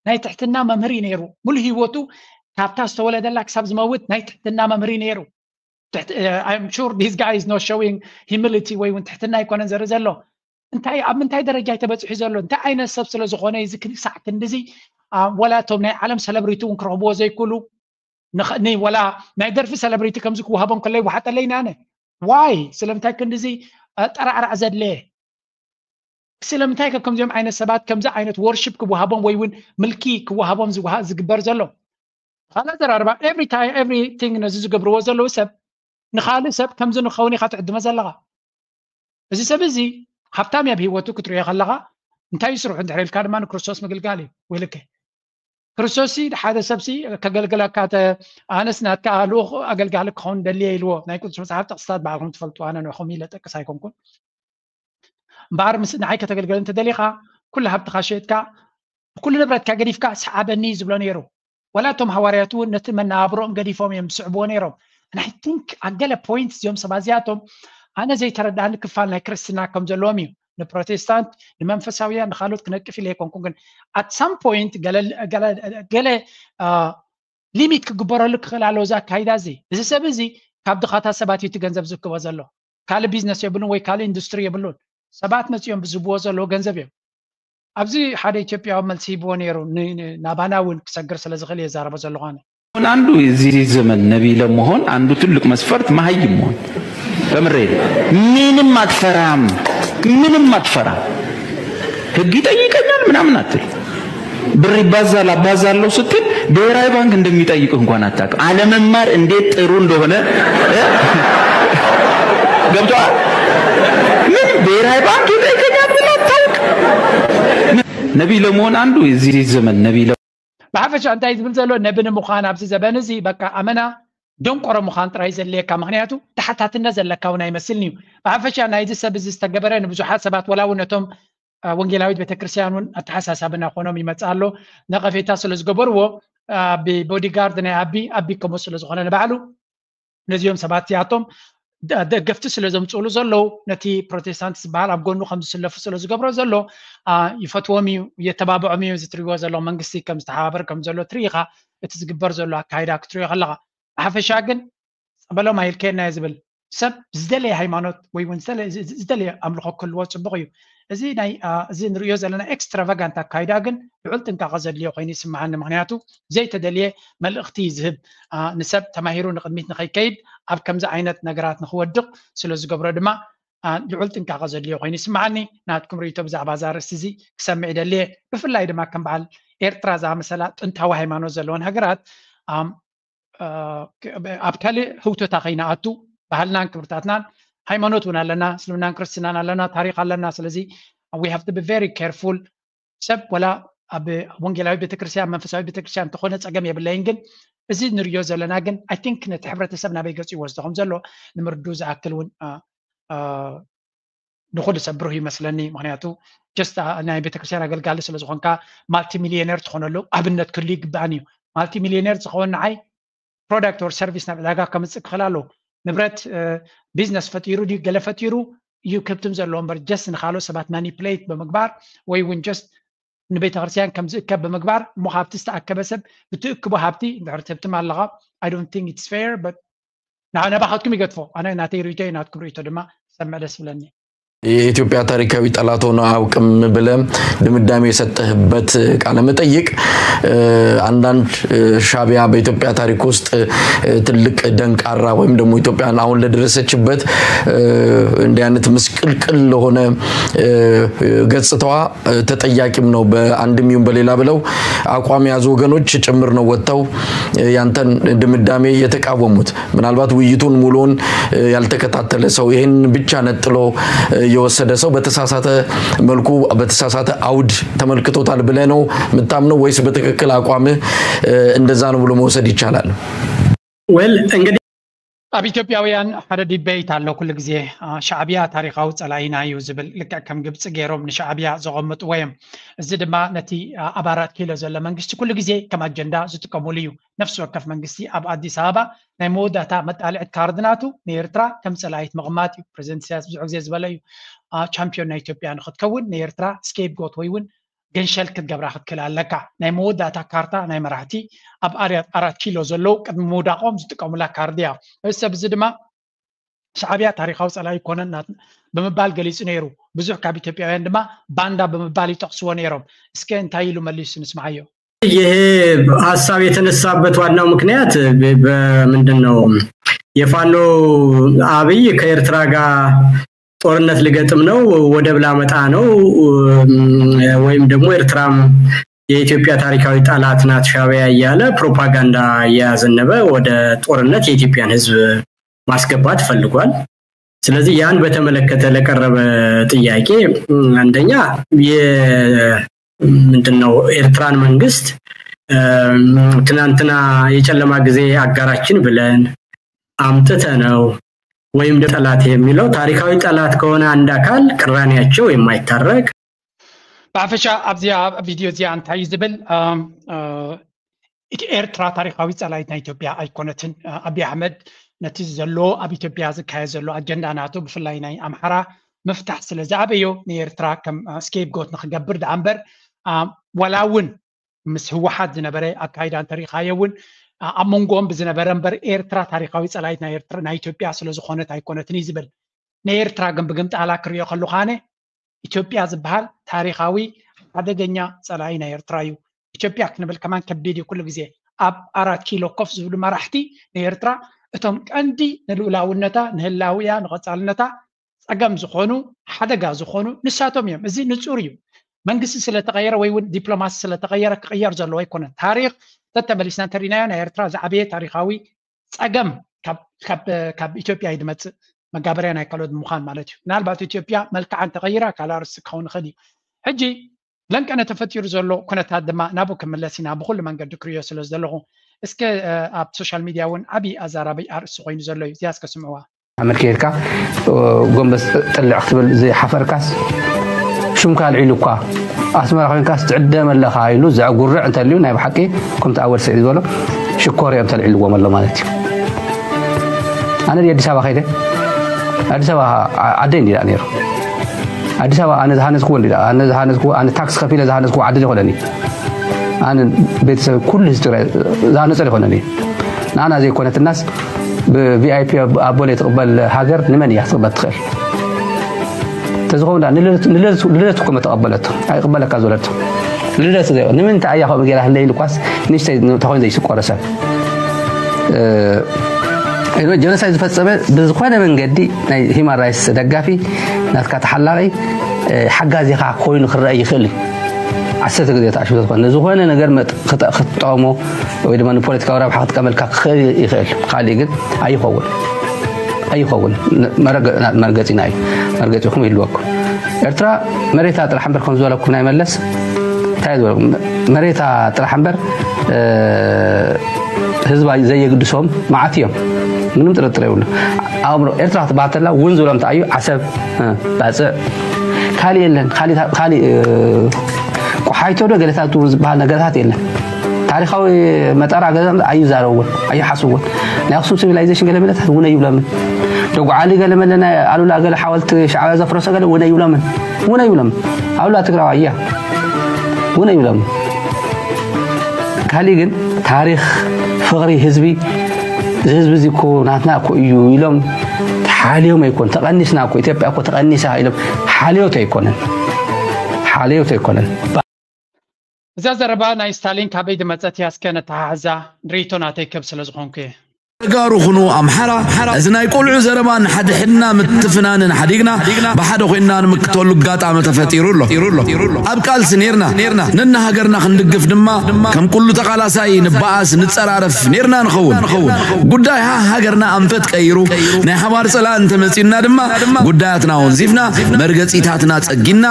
ናይ ትሕትና መምህር እዩ ነይሩ። ሙሉ ህይወቱ ካብታ ዝተወለደላ ክሳብ ዝመውት ናይ ትሕትና መምህር እዩ ነይሩ። I'm sure this guy is not showing humility ወይ እውን ትሕትና ኣይኮነን ዘርኢ ዘሎ። እንታይ ኣብ ምንታይ ደረጃ ተበፂሑ ዘሎ እንታይ ዓይነት ሰብ ስለ ዝኾነ እዚ ክሳዕ ክንድዚ ወላ እቶም ናይ ዓለም ሰለብሪቲ እውን ክረኽብዎ ዘይክእሉ ወላ ናይ ደርፊ ሰለብሪቲ ከምዚ ክወሃቦም ከለይ ወሓጠለይና ኣነ ዋይ ስለምንታይ ክንድዚ ጠራዕራዕ ዘድለየ ስለምንታይ ከ ከምዚኦም ዓይነት ሰባት ከምዚ ዓይነት ወርሽፕ ክወሃቦም ወይ እውን ምልኪ ክወሃቦም ዝግበር ዘሎ ካልእ ዘራርባ everything ነዚ ዝገብርዎ ዘለዉ ሰብ ንኻልእ ሰብ ከምዚ ንኸውን ኢኻ ትዕድመ ዘለኻ። እዚ ሰብ እዚ ሃብታም እያ ብህይወቱ ክትሪኦ ከለኻ እንታይ ይስርሑ እንድሕር ኢልካ ድማ ንክርስቶስ ምግልጋል እዩ። ወይልከ ክርስቶስ ሓደ ሰብሲ ከገልግለካ፣ ኣነስ ናትካ ልኡኽ ኣገልጋሊ ክኸውን ደልየ ኢልዎ። ናይ ቅዱስ መጽሓፍ ጥቕስታት ባዕልኩም ትፈልጡ፣ ኣነ ንኹም ኢለ ጠቅስ ኣይኮንኩን። እምበኣር ምስ ንዓይ ከተገልገል እንተደሊኻ፣ ኩሉ ሃብትኻ ሸይጥካ፣ ኩሉ ንብረትካ ገዲፍካ ሰዓበኒ እዩ ዝብሎ ነይሩ። ወላ እቶም ሃዋርያት እውን ነቲ መነባብሮኦም ገዲፎም እዮም ዝስዕብዎ ነይሮም። ናይ ቲንክ ኣብ ገለ ፖይንት እዚኦም ሰባት እዚኣቶም ኣነ ዘይተረዳእኒ ክፋል ናይ ክርስትና ከም ዘለዎም እዩ። ንፕሮቴስታንት፣ ንመንፈሳውያን፣ ንካልኦት ክነቅፍ ኢለ ኣይኮንኩን፣ ግን ኣት ሳም ፖይንት ገለ ሊሚት ክግበረሉ ክኽእል ኣለዎ። እዚ ኣካይዳ እዚ፣ እዚ ሰብ እዚ ካብ ድኻታት ሰባት እዩ እቲ ገንዘብ ዝክቦ ዘሎ። ካልእ ቢዝነስ የብሉን ወይ ካልእ ኢንዱስትሪ የብሉን። ሰባት መፂኦም ብዝብዎ ዘለዎ ገንዘብ እዮም። ኣብዚ ሓደ ኢትዮጵያዊ መልሲ ሂብዎ ነይሩ። ናባና እውን ክሰግር ስለ ዝኽእል እየ ዛረቦ ዘለኹ ኣነ። አንዱ የዚህ ዘመን ነቢይ ለመሆን አንዱ ትልቅ መስፈርት መሀይም መሆን። ከምሬ ምንም አትፈራም፣ ምንም አትፈራም። ህግ ይጠይቀኛል ምናምን አትል። ብር ይባዛል አባዛለሁ ስትል ብሔራዊ ባንክ እንደሚጠይቅህ እንኳን አታውቅም። አለመማር እንዴት ጥሩ እንደሆነ ገብቶሃል። ምን ብሔራዊ ባንክ ይጠይቀኛል ብለህ አታውቅ። ነቢይ ለመሆን አንዱ የዚህ ዘመን ነቢይ ብሓፈሻ እንታይ ዝብል ዘሎ፣ ነቢ ንምዃን ኣብዚ ዘበን እዚ በቃ ኣመና ደንቆሮ ምዃን ጥራይ ዘድልየካ። ምኽንያቱ ተሓታትነት ዘለካ እውን ኣይመስልን እዩ። ብሓፈሻ ናይዚ ሰብ እዚ ዝተገበረ ንብዙሓት ሰባት፣ ወላ እውን ነቶም ወንጌላዊት ቤተክርስትያን እውን ኣተሓሳሳብና ኮኖም ይመጽእ ኣሎ። ነቐፌታ ስለ ዝገበርዎ ብቦዲጋርድ ናይ ኣቢ ኣቢ ከምኡ ስለ ዝኾነ ንባዕሉ ነዚኦም ሰባት እዚኣቶም ደገፍቲ ስለ ዘምፅእሉ ዘለዉ፣ ነቲ ፕሮቴስታንት ዝበሃል ኣብ ጎኑ ከም ዝስለፉ ስለ ዝገብሮ ዘሎ ይፈትዎም እዩ፣ የተባብዖም እዩ። እዚ ትሪእዎ ዘለኹም መንግስቲ ከም ዝተሓባበር ከም ዘሎ ትርኢ ኢኻ። እቲ ዝግበር ዘሎ ኣካይዳ ክትሪኦ ከለኻ፣ ብሓፈሻ ግን ፀበሎም ኣይልከየና እየ ዝብል። ሰብ ዝደለየ ሃይማኖት ወይ እውን ዝደለየ ኣምልኾ ክህልዎ ፅቡቕ እዩ። እዚ ናይ እዚ ንሪኦ ዘለና ኤክስትራቫጋንት ኣካይዳ ግን ልዑል ጥንቃቐ ዘድልዮ ኮይኑ ይስምዓኒ። ምኽንያቱ ዘይተደልየ መልእኽቲ እዩ ዝህብ። ንሰብ ተማሂሩ ንቕድሚት ንኸይከይድ ኣብ ከምዚ ዓይነት ነገራት ንኽወድቕ ስለ ዝገብሮ ድማ ልዑል ጥንቃቐ ዘድልዮ ኮይኑ ይስምዓኒ። ናትኩም ርእይቶ ብዛዕባ እዛ ኣርእስቲ እዚ ክሰምዕ ይደሊ እየ። ብፍላይ ድማ ከም በዓል ኤርትራ ዝኣመሰላ ጥንታዊ ሃይማኖት ዘለወን ሃገራት ኣብ ካልእ ህውተታ ከይንኣቱ፣ ባህልናን ክብርታትናን፣ ሃይማኖት እውን ኣለና፣ እስልምናን ክርስትናን ኣለና፣ ታሪኽ ኣለና። ስለዚ we have to be very careful። ሰብ ወላ ኣብ ወንጌላዊ ቤተክርስትያን፣ መንፈሳዊ ቤተክርስትያን እንተኾነ ፀገም የብለይን። ግን እዚ ንሪኦ ዘለና ግን I think ነቲ ሕብረተሰብ ናበይ ገፁ ይወስዶ ከም ዘሎ ንምርዱ ዝኣክል እውን ንኹሉ ሰብ ብሩህ ይመስለኒ። ምኽንያቱ just ናይ ቤተክርስትያን ኣገልጋሊ ስለ ዝኾንካ ማልቲ ሚሊዮነር ትኾነሉ ኣብነት ክህሉ ይግባእን እዩ። ማልቲ ሚሊዮነር ዝኸውን ንዓይ product or service ናብ ዕዳጋ ከምፅእ ክኽእል ኣለዎ። ንብረት ቢዝነስ ፈጢሩ ድዩ ገለ ፈጢሩ እዩ ክህብትም ዘለዎ እምበር just ንካልኦት ሰባት ማኒፕሌት ብምግባር ወይ እውን just ንቤተክርስትያን ከም ዝእከብ ብምግባር እሞ ካብቲ ዝተኣከበ ሰብ ብትእክቦ ሃብቲ እንድሕር ትህብትም ኣለኻ I don't think it's fair but ናባኻትኩም ይገድፎ። ኣነ ናተይ ርእይቶ እዩ፣ ናትኩም ርእይቶ ድማ ሰምዕ ደስ ብለኒ። የኢትዮጵያ ታሪካዊ ጠላት ሆኖ አያውቅም ብለህ ድምዳሜ የሰጠህበት ቃለ መጠይቅ አንዳንድ ሻቢያ በኢትዮጵያ ታሪክ ውስጥ ትልቅ ደንቃራ ወይም ደግሞ ኢትዮጵያን አሁን ለደረሰችበት እንዲህ አይነት ምስቅልቅል ለሆነ ገጽታዋ ተጠያቂም ነው በአንድም ይሁን በሌላ ብለው አቋም የያዙ ወገኖች ጭምር ነው ወጥተው ያንተን ድምዳሜ የተቃወሙት። ምናልባት ውይይቱን ሙሉውን ያልተከታተለ ሰው፣ ይህን ብቻ ነጥሎ የወሰደ ሰው በተሳሳተ መልኩ በተሳሳተ አውድ ተመልክቶታል ብለህ ነው የምታምነው ወይስ በትክክል አቋምህ እንደዛ ነው ብሎ መውሰድ ይቻላል? Well እንግዲህ ኣብ ኢትዮጵያውያን ሓደ ዲቤት ኣሎ ኩሉ ግዜ። ሻዕብያ ታሪኻዊ ጸላኢና እዩ ዝብል፣ ልክዕ ከም ግብፂ ገይሮም ንሻዕብያ ዘቐምጥዎ እዮም። እዚ ድማ ነቲ ኣብ ኣራት ኪሎ ዘሎ መንግስቲ ኩሉ ግዜ ከም ኣጀንዳ ዝጥቀሙሉ እዩ። ነፍሲ ወከፍ መንግስቲ ኣብ ኣዲስ ኣበባ ናይ መወዳእታ መጣልዒት ካርድ ናቱ ንኤርትራ ከም ጸላኢት ምቕማጥ እዩ። ፕሬዚደንት ኢሳያስ ብዙሕ ግዜ ዝበለ እዩ። ቻምፒዮን ናይ ኢትዮጵያ ንክትከውን ንኤርትራ ስኬፕጎት ወይ እውን ገንሸል ክትገብራ ክትክእል ኣለካ። ናይ መወዳእታ ካርታ ናይ መራሕቲ ኣብ ኣራት ኪሎ ዘለዉ ቅድሚ ምውዳቖም ዝጥቀሙላ ካርድ እያ። እዚ ሰብ እዚ ድማ ሻዕብያ ታሪኻዊ ጸላኢ ኣይኮነን ብምባል ገሊጹ ነይሩ። ብዙሕ ካብ ኢትዮጵያውያን ድማ ባንዳ ብምባል ይጠቕስዎ ነይሮም። እስከ እንታይ ኢሉ መሊሱ ንስምዓዮ። ይሄ ሀሳብ የተነሳበት ዋናው ምክንያት በምንድን ነው? የፋኖ አብይ ከኤርትራ ጋር ጦርነት ልገጥም ነው፣ ወደብ ላመጣ ነው ወይም ደግሞ ኤርትራም የኢትዮጵያ ታሪካዊ ጠላት ናት ሻዕብያ እያለ ፕሮፓጋንዳ እያዘነበ ወደ ጦርነት የኢትዮጵያን ህዝብ ማስገባት ፈልጓል። ስለዚህ ያን በተመለከተ ለቀረበ ጥያቄ አንደኛ ምንድነው ኤርትራን መንግስት ትናንትና የጨለማ ጊዜ አጋራችን ብለን አምጥተነው ወይም ጠላት የሚለው ታሪካዊ ጠላት ከሆነ አንድ አካል ቅራኔያቸው የማይታረቅ ብሓፈሻ ኣብዚ ኣብ ቪድዮ እዚኣ እንታይ እዩ ዝብል? እቲ ኤርትራ ታሪካዊ ጸላኢት ናይ ኢትዮጵያ ኣይኮነትን። ኣብይ ኣሕመድ ነቲ ዘሎ ኣብ ኢትዮጵያ ዝካየድ ዘሎ ኣጀንዳ ናቱ ብፍላይ ናይ ኣምሓራ ምፍታሕ ስለ ዝኣበዮ ንኤርትራ ከም ስኬፕጎት ንክገብር ደኣ እምበር፣ ዋላ እውን ምስ ህወሓት ዝነበረ ኣካይዳ እንተሪኢኻዮ እውን ኣብ መንጎኦም ብዝነበረ እምበር ኤርትራ ታሪካዊ ጸላኢት ናይ ኢትዮጵያ ስለዝኾነት ኣይኮነትን እዩ ዝብል። ንኤርትራ ግን ብግምጣላ ክሪኦ ከለኹ ኣነ ኢትዮጵያ ዝበሃል ታሪካዊ ሓደገኛ ጸላኢ ናይ ኤርትራ እዩ። ኢትዮጵያ ክንብል ከማን ከቢድ እዩ። ኩሉ ግዜ ኣብ ኣራት ኪሎ ኮፍ ዝብሉ መራሕቲ ንኤርትራ እቶም ቀንዲ ንልኡላውነታ ንህላውያ ንቐጻልነታ ጸገም ዝኾኑ ሓደጋ ዝኾኑ ንሳቶም እዮም። እዚ ንጹር እዩ። መንግስቲ ስለተቐየረ ወይ እውን ዲፕሎማሲ ስለተቐየረ ክቕየር ዘለዎ ኣይኮነን። ታሪክ ተተመሊስና እንተሪናዮ ናይ ኤርትራ ዝዓበየ ታሪካዊ ጸገም ካብ ኢትዮጵያ እዩ ዝመፅእ፣ መጋበርያ ናይ ካልኦት ምዃን ማለት እዩ። ምናልባት ኢትዮጵያ መልክዓ እንተቐይራ ካልእ ኣርእስቲ ክኸውን ይኽእል እዩ። ሕጂ ለንቀነ ተፈጢሩ ዘሎ ኩነታት ድማ ናብኡ ክምለስ ኢና ብኩሉ መንገዲ ክርእዮ ስለ ዘለኹ እስከ ኣብ ሶሻል ሚድያ እውን ዓብዪ ኣዛራቢ ኣርእስቲ ኮይኑ ዘሎ እዩ። እዚኣ እስከ ስምዕዋ። ኣመልኪ ኢልካ ጎንበስ ጥልዕ ክትብል ዘይሓፈርካስ ሽምካ ኣልዒሉ እኳ ኣስመራ ኮይንካስ ትዕደም ኣለኻ ኢሉ ዘዕጉርዕ እንተልዩ ናይ ብሓቂ ከምቲ ኣወል ስዒድ ዝበሎ ሽኮር እዮም ተልዒልዎም ኣሎ ማለት እዩ። ኣነ ኣዲስ ኣበባ ከይደ ኣዲስ ኣበባ ዓደይ እንዲ ነይሩ ኣዲስ ኣበባ ኣነ ዝሃነዝኩዎ እንዲ ኣነ ዝሃነዝኩዎ ኣነ ታክስ ከፊለ ዝሃነዝኩዎ ዓዲ ዘይኮነኒ ኣነ ቤተሰብ ኩሉ ህዝቢ ትግራይ ዝሃነፀ ዘይኮነኒ ንኣና ዘይኮነትናስ ብቪኣይፒ ኣቦ ዘይትቕበል ሃገር ንመን እያ ክትቕበል ትኽእል? ተዝኸውን ልደት እኮ መተቐበለቶ ኣይቕበለካ ዝበለቶ ልደት ንምንታይ እያ ከምኡ ገይራ ህለይ ኢሉ ኳስ ንእሽተይ ተኾይኑ ዘይስቆረ ሰብ ጀኖሳይድ ዝፈፀመ ብዝኾነ መንገዲ ናይ ሂማን ራይትስ ደጋፊ ናትካ ተሓላቂ ሓጋዚኻ ኮይኑ ክረአ ይኽእል እዩ። ዓሰርተ ግዜ ተኣሽሙ ዝኾነ ዝኾነ ነገር ክትጠቐሞ ወይ ድማ ንፖለቲካዊ ረብሓ ክጥቀመልካ ክኽእል ይኽእል። ካሊእ ግን ኣይኸውን ኣይኸውን። መርገፂና እዩ። መርገፂኹም ይህልወኩም። ኤርትራ መሬታ ጥራሕ እምበር ከም ዝበለኩም ናይ መለስ እንታይ ዝበለኩም መሬታ ጥራሕ እምበር ህዝባ ዘየግድሶም መዓት እዮም። ምንም ጥርጥር የብሉ። ኣእምሮ ኤርትራ ክትበሃል ተላ እውን ዝብሎም እንታይ እዩ ዓሰብ ባፅዕ ካሊእ የለን። ካሊእ ቆሓይቶ ዶ ገለታት እውን ዝበሃል ነገርታት የለን። ታሪካዊ መጠራ ገዛ ኣይዛረብዎን ኣይሓስብዎን። ናይ ኣክሱም ሲቪላይዜሽን ገለ መለታት እውን ኣይብሎምን። ደጉዓሊ ገለ መለ ናይ ኣሉላ ገለ ሓወልቲ ሻዕብያ ዘፍረሶ ገለ እውን ኣይብሎምን እውን ኣይብሎምን። ኣሉላ ትግራዋይ እያ እውን ኣይብሎምን። ካሊእ ግን ታሪክ ፍቅሪ ህዝቢ እዚ ህዝቢ እዚ እኮ ናትና እኮ እዩ ኢሎም ተሓልዮም ኣይኮን ተቀኒስና እኮ ኢትዮጵያ እኮ ተቀኒሳ ኢሎም ሓልዮት ኣይኮነን ሓልዮት ኣይኮነን። እዛ ዘረባ ናይ ስታሊን ካበይ ዝመፀት እያ? እስከ ነተሓሕዛ ንርእይቶ ናተይ ክህብ ስለ ዝኾንኩ እየ። ተጋሩ ኩኑ ኣምሓራ እዚ ናይ ቆልዑ ዘረባን ሓድሕድና ምትፍናንን ሓዲግና ብሓደ ኮይንና ንምክተሉ ኣጋጣሚ ተፈጢሩ ኣሎ። ኣብ ቃልሲ ኔርና ነና ሃገርና ክንድግፍ ድማ ከም ኩሉ ተቓላሳይ ንበኣስ ንፀራረፍ ኔርና ንኸውን። ጉዳይ ሃ ሃገርና ኣንፈት ቀይሩ ናይ ሓባር ፀላእ እንተመፂኡና ድማ ጉዳያትና ወንዚፍና መርገፂታትና ፀጊና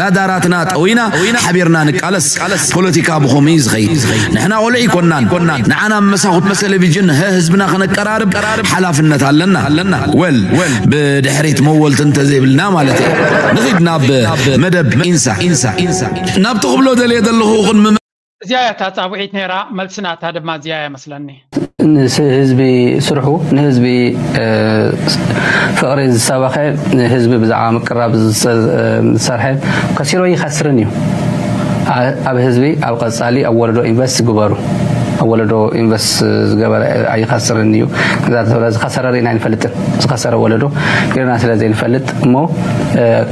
ራዳራትና ጠዊና ሓቢርና ንቃለስ። ፖለቲካ ብኸምኡ እዩ ዝኸይድ። ንሕና ቆልዑ ኣይኮናን። ንዓና መሳኹት ቴሌቪዥን ንህዝብና ከነቀራርብ ሓላፍነት ኣለና። ወል ብድሕሪት መወልቲ እንተዘይብልና ማለት እዩ። ንኺድ ናብ መደብ ኢንሳ ናብ ትኽብሎ ደልየ ዘለኹ ቅድሚ እዚኣ እያ እታ ፃውዒት ነይራ፣ መልሲ ናታ ድማ እዚኣ እያ መስለኒ። ንህዝቢ ስርሑ ንህዝቢ ፍቅሪ ዝሰበኸ ንህዝቢ ብዛዕባ ምቅራብ ዝሰርሐ ከሲሮ ይኸስርን እዩ። ኣብ ህዝቢ ኣብ ቀፃሊ ኣብ ወለዶ ኢንቨስት ግበሩ። ኣብ ወለዶ ኢንቨስት ዝገበረ ኣይኸስርን እዩ። ዝኸሰረ ርኢና ኣይንፈልጥን። ዝኸሰረ ወለዶ ርኢና ስለ ዘይንፈልጥ እሞ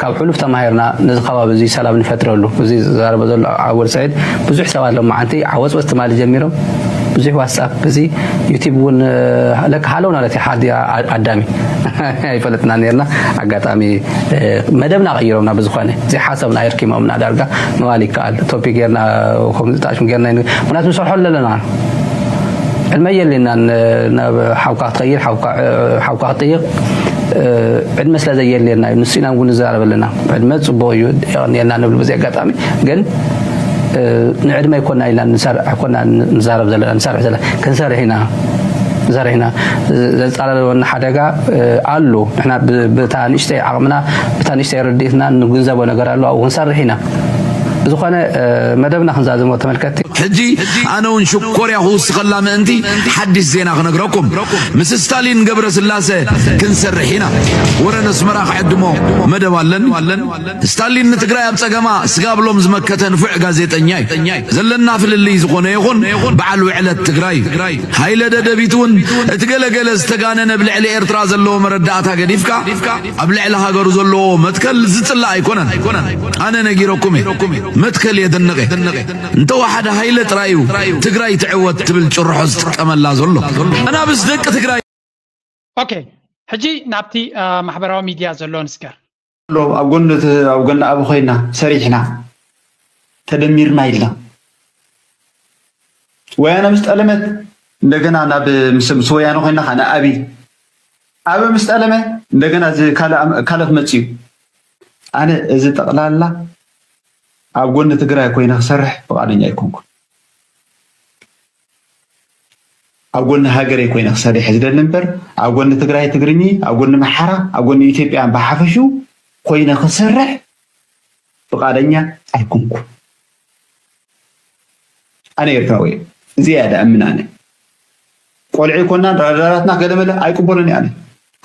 ካብ ሕሉፍ ተማሂርና ነዚ ከባቢ እዚ ሰላም ንፈጥረሉ። እዚ ዝዛረበ ዘሎ ኣወል ስዒድ ብዙሕ ሰባት ሎማዓንቲ ዓወፅወፅ ትማሊ ጀሚሮም ብዙሕ ዋትሳፕ እዚ ዩቲብ እውን ለካ ሃለው ናለት ሓዲ ኣዳሚ ኣይፈለጥና ነርና። ኣጋጣሚ መደብና ቀይሮምና ብዝኾነ ዘይሓሰብና የርኪሞምና ዳርጋ ምባል ይከኣል። ቶፒክ ጌርና ከምዚ ጣሽም ጌርና ምክንያቱ ንሰርሖ ኣለና ዕድመ የለናን ናብ ሓውካ ክትኸይድ ሓውካ ክትጥይቕ ዕድመ ስለ ዘየለና እዩ። ንሱ ኢና እውን ንዛረብ ኣለና። ዕድመ ፅቡቕ እዩ የቐንየልና ንብል በዚ ኣጋጣሚ ግን ንዕድመ ኣይኮና ኢልና ንሰርሕ ኣይኮና ንዛረብ ዘለና ንሰርሕ ዘለና ክንሰርሕ ኢና ንሰርሕ ኢና። ዘጻለለወና ሓደጋ ኣሎ። ንሕና ብታ ንእሽተይ ዓቕምና ብታ ንእሽተይ ርድኢትና ንግንዘቦ ነገር ኣሎ ኣብኡ ክንሰርሕ ኢና። ብዝኾነ መደብና ክንዛዘሞ ተመልከትቲ። ሕጂ ኣነ እውን ሽኮርያ ክውስኸላ ምእንቲ ሓድሽ ዜና ክነግረኩም። ምስ ስታሊን ገብረ ስላሰ ክንሰርሕ ኢና። ወረ ነስመራ ክዕድሞ መደብ ኣለኒ። ስታሊን ንትግራይ ኣብ ጸገማ ስጋብ ሎም ዝመከተ ንፉዕ ጋዜጠኛ እዩ። ዘለና ፍልልይ ዝኾነ ይኹን በዓል ውዕለት ትግራይ እዩ። ሃይለ ደደቢት እውን እቲ ገለገለ ዝተጋነነ ኣብ ልዕሊ ኤርትራ ዘለዎ መረዳእታ ገዲፍካ ኣብ ልዕሊ ሃገሩ ዘለዎ መትከል ዝጽላእ ኣይኮነን። ኣነ ነጊረኩም እየ። መትከል የድንቕ እየ። እንተወሓደ ሃይለ ጥራይ እዩ ትግራይ ትዕወት ትብል ጭርሖ ዝጥቀመላ ዘሎ። ኣናብስ ደቂ ትግራይ። ኦኬ፣ ሕጂ ናብቲ ማሕበራዊ ሚድያ ዘሎ ንስገር። ኣብ ጎኒ ኣብ ጎኒ ኣብ ኮይና ሰሪሕና ተደሚርና ኢልና ወያነ ምስ ጠለመት እንደገና ናብ ምስ ምስ ወያነ ኮይና ከዓ ንኣብይ ኣብ ምስ ጠለመ እንደገና እዚ ካልእ ኣም- ካልእ ክመጽእ እዩ። ኣነ እዚ ጠቕላላ ኣብ ጎኒ ትግራይ ኮይነ ክሰርሕ ፍቓደኛ ኣይኮንኩን። ኣብ ጎኒ ሃገረይ ኮይነ ክሰርሕ ዝደሊ እምበር ኣብ ጎኒ ትግራይ ትግርኚ ኣብ ጎኒ ምሓራ ኣብ ጎኒ ኢትዮጵያን ብሓፈሽኡ ኮይነ ክሰርሕ ፍቓደኛ ኣይኮንኩን። ኣነ ኤርትራዊ እየ። እዚ እያ ደኣምን ኣነ። ቆልዑ ይኮና ራዳራትና ገለመለ ኣይቅበሎን ኣነ።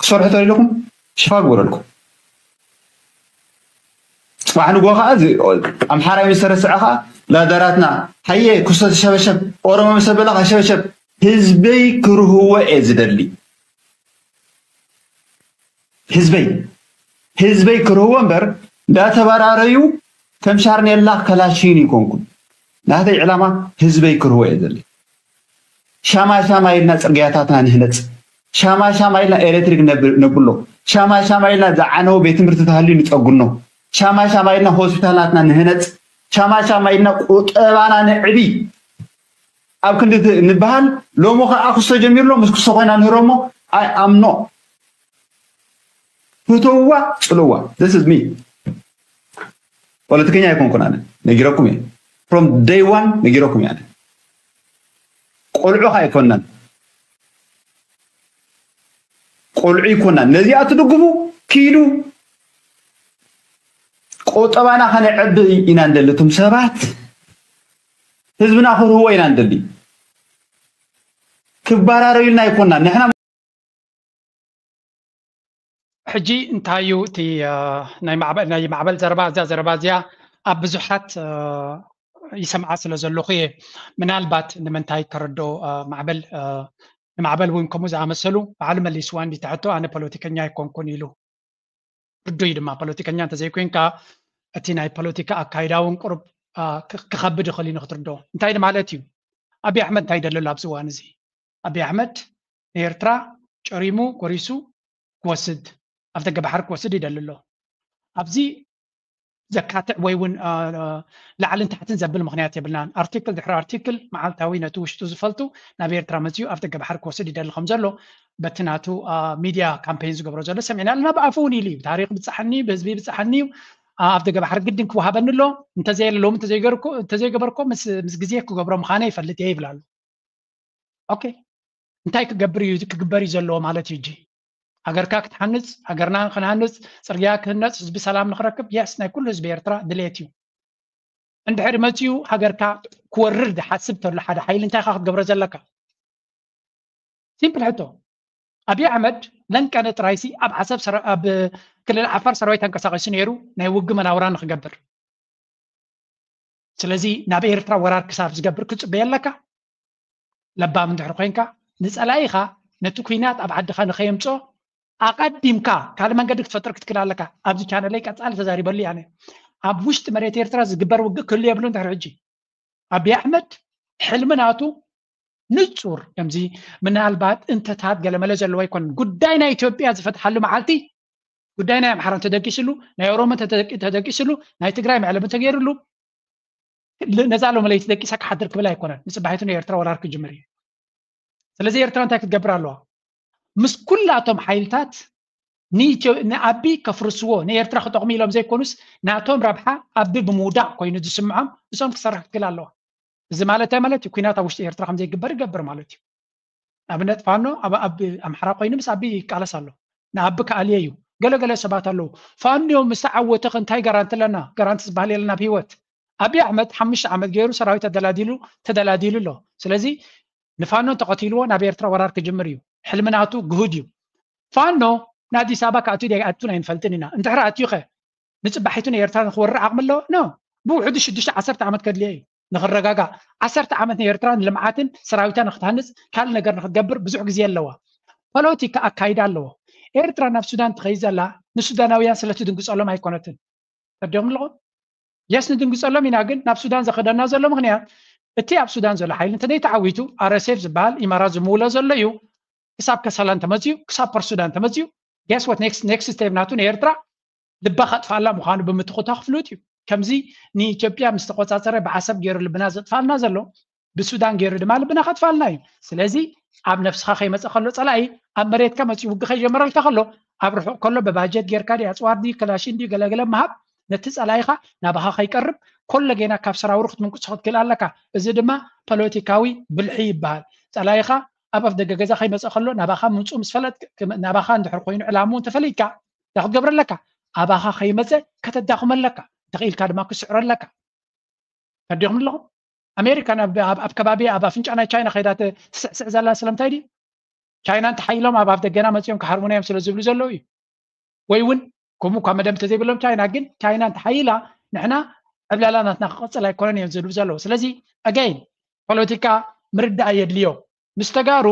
ክሰርሑ ተደለኹም ሽፋ ግበረልኩም። ፅባሕ ንጎ ከዓ ኣምሓራይ ምስ ተረስዐ ከዓ ላዳራትና ሃየ ክስቶ ተሸበሸብ ኦሮሞ ምስ ኣበላ ከሸበሸብ ህዝበይ ክርህዎ እየ ዝደሊ። ህዝበይ ህዝበይ ክርህዎ እምበር እንዳተበራረዩ ከም ሻርኔላ ከላሽን ይኮንኩን። ናተይ ዕላማ ህዝበይ ክርህዎ እየ ዘለ። ሻማ ሻማ ኢልና ፅርግያታትና ንህነፅ። ሻማ ሻማ ኢልና ኤሌክትሪክ ነብሎ። ሻማ ሻማ ኢልና ዝዓነወ ቤት ትምህርቲ ተሃልዩ ንፀጉኖ። ሻማ ሻማ ኢልና ሆስፒታላትና ንህነፅ። ሻማ ሻማ ኢልና ቁጠባና ንዕቢ። ኣብ ክንዲ ንበሃል ሎሚ ከዓ ክስቶ ጀሚሩ ኣሎ ምስ ክስቶ ኮይና ንህረሞ ኣይ ኣምኖ ፍትውዋ ፅልዋ this is me ፖለቲከኛ ኣይኮንኩን ኣነ ነጊረኩም እየ from day one ነጊረኩም እየ ኣነ ቆልዑ ከዓ ኣይኮናን ቆልዑ ይኮናን ነዚኣ ትድግፉ ኪዱ ቆጠባና ከነዕብ ኢና እንደልቱም ሰባት ህዝብና ክርህዎ ኢና እንደሊ ክባራረዩልና ኣይኮና ንሕና ሕጂ እንታይ እዩ እቲ ናይ ማዕበል ዘረባ እዚያ ዘረባ እዚያ ኣብ ብዙሓት ይሰምዓ ስለ ዘለኹ እየ ምናልባት ንምንታይ ከረዶ ማዕበል ንማዕበል እውን ከምኡ ዝኣመሰሉ ባዕሉ መሊስዋ እንዲ ትሕቶ ኣነ ፖለቲከኛ ኣይኮንኩን ኢሉ ርዱይ ድማ ፖለቲከኛ እንተዘይኮይንካ እቲ ናይ ፖለቲካ ኣካይዳ እውን ቁሩብ ክኸብድ ይኽእል እዩ ንክትርድኦ እንታይ ማለት እዩ ኣብይ ኣሕመድ እንታይ ደለሉ ኣብዚ እዋን እዚ ኣብይ ኣሕመድ ንኤርትራ ጨሪሙ ጎሪሱ ክወስድ ኣብ ደገ ባሕሪ ክወስድ ይደሊ ኣሎ ኣብዚ ዘካትዕ ወይ እውን ላዕልን ታሕትን ዘብል ምክንያት የብልናን ኣርቲክል ድሕሪ ኣርቲክል መዓልታዊ ነቲ ውሽጡ ዝፈልጡ ናብ ኤርትራ መፅኡ ኣብ ደገ ባሕሪ ክወስድ ይደሊ ከም ዘሎ በቲ ናቱ ሚድያ ካምፔን ዝገብሮ ዘሎ ሰሚዕና ኣለና ብኣፉ እውን ኢሉ እዩ ታሪክ ብፅሓኒ ብህዝቢ ብፅሓኒ እዩ ኣብ ደገ ባሕሪ ግድን ክወሃበኒ ኣሎ እንተዘየለ ሎም እንተዘይገበርኮ ምስ ግዜ ክገብሮ ምዃነ ይፈልጥ እየ ይብል ኣሎ ኦኬ እንታይ ክገብር እዩ ክግበር እዩ ዘለዎ ማለት እዩ እጂ ሃገርካ ክትሓንፅ ሃገርና ክንሃንፅ ፅርግያ ክህነፅ ህዝቢ ሰላም ንክረክብ የስ ናይ ኩሉ ህዝቢ ኤርትራ ድሌት እዩ እንድሕር መፅኡ ሃገርካ ክወርር ዝሓስብ ተሎ ሓደ ሓይሊ እንታይ ኢካ ክትገብሮ ዘለካ ሲምፕል ሕቶ ኣብይ ኣሕመድ ለንቀነ ጥራይሲ ኣብ ዓሰብ ኣብ ክልል ዓፋር ሰራዊት ተንቀሳቂሱ ነይሩ ናይ ውግ መናውራ ንክገብር ስለዚ ናብ ኤርትራ ወራር ክሳብ ዝገብር ክፅበየ ኣለካ ለባም እንድሕር ኮይንካ ንፀላኢኻ ነቲ ኩናት ኣብ ዓድኻ ንኸየምፅኦ ኣቐዲምካ ካልእ መንገዲ ክትፈጥር ክትክእል ኣለካ ኣብዚ ቻነለይ ቀፃሊ ተዛሪበሉ እያ ኣብ ውሽጢ መሬት ኤርትራ ዝግበር ውግእ ክህሉ የብሉ እንድሕር ሕጂ ኣብይ ኣሕመድ ሕልሚ ናቱ ንፁር ከምዚ ምናልባት እንተታት ገለመለ ዘለዎ ኣይኮነን ጉዳይ ናይ ኢትዮጵያ ዝፈትሓሉ መዓልቲ ጉዳይ ናይ ኣምሓራ እንተደቂስሉ ናይ ኦሮሞ እንተደቂስሉ ናይ ትግራይ መዕለቢ እንተገይርሉ ነዛ ሎመለይቲ ደቂሳ ክሓድር ክብል ኣይኮነን ንፅባሒቱ ናይ ኤርትራ ወራር ክጅምር እዩ ስለዚ ኤርትራ እንታይ ክትገብር ኣለዋ ምስ ኩላቶም ሓይልታት ንኣቢ ከፍርስዎ ንኤርትራ ክጠቕሙ ኢሎም ዘይኮኑስ ናቶም ረብሓ ኣቢ ብምውዳቕ ኮይኑ ዝስምዖም እሶም ክሰርሕ ክትክል ኣለዋ። እዚ ማለት እንታይ ማለት እዩ? ኩናት ኣብ ውሽጢ ኤርትራ ከምዘይግበር ይገብር ማለት እዩ። ኣብነት ፋኖ ኣብ ኣምሓራ ኮይኑ ምስ ኣቢ ይቃለስ ኣሎ። ንኣቢ ከኣልየ እዩ። ገለገለ ሰባት ኣለዉ ፋኖ ምስ ተዓወተ እንታይ ጋራንቲ ኣለና? ጋራንቲ ዝበሃል የለና ኣብ ህይወት። ኣቢ ኣሕመድ ሓሙሽተ ዓመት ገይሩ ሰራዊት ተደላዲሉ ተደላዲሉ ኣሎ። ስለዚ ንፋኖ እንተቐቲልዎ ናብ ኤርትራ ወራር ክጅምር እዩ። ሕልምናቱ ግሁድ እዩ። ፋኖ ንኣዲስ ኣበባ ክኣቱ ዲኣ ኣይኣቱን ኣይንፈልጥን ኢና። እንድሕር ኣትዩ ኸ ንፅባሒቱ ንኤርትራ ንክወርር ዓቕሚ ኣለዎ? ኖ። ብውሕዱ ሽዱሽተ ዓሰርተ ዓመት ከድልዮ እዩ ንክረጋጋእ። ዓሰርተ ዓመት ንኤርትራ ንልምዓትን ሰራዊታ ንክትሃንፅ ካልእ ነገር ንክትገብር ብዙሕ ግዜ ኣለዋ። ፖለቲካ ኣካይዳ ኣለዎ። ኤርትራ ናብ ሱዳን ትኸይድ ዘላ ንሱዳናውያን ስለትድንግፀሎም ኣይኮነትን። ተዲኹም ኣለኹም? የስ ንድንግፀሎም ኢና፣ ግን ናብ ሱዳን ዘኸደና ዘሎ ምክንያት እቲ ኣብ ሱዳን ዘሎ ሓይሊ እንተዘይተዓዊቱ ኣረሴፍ ዝበሃል ኢማራት ዝምውሎ ዘሎ እዩ። ክሳብ ከሰላ እንተመፅዩ ክሳብ ፖርት ሱዳን እንተመፅዩ guess what next step ናቱ ንኤርትራ ልባ ከጥፋላ ምዃኑ ብምትኹታ ክፍሉጥ እዩ። ከምዚ ንኢትዮጵያ ምስ ተቆፃፀረ ብዓሰብ ገይሩ ልብና ዘጥፋልና ዘሎ ብሱዳን ገይሩ ድማ ልብና ከጥፋልና እዩ። ስለዚ ኣብ ነፍስኻ ከይመፀ ከሎ ፀላኢ ኣብ መሬትካ መፅኡ ውግ ከይጀመረልካ ከሎ ኣብ ርሑቕ ከሎ ብባጀት ጌርካ ድዩ ኣፅዋር ድዩ ከላሽን ድዩ ገለገለ ምሃብ ነቲ ፀላኢኻ ናባኻ ከይቀርብ ኮሎ ጌና ካብ ሰራውሩ ክትምንቅሶ ክትክእል ኣለካ። እዚ ድማ ፖለቲካዊ ብልሒ ይበሃል። ፀላኢኻ ኣብ ኣፍ ደገ ገዛ ከይመፀ ከሎ ናባኻ ምምፅኡ ምስ ፈለጥ ናባኻ እንድሕር ኮይኑ ዕላምኡ እንተፈሊጥካ እንታይ ክትገብር ኣለካ? ኣባኻ ከይመፀ ከተዳኽሞ ኣለካ። እንተኽኢልካ ድማ ክስዕሮ ኣለካ። ተዲኹም ኣለኹም? ኣሜሪካ ኣብ ከባቢ ኣብ ኣፍንጫ ናይ ቻይና ከይዳ ትስዕስዕ ዘላ ስለምንታይ ድዩ? ቻይና እንተሓይሎም ኣብ ኣፍ ደገና መፂኦም ክሃርሙና እዮም ስለ ዝብሉ ዘለዉ እዩ። ወይ እውን ከምኡ እኳ መደብ እንተዘይብሎም ቻይና ግን ቻይና እንተሓይላ ንሕና ዕብላላ ናትና ክቐፅል ኣይኮነን እዮም ዝብሉ ዘለዉ። ስለዚ ኣጋይን ፖለቲካ ምርዳእ የድልዮ። ምስ ተጋሩ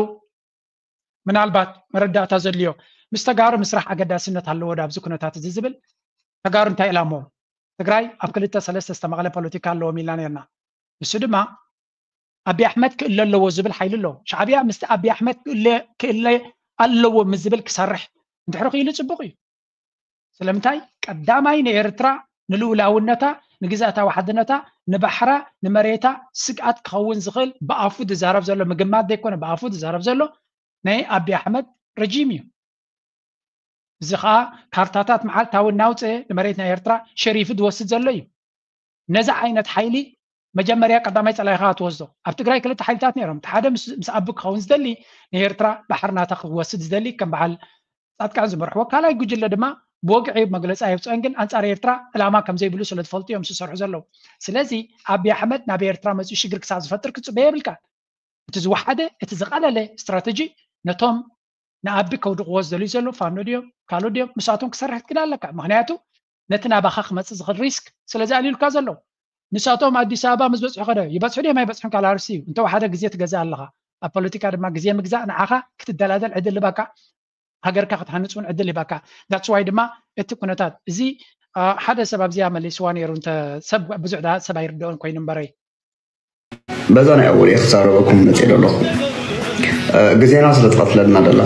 ምናልባት መረዳእታ ዘድልዮ ምስ ተጋሩ ምስራሕ ኣገዳስነት ኣለዎ ዶ ኣብዚ ኩነታት እዚ ዝብል ተጋሩ እንታይ ኢላሞ ትግራይ ኣብ ክልተ ሰለስተ ዝተመቐለ ፖለቲካ ኣለዎም ኢልና ነርና። ንሱ ድማ ኣቢ ኣሕመድ ክእለ ኣለዎ ዝብል ሓይሊ ኣለዎ። ሻዕብያ ምስቲ ኣቢ ኣሕመድ ክእለ ኣለዎ ምስ ዝብል ክሰርሕ እንድሕሪ ክኢሉ ፅቡቕ እዩ። ስለምንታይ ቀዳማይ ንኤርትራ ንልኡላውነታ ንግዝኣታዊ ሓድነታ ንባሕራ ንመሬታ ስግኣት ክኸውን ዝኽእል ብኣፉ ዝዛረብ ዘሎ ምግማት ዘይኮነ ብኣፉ ዝዛረብ ዘሎ ናይ ኣቢ ኣሕመድ ረጂም እዩ። እዚ ከዓ ካርታታት መዓልታዊ እናውፅአ ንመሬት ናይ ኤርትራ ሸሪፉ ዝወስድ ዘሎ እዩ። ነዚ ዓይነት ሓይሊ መጀመርያ ቀዳማይ ፀላኢኻ ትወስዶ። ኣብ ትግራይ ክልተ ሓይልታት ነይሮም። እቲ ሓደ ምስ ኣቢ ክኸውን ዝደሊ ንኤርትራ ባሕሪ ናታ ክወስድ ዝደሊ ከም በዓል ፃድቃን ዝመርሕዎ ካልኣይ ጉጅለ ድማ ብወግዒ መግለፂ ኣየውፅአን ግን ኣንፃር ኤርትራ ዕላማ ከምዘይብሉ ስለ ዝፈልጡ እዮም ዝሰርሑ ዘለዉ። ስለዚ ኣቢ ኣሕመድ ናብ ኤርትራ መፅኡ ሽግር ክሳብ ዝፈጥር ክፅበ የብልካ። እቲ ዝወሓደ እቲ ዝቐለለ ስትራተጂ ነቶም ንኣቢ ከውድቕዎ ዝደልዩ ዘለዉ ፋኖ ድዮም ካልኦት ድዮም ምሳቶም ክሰርሕ ክትክእል ኣለካ። ምክንያቱ ነቲ ናባኻ ክመፅእ ዝኽእል ሪስክ ስለ ዝኣልዩልካ ዘለዉ ንሳቶም ኣዲስ ኣበባ ምስ በፅሑ ከደ ይበፅሑ ድዮም ኣይበፅሑን ካልእ ኣርእስቲ እዩ። እንተወሓደ ግዜ ትገዝእ ኣለኻ። ኣብ ፖለቲካ ድማ ግዜ ምግዛእ ንዓኻ ክትደላደል ዕድል ይህበካ፣ ሃገርካ ክትሃንፅ እውን ዕድል ይህበካ። That's why ድማ እቲ ኩነታት እዚ ሓደ ሰብ ኣብዚኣ መሊስዋ ነይሩ። እንተ ሰብ ብዙሕ ደኣ ሰብ ኣይርድኦን ኮይኑ እምበረይ በዛ ናይ ኣወል እየ ክዛረበኩም መፅእ ዘለኹ። ግዜና ስለ ትቐትለልና ደላ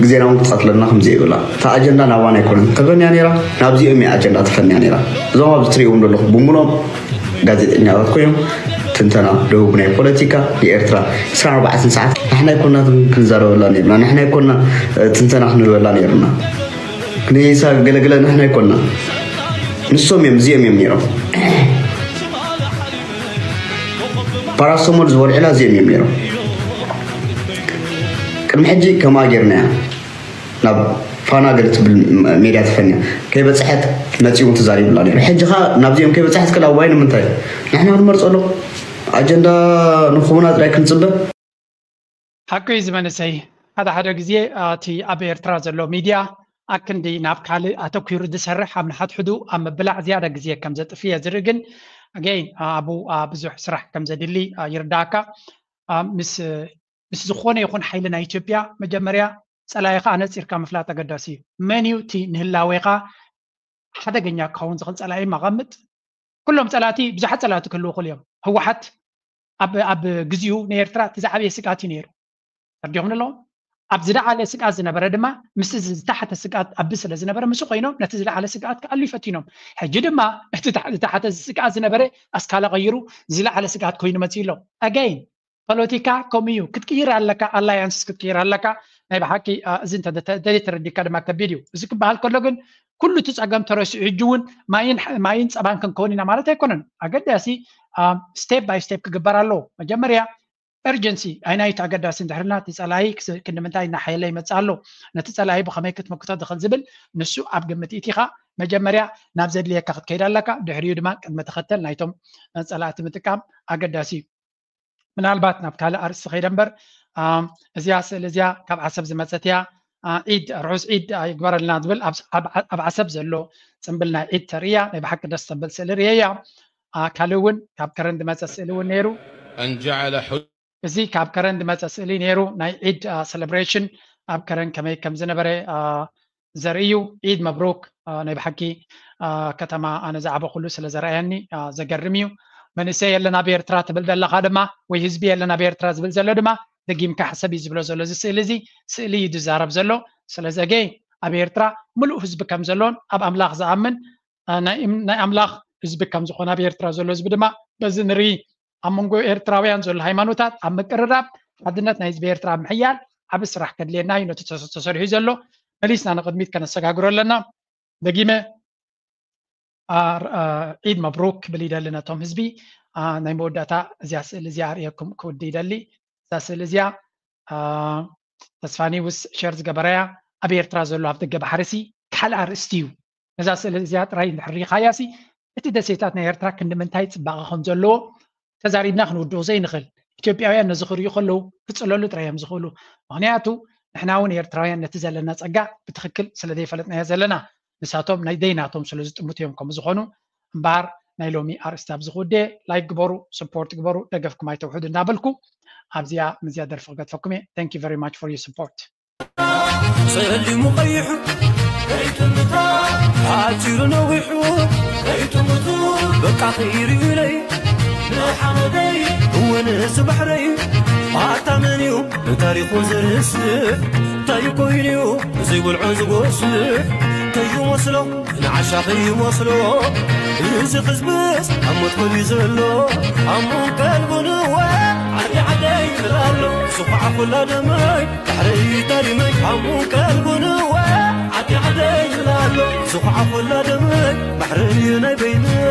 ግዜና እውን ክትቐትለልና ከምዘይብላ እታ ኣጀንዳ ናባና ኣይኮነን ተፈንያ ነይራ፣ ናብዚኦም እየ ኣጀንዳ ተፈንያ ነይራ። እዞም ኣብዚ ትሪእዎም ዘለኹ ብምሎም ጋዜጠኛታት ኮይኖም ትንተና ደቡብ ናይ ፖለቲካ ንኤርትራ ዕስራን ኣርባዕተን ሰዓት ንሕና ኣይኮናትን ክንዛረበላ ነይርና፣ ንሕና ኣይኮና ትንተና ክንበላ ነይርና። ክንሳ ገለገለ ንሕና ኣይኮና ንሶም እዮም እዚኦም እዮም ነይሮም። ፓራሰሞል ዝበልዑላ እዚኦም እዮም ነይሮም። ቅድሚ ሕጂ ከምኣ ጌርናያ ናብ ፋና ገለ ትብል ሜድያ ተፈንያ ከይበፅሐት መፂኡ እውን ተዛሪቡላ ነይሩ። ሕጂ ኸ ናብዚኦም ከይበፅሐት ክላዋይ ንምንታይ ንሕና ክንመርፀሉ ኣጀንዳ ንክኹና ጥራይ ክንፅበ ሓቂ እዩ ዝመንሰይ ሓደ ሓደ ግዜ እቲ ኣብ ኤርትራ ዘሎ ሚድያ ኣክንዲ ናብ ካልእ ኣተኲሩ ዝሰርሕ ኣብ ንሓድሕዱ ኣብ ምብላዕ ዝያዳ ግዜ ከም ዘጥፍእ እየ ዝርኢ። ግን ኣገይን ኣብኡ ብዙሕ ስራሕ ከም ዘድሊ ይርዳእካ። ምስ ምስ ዝኾነ ይኹን ሓይሊ ናይ ኢትዮጵያ መጀመርያ ጸላኢኻ ኣነጺርካ ምፍላጥ ኣገዳሲ እዩ። መን እዩ እቲ ንህላዌኻ ሓደገኛ ክኸውን ዝኽእል ጸላኢ መቐምጥ? ኩሎም ጸላእቲ ብዙሓት ጸላእቲ ክህልዉ ይኽእሉ እዮም። ህወሓት ኣብ ኣብ ግዜኡ ንኤርትራ እቲ ዝዓበየ ስግኣት እዩ ነይሩ። ተረዲኹም ኣለኹም? ኣብ ዝለዓለ ስግኣት ዝነበረ ድማ ምስቲ ዝተሓተ ስግኣት ኣቢ ስለ ዝነበረ ምስኡ ኮይኖም ነቲ ዝለዓለ ስግኣት ክኣልዩ ፈቲኖም። ሕጂ ድማ እቲ ዝተሓተ ስግኣት ዝነበረ ኣስካላ ቀይሩ ዝለዓለ ስግኣት ኮይኑ መፂኡ ኣሎ። ኣጋይን ፖለቲካ ከምኡ እዩ። ክትቅይር ኣለካ፣ ኣላያንስስ ክትቅይር ኣለካ፣ ናይ ብሓቂ እዚ እንተደሊት ተረዲካ ድማ ከቢድ እዩ። እዚ ክበሃል ከሎ ግን ኩሉ እቲ ፀገም ተረሲዑ ሕጂ እውን ማይን ፀባን ክንከውን ኢና ማለት ኣይኮነን። ኣገዳሲ step by step ክግበር ኣለዎ። መጀመርያ urgency ኣይናይቲ ኣገዳሲ እንድሕርና እቲ ፀላኢ ክንዲ ምንታይ እናሓየለ ይመፅእ ኣሎ፣ ነቲ ፀላኢ ብኸመይ ክትምክቶ ትኽእል ዝብል ንሱ ኣብ ግምት ኢቲኻ መጀመርያ ናብ ዘድልየካ ክትከይድ ኣለካ። ድሕሪኡ ድማ ቅድመ ተኸተል ናይቶም ፀላእቲ ምጥቃም ኣገዳሲ እዩ። ምናልባት ናብ ካልእ ኣርእስቲ ከይደ እምበር እዚኣ ስእሊ እዚኣ ካብ ዓሰብ ዝመፀት እያ። ዒድ ርሑስ ዒድ ይግበረልና ዝብል ኣብ ዓሰብ ዘሎ ፅምብል ናይ ዒድ ተርእያ ናይ ብሓቂ ደስ ተብል ስእሊ ርእየ እያ። ካልእ እውን ካብ ከረን ዝመፀ ስእሊ እውን ነይሩ። እዚ ካብ ከረን ዝመፀ ስእሊ ነይሩ ናይ ዒድ celebration ኣብ ከረን ከመይ ከም ዝነበረ ዘርእዩ። ዒድ መብሩክ። ናይ ብሓቂ ከተማ ኣነ ዝዓበኹሉ ስለ ዘረኣየኒ ዘገርም እዩ። መንእሰይ የለን ኣብ ኤርትራ ትብል ዘለኻ ድማ ወይ ህዝቢ የለን ኣብ ኤርትራ ዝብል ዘሎ ድማ ደጊምካ ሕሰብ እዩ ዝብሎ ዘሎ። እዚ ስእሊ እዚ ስእሊ እዩ ዝዛረብ ዘሎ። ስለዚ ኣገይ ኣብ ኤርትራ ምሉእ ህዝቢ ከም ዘሎን ኣብ ኣምላኽ ዝኣምን ናይ ኣምላኽ ህዝቢ ከም ዝኾነ ኣብ ኤርትራ ዘሎ ህዝቢ ድማ በዚ ንርኢ። ኣብ መንጎ ኤርትራውያን ዘሎ ሃይማኖታት ኣብ ምቅርራብ ሓድነት ናይ ህዝቢ ኤርትራ ኣብ ምሕያል ዓቢ ስራሕ ከድልየና እዩ። ነቲ ተሰ- ተሰሪሑ ዘሎ መሊስና ንቕድሚት ከነሰጋግሮ ኣለና። ደጊመ ኣር- አ፣ ዒድ መብሩክ ክብል ይደሊ ነቶም ህዝቢ። አ፣ ናይ መወዳእታ እዚኣ ስእሊ እዚኣ ኣርእየኩም ክውዲ ይደሊ። እዛ ስእሊ እዚኣ አ፣ ተስፋ ኒውስ ሸር ዝገበረያ ኣብ ኤርትራ ዘሎ ኣብ ደገ ባሕርሲ ካልእ ኣርእስቲ እዩ። ነዛ ስእሊ እዚኣ ጥራይ እንድሕር ርኢኻያሲ እቲ ደሴታት ናይ ኤርትራ ክንዲ ምንታይ ጽባቐ ከም ዘለዎ ተዛሪብና ክንውድኦ ዘይንኽእል። ኢትዮጵያውያን ነዚ ክርእዩ ከለዉ ክጽለሉ ጥራይ እዮም ዝኽእሉ። ምኽንያቱ ንሕና እውን ኤርትራውያን ነቲ ዘለና ጸጋ ብትኽክል ስለ ዘይፈለጥናዮ ዘለና ንሳቶም ናይ ደይናቶም ስለ ዝጥምቱ እዮም ከምኡ ዝኾኑ። እምበኣር ናይ ሎሚ ኣርእስቲ ኣብዚ ክውደ። ላይክ ግበሩ፣ support ግበሩ፣ ደገፍኩም ኣይተውሕዱ እንዳበልኩ ኣብዚኣ ምስዚኣ ደርፊ ክገድፈኩም እየ። Thank you very much for your support። ጸሊሙ ቀይሑ ከይትምታ ሓጺሩ ነዊሑ ከይትምቱ በቃ ከይርዩለይ ንሓመደይ እውን እዚ ባሕረይ ኣታ መን እዩ ንታሪኹ ዝርስዕ እንታይ ኮይኑዩ ዘይበልዖ ዝጎስዕ ከይመስሎ ንዓሻ ከይመስሎ እዚ ክዝብስ ኣብ ሞት ኮይኑ ዘሎ ኣሙን ቀልቡ ንወ ዓዲ ዓደይ ይብል ኣሎ ዝኹዓ ኩላ ደመይ ባሕረይ ታሪመይ ኣሙን ቀልቡ ንወ ዓዲ ዓደይ ይብል ኣሎ ዝኹዓ ኩላ ደመይ ባሕረይ ናይ በይነይ